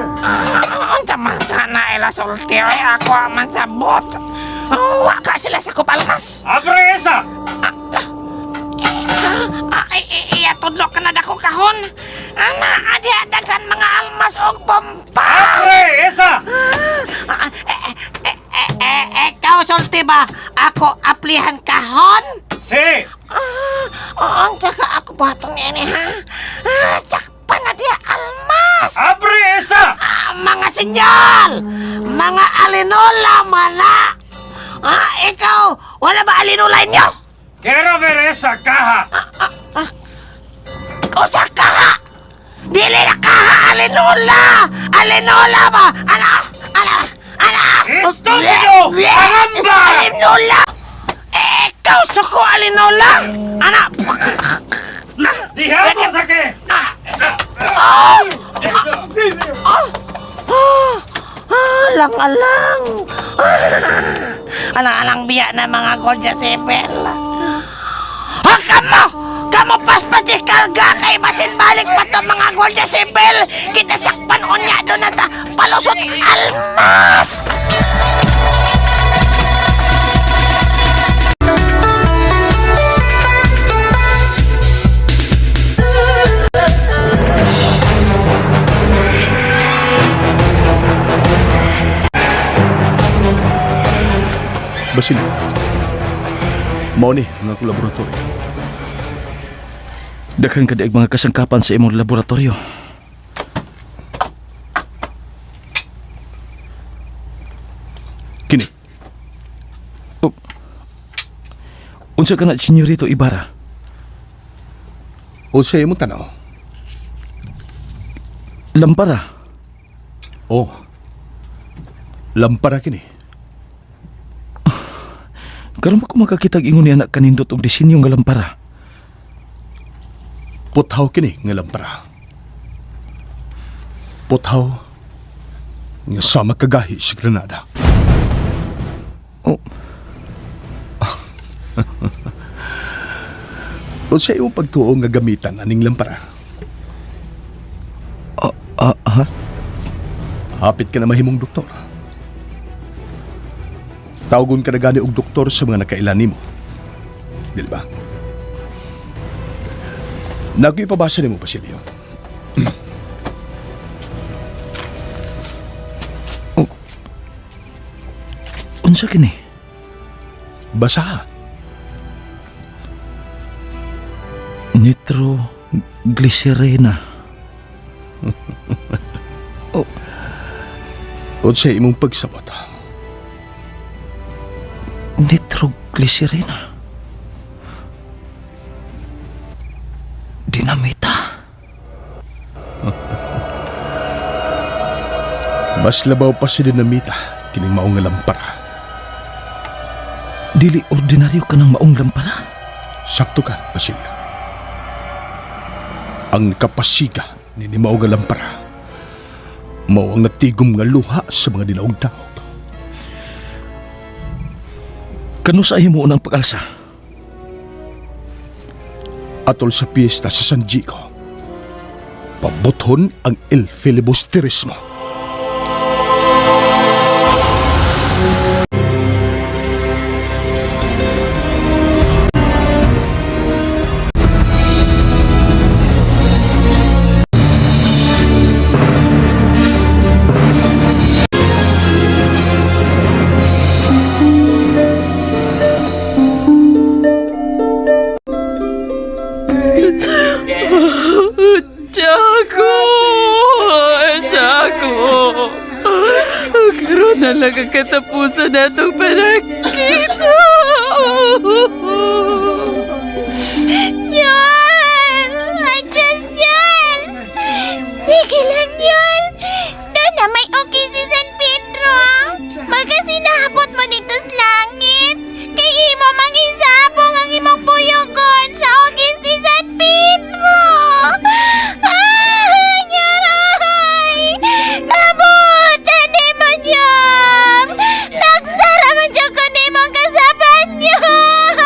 Unsa man ka na ila sulti oy ako man sabot. Oh, wa ka sila sa kupalmas. ¡Abre esa! Ay, iya tudlo ka na dako kahon. Ana adi daghan mga almas og bomba. ¡Abre esa! Ikaw sulti ba ako aplihan kahon? Sí. Ah, unsa ka ako baton ini ha? Ah, sakpan na diya almas. ¡Abre esa! Ah, mga senyal! Mga alinola mana! Ah, ikaw, wala ba alinola inyo? Quiero ver esa caja. Usa ka ha! Dili na kaha alinola! Alinola ba? Ano? Ano? Ano? Estúpido! Caramba! Alinola! Ikaw, suko alinola! Ano? ¡Dijamos a qué! Ah! Ah! Ah! Alang-alang! Ah! Alang-alang biya na mga Goldia Sipel. Ah, kamo! Kamo paspas karga kay basin balik pa to mga Goldia Sipel! Kita sakpan unya doon na ta palusot almas! Basilio. Mao ni ang akong laboratorio. Daghan ka diag mga kasangkapan sa imong laboratorio. Kini. Oh. Unsa ka na, Senyorito Ibarra? Unsa imong tanaw? Lampara. Oh. Lampara kini. Karon pa ko makakita og ingon ni anak kanindot og disenyo nga lampara. Puthaw kini nga lampara. Puthaw nga sama kagahi sa Granada. Oh. Unsa imong pagtuo nga gamitan aning lampara? Ha? Hapit ka na mahimong doktor. Tawgon ka na gani og doktor sa mga nakaila nimo. Dili ba? Nagipabasa nimo Basilio. Unsa kini? Basa. Nitroglycerina. Oh. Unsay imong pagsabot? Nitroglycerina. Dinamita. Mas labaw pa si dinamita kining maong nga lampara. Dili ordinaryo ka ng maong lampara? Sakto ka, Basilio. Ang kapasiga ni mao nga lampara mao ang natigom nga luha sa mga dinaog-daog. Kano sa imo unang pag-alsa? Atol sa piyesta sa San Diego, pabuthon ang El Filibusterismo. Tiago! Tiago! Karon na lang ang katapusan natong panagkita! Nyor! Adiyos, Nyor! Sige lang, Nyor! Doon na may okay si San Pedro. Baga sinabot mo dito sa langit. Kay imo mang isabong ang imong puyogon sa ogis ni San Pedro. Ah, Nyor, ay! Kabutan ni mo, Nyor! Nagsara man dyan ko ni mong kasapan, Nyor!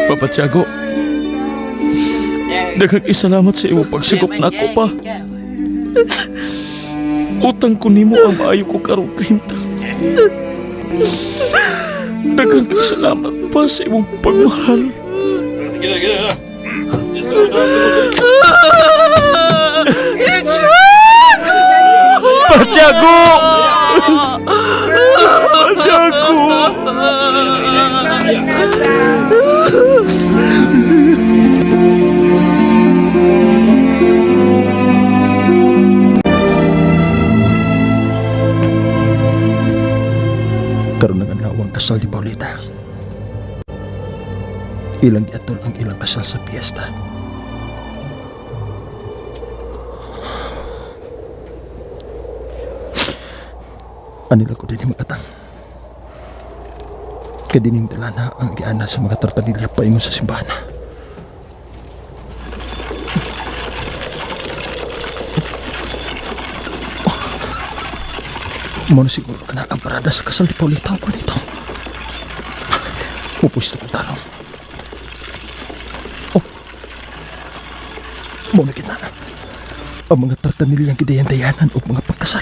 Papa Tiago, daghang isalamat sa imong pagsigop nako pa. Utang ko nimo ang maayo ko karong kahimtang. Daghang salamat pa sa imong pagmahal. Tiago! Pa Tiago! Pa Tiago! Karon ng adlaw ang kasal ni Paulita. Ilang giatol ang ilang kasal sa piyesta. Anila ko din magatang. Kadining dalana ang giana sa mga tartanilya paingon sa simbahan. Mo na siguro ka na ang parada sa kasal ni Paulita o nito. Mupwisto kong tarong. Oh. Mo na kita. Ang mga tartanilyang gidayan-dayanan o mga pagkasal.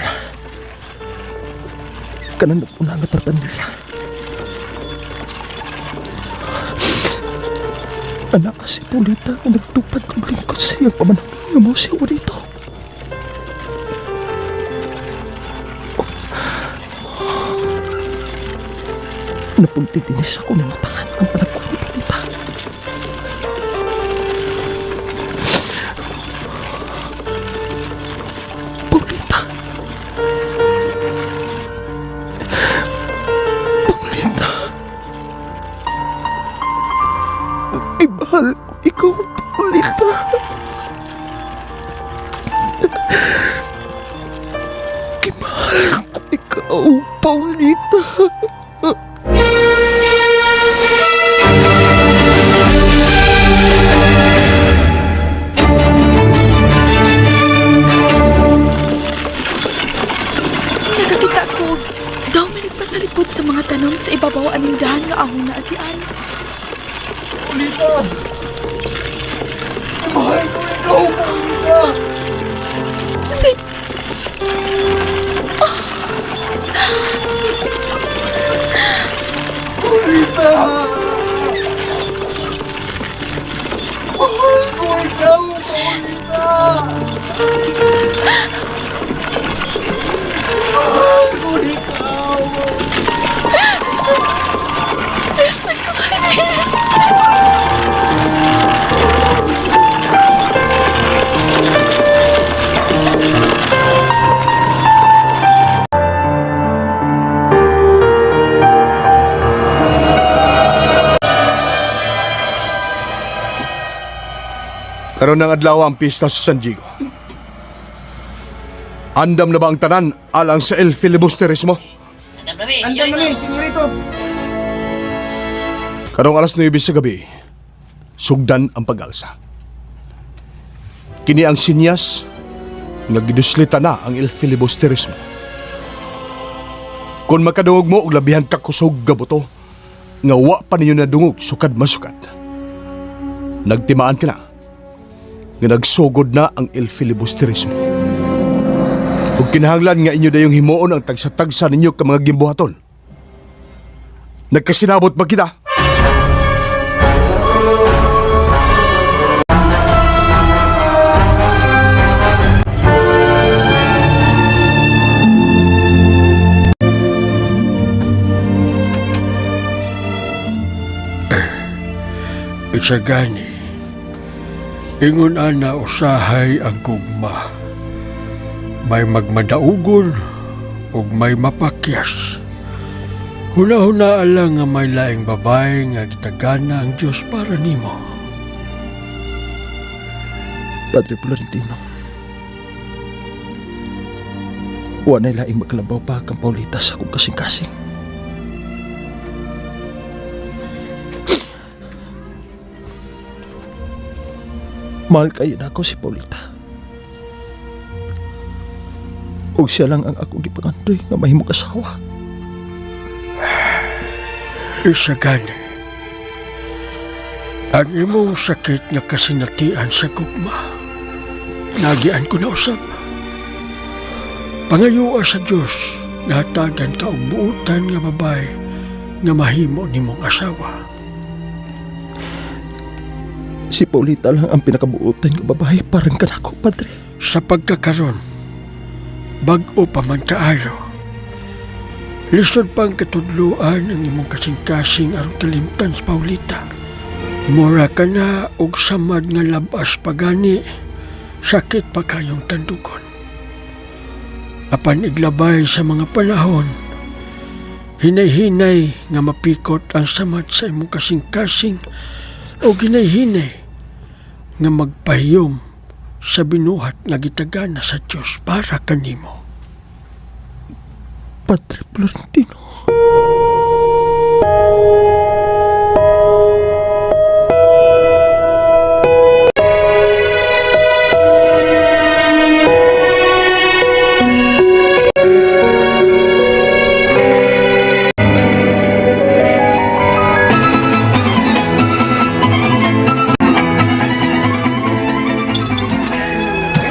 Kanan nag-una nga tartanilya. Anak si Paulita nga nagtupad ng lingkod sa iyang pamanang nga mo si Juanito. Napunti din sa akong namutangan ang panagkuhan ni Paulita. Paulita. Paulita. Ibahal ko ikaw, Paulita. Kimahal ko ikaw, Paulita. Nakakita ko, daw may nagpasalipot sa mga tanom sa ibabaw aning dahan nga among naagian. Paulita! Mahal ko ikaw, Paulita! Si... Paulita! Mahal ko ikaw, Paulita! Mahal ko ikaw! Nasa kuhanin! Karon ng adlaw ang pista sa San Diego. Andam na ba ang tanan alang sa El Filibusterismo? Andam na ni, senyorito. Karong alas 9 sa gabi, sugdan ang pag-alsa. Kini ang sinyas nga giduslita na ang El Filibusterismo. Kung makadungog mo og labihan ka kusog gabuto, nga wa pa ninyo nadungog sukad masukad. Nagtimaan ka na nga nagsugod na ang El Filibusterismo. Ug kinahanglan nga inyo dayong himuon ang tagsa-tagsa ninyo ka mga gimbuhaton. Nagkasinabot ba kita? Isagani, ingon ana usahay ang gugma. May magmadaugon ug may mapakyas. Huna-huna lang nga may laing babae nga gitagana ang Dios para nimo. Padre Florentino, wa na'y laing magkalabaw pa kang Paulita sa akong kasing-kasing. Mahal kayo na ako si Paulita. Ug siya lang ang akong gipangandoy nga mahimong asawa. Isagani, ang imong sakit nga kasinatian sa gugma, nagian ko na usab. Pangayua sa Dios nga hatagan ka og buutan nga babae nga mahimo nimong asawa. Si Paulita lang ang pinakabuutan nga babae parang kanako, Padre. Sa pagkakaron, bag-o pa man kaayo. Lisod pang katudloan ang imong kasing-kasing aron kalimtan sa Paulita. Mura ka na og samad nga labas pagani, sakit pa kayong tandugon. Apan iglabay sa mga panahon, hinay-hinay nga mapikot ang samad sa imong kasing-kasing o hinay-hinay nga magpahiyom sa binuhat nga gitagana sa Dios para kanimo. Padre Florentino.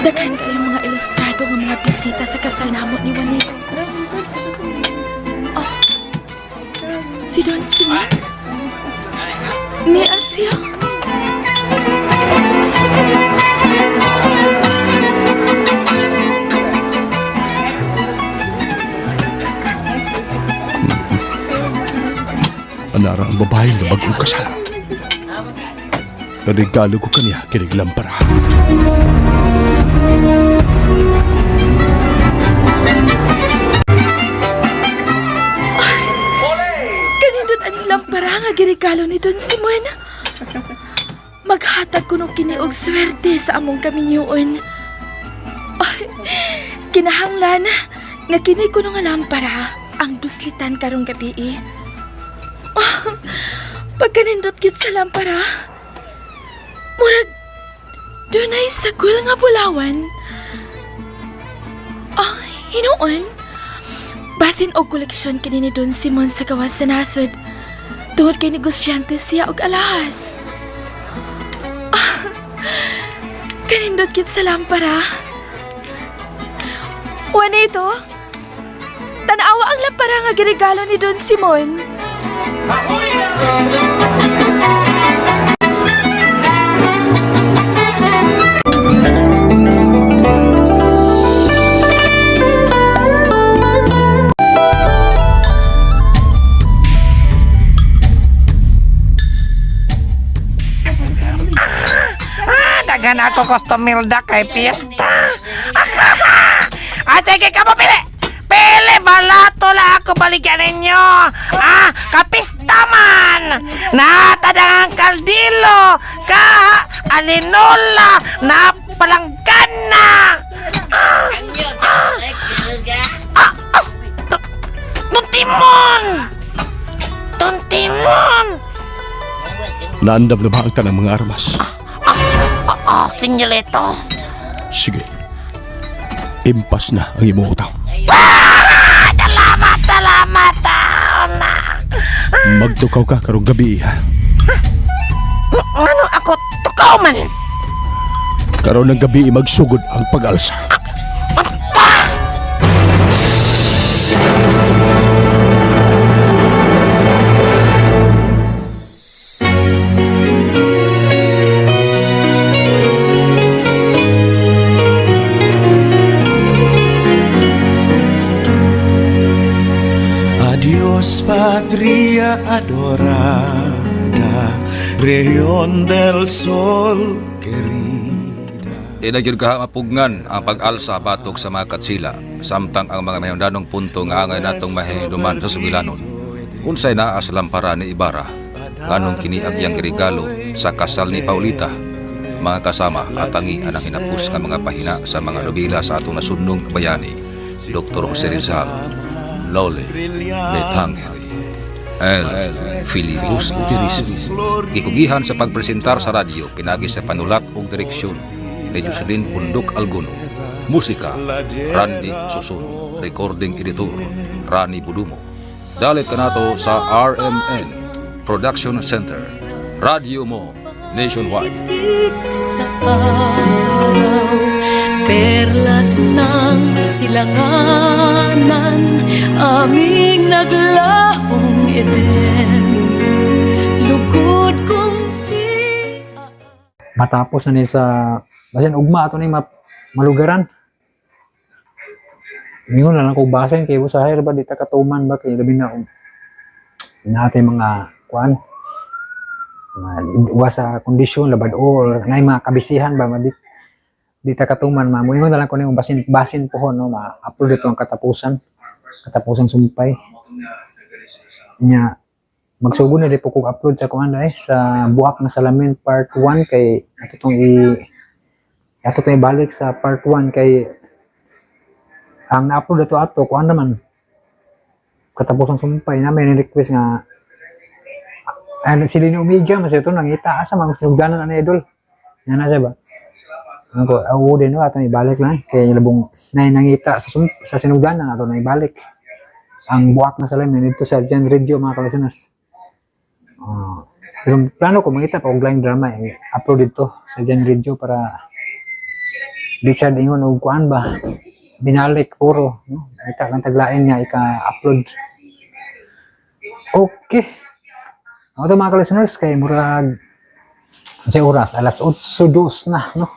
Daghan kayong mga ilustrado nga mga bisita sa kasal namo ni Juanito. Oh, si Don Simon. Ni Asia. Anara ang babae nga bagong kasal. Regalo ko kaniya kinig lampara. Kanindot aning lampara nga giregalo ni Don Simon. Maghatag kuno kini og swerte sa among kaminyoon. Ay, kinahanglan nga kini kuno nga lampara ang duslitan karong gabi. Oh, pagkanindot gid sa lampara, murag dunay sagol nga bulawan. Ay, hinuon. Basin og koleksyon kini ni Don Simon sa gawas sa nasod. Tungod kay negosyante siya og alahas. Ah, kanindot gid sa lampara. Juanito, tan-awa ang lampara nga giregalo ni Don Simon. Ah, daghan ako customer da kay piyesta. Ah, sige ka mo pili. Pili balato la ako baligyan ninyo. Ah, kapista Taman! Natadang ang kaldilo, kaha, alinola, na palanggana! Ah! Ah! Ah! Ah! Don Timon! Don Timon! Naandam na ba ang tanang mga armas? Oh, senyorito. Sige. Impas na ang imong utaw. Ah! Salamat, salamat! Ah, na. Magtukaw ka karong gabi, ha? Ano ako tukaw man? Karon ng gabi magsugod ang pag-alsa. Adiós patria adorada, región del sol querida. Di na gyud kaha mapugngan ang pag-alsa batok sa mga katsila samtang ang mga mahinungdanong punto nga angay natong mahinumduman sa sugilanon. Unsay naa sa lampara ni Ibarra nganong kini ang iyang regalo sa kasal ni Paulita? Mga kasama atangi anang hinapos nga mga pahina sa mga nobela sa atong nasudnong bayani, Dr. Jose Rizal, Noli Me Tangere, El Filibusterismo. Gikugihan sa pagpresentar sa radyo pinagi sa panulat ug direksyon ni Jocelyn Pundok Alguno. Musika Randy Susun, recording editor Rani Budumo. Dalit kanato sa RMN Production Center. Radyo mo nationwide. Itik sa araw, perlas ng silanganan, aming naglahong Eden. Lugod kong Matapos na ni sa basin ugma ato ni malugaran. Ingon na lang kog basin kay usahay ra ba di ta katuman ba kay labi na og natay mga kuan mga wa sa kondisyon labad or nay mga kabisihan ba ma di ta katuman ma moingon na lang ko nimo basin basin pohon no ma-upload ito ang katapusan katapusan sumpay nya magsugod na di po kog upload sa kuan ay sa Buak na Salamin part 1 kay ato tong ibalik sa part 1 kay ang na-upload ato ato kuan naman katapusan sumpay na may request nga ano sila ni Omega mas ito nangita asa mga sinugdanan ani idol nga na siya ba ako oo din no ato ibalik lang kay labong nay nangita sa sa sinugdanan ato na ibalik ang Buak na Salamin dito sa Gen Radio mga ka-listeners. Oh, pero plano ko mangita pa og line drama eh, upload dito sa Gen Radio para di siya ingon og kuan ba binalik puro no kita lang taglain nga ika-upload. Okay. Ako to mga ka-listeners kay murag sa oras alas 8:02 na no.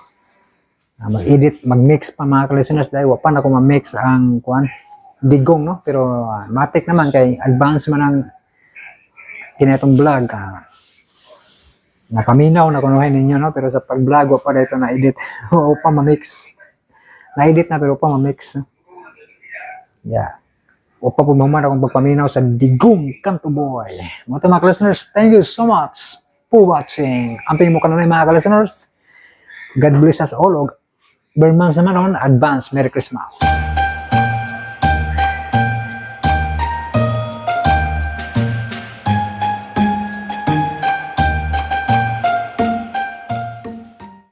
Mag-edit, mag-mix pa mga ka-listeners dahil wa pa na ko ma-mix ang kuan digong no pero matik naman kay advance man ang kinetong vlog. Nakaminaw na kunuhin ninyo no pero sa pag-vlog wa pa dito na edit o pa ma-mix. Na-edit na pero pa ma-mix. No? Yeah. O pa pumaman akong pagpaminaw sa Digong Kanto Boy. Mga mga listeners, thank you so much for watching. Amping mo kanunay mga listeners. God bless us all. Og Bermans naman on, advance Merry Christmas.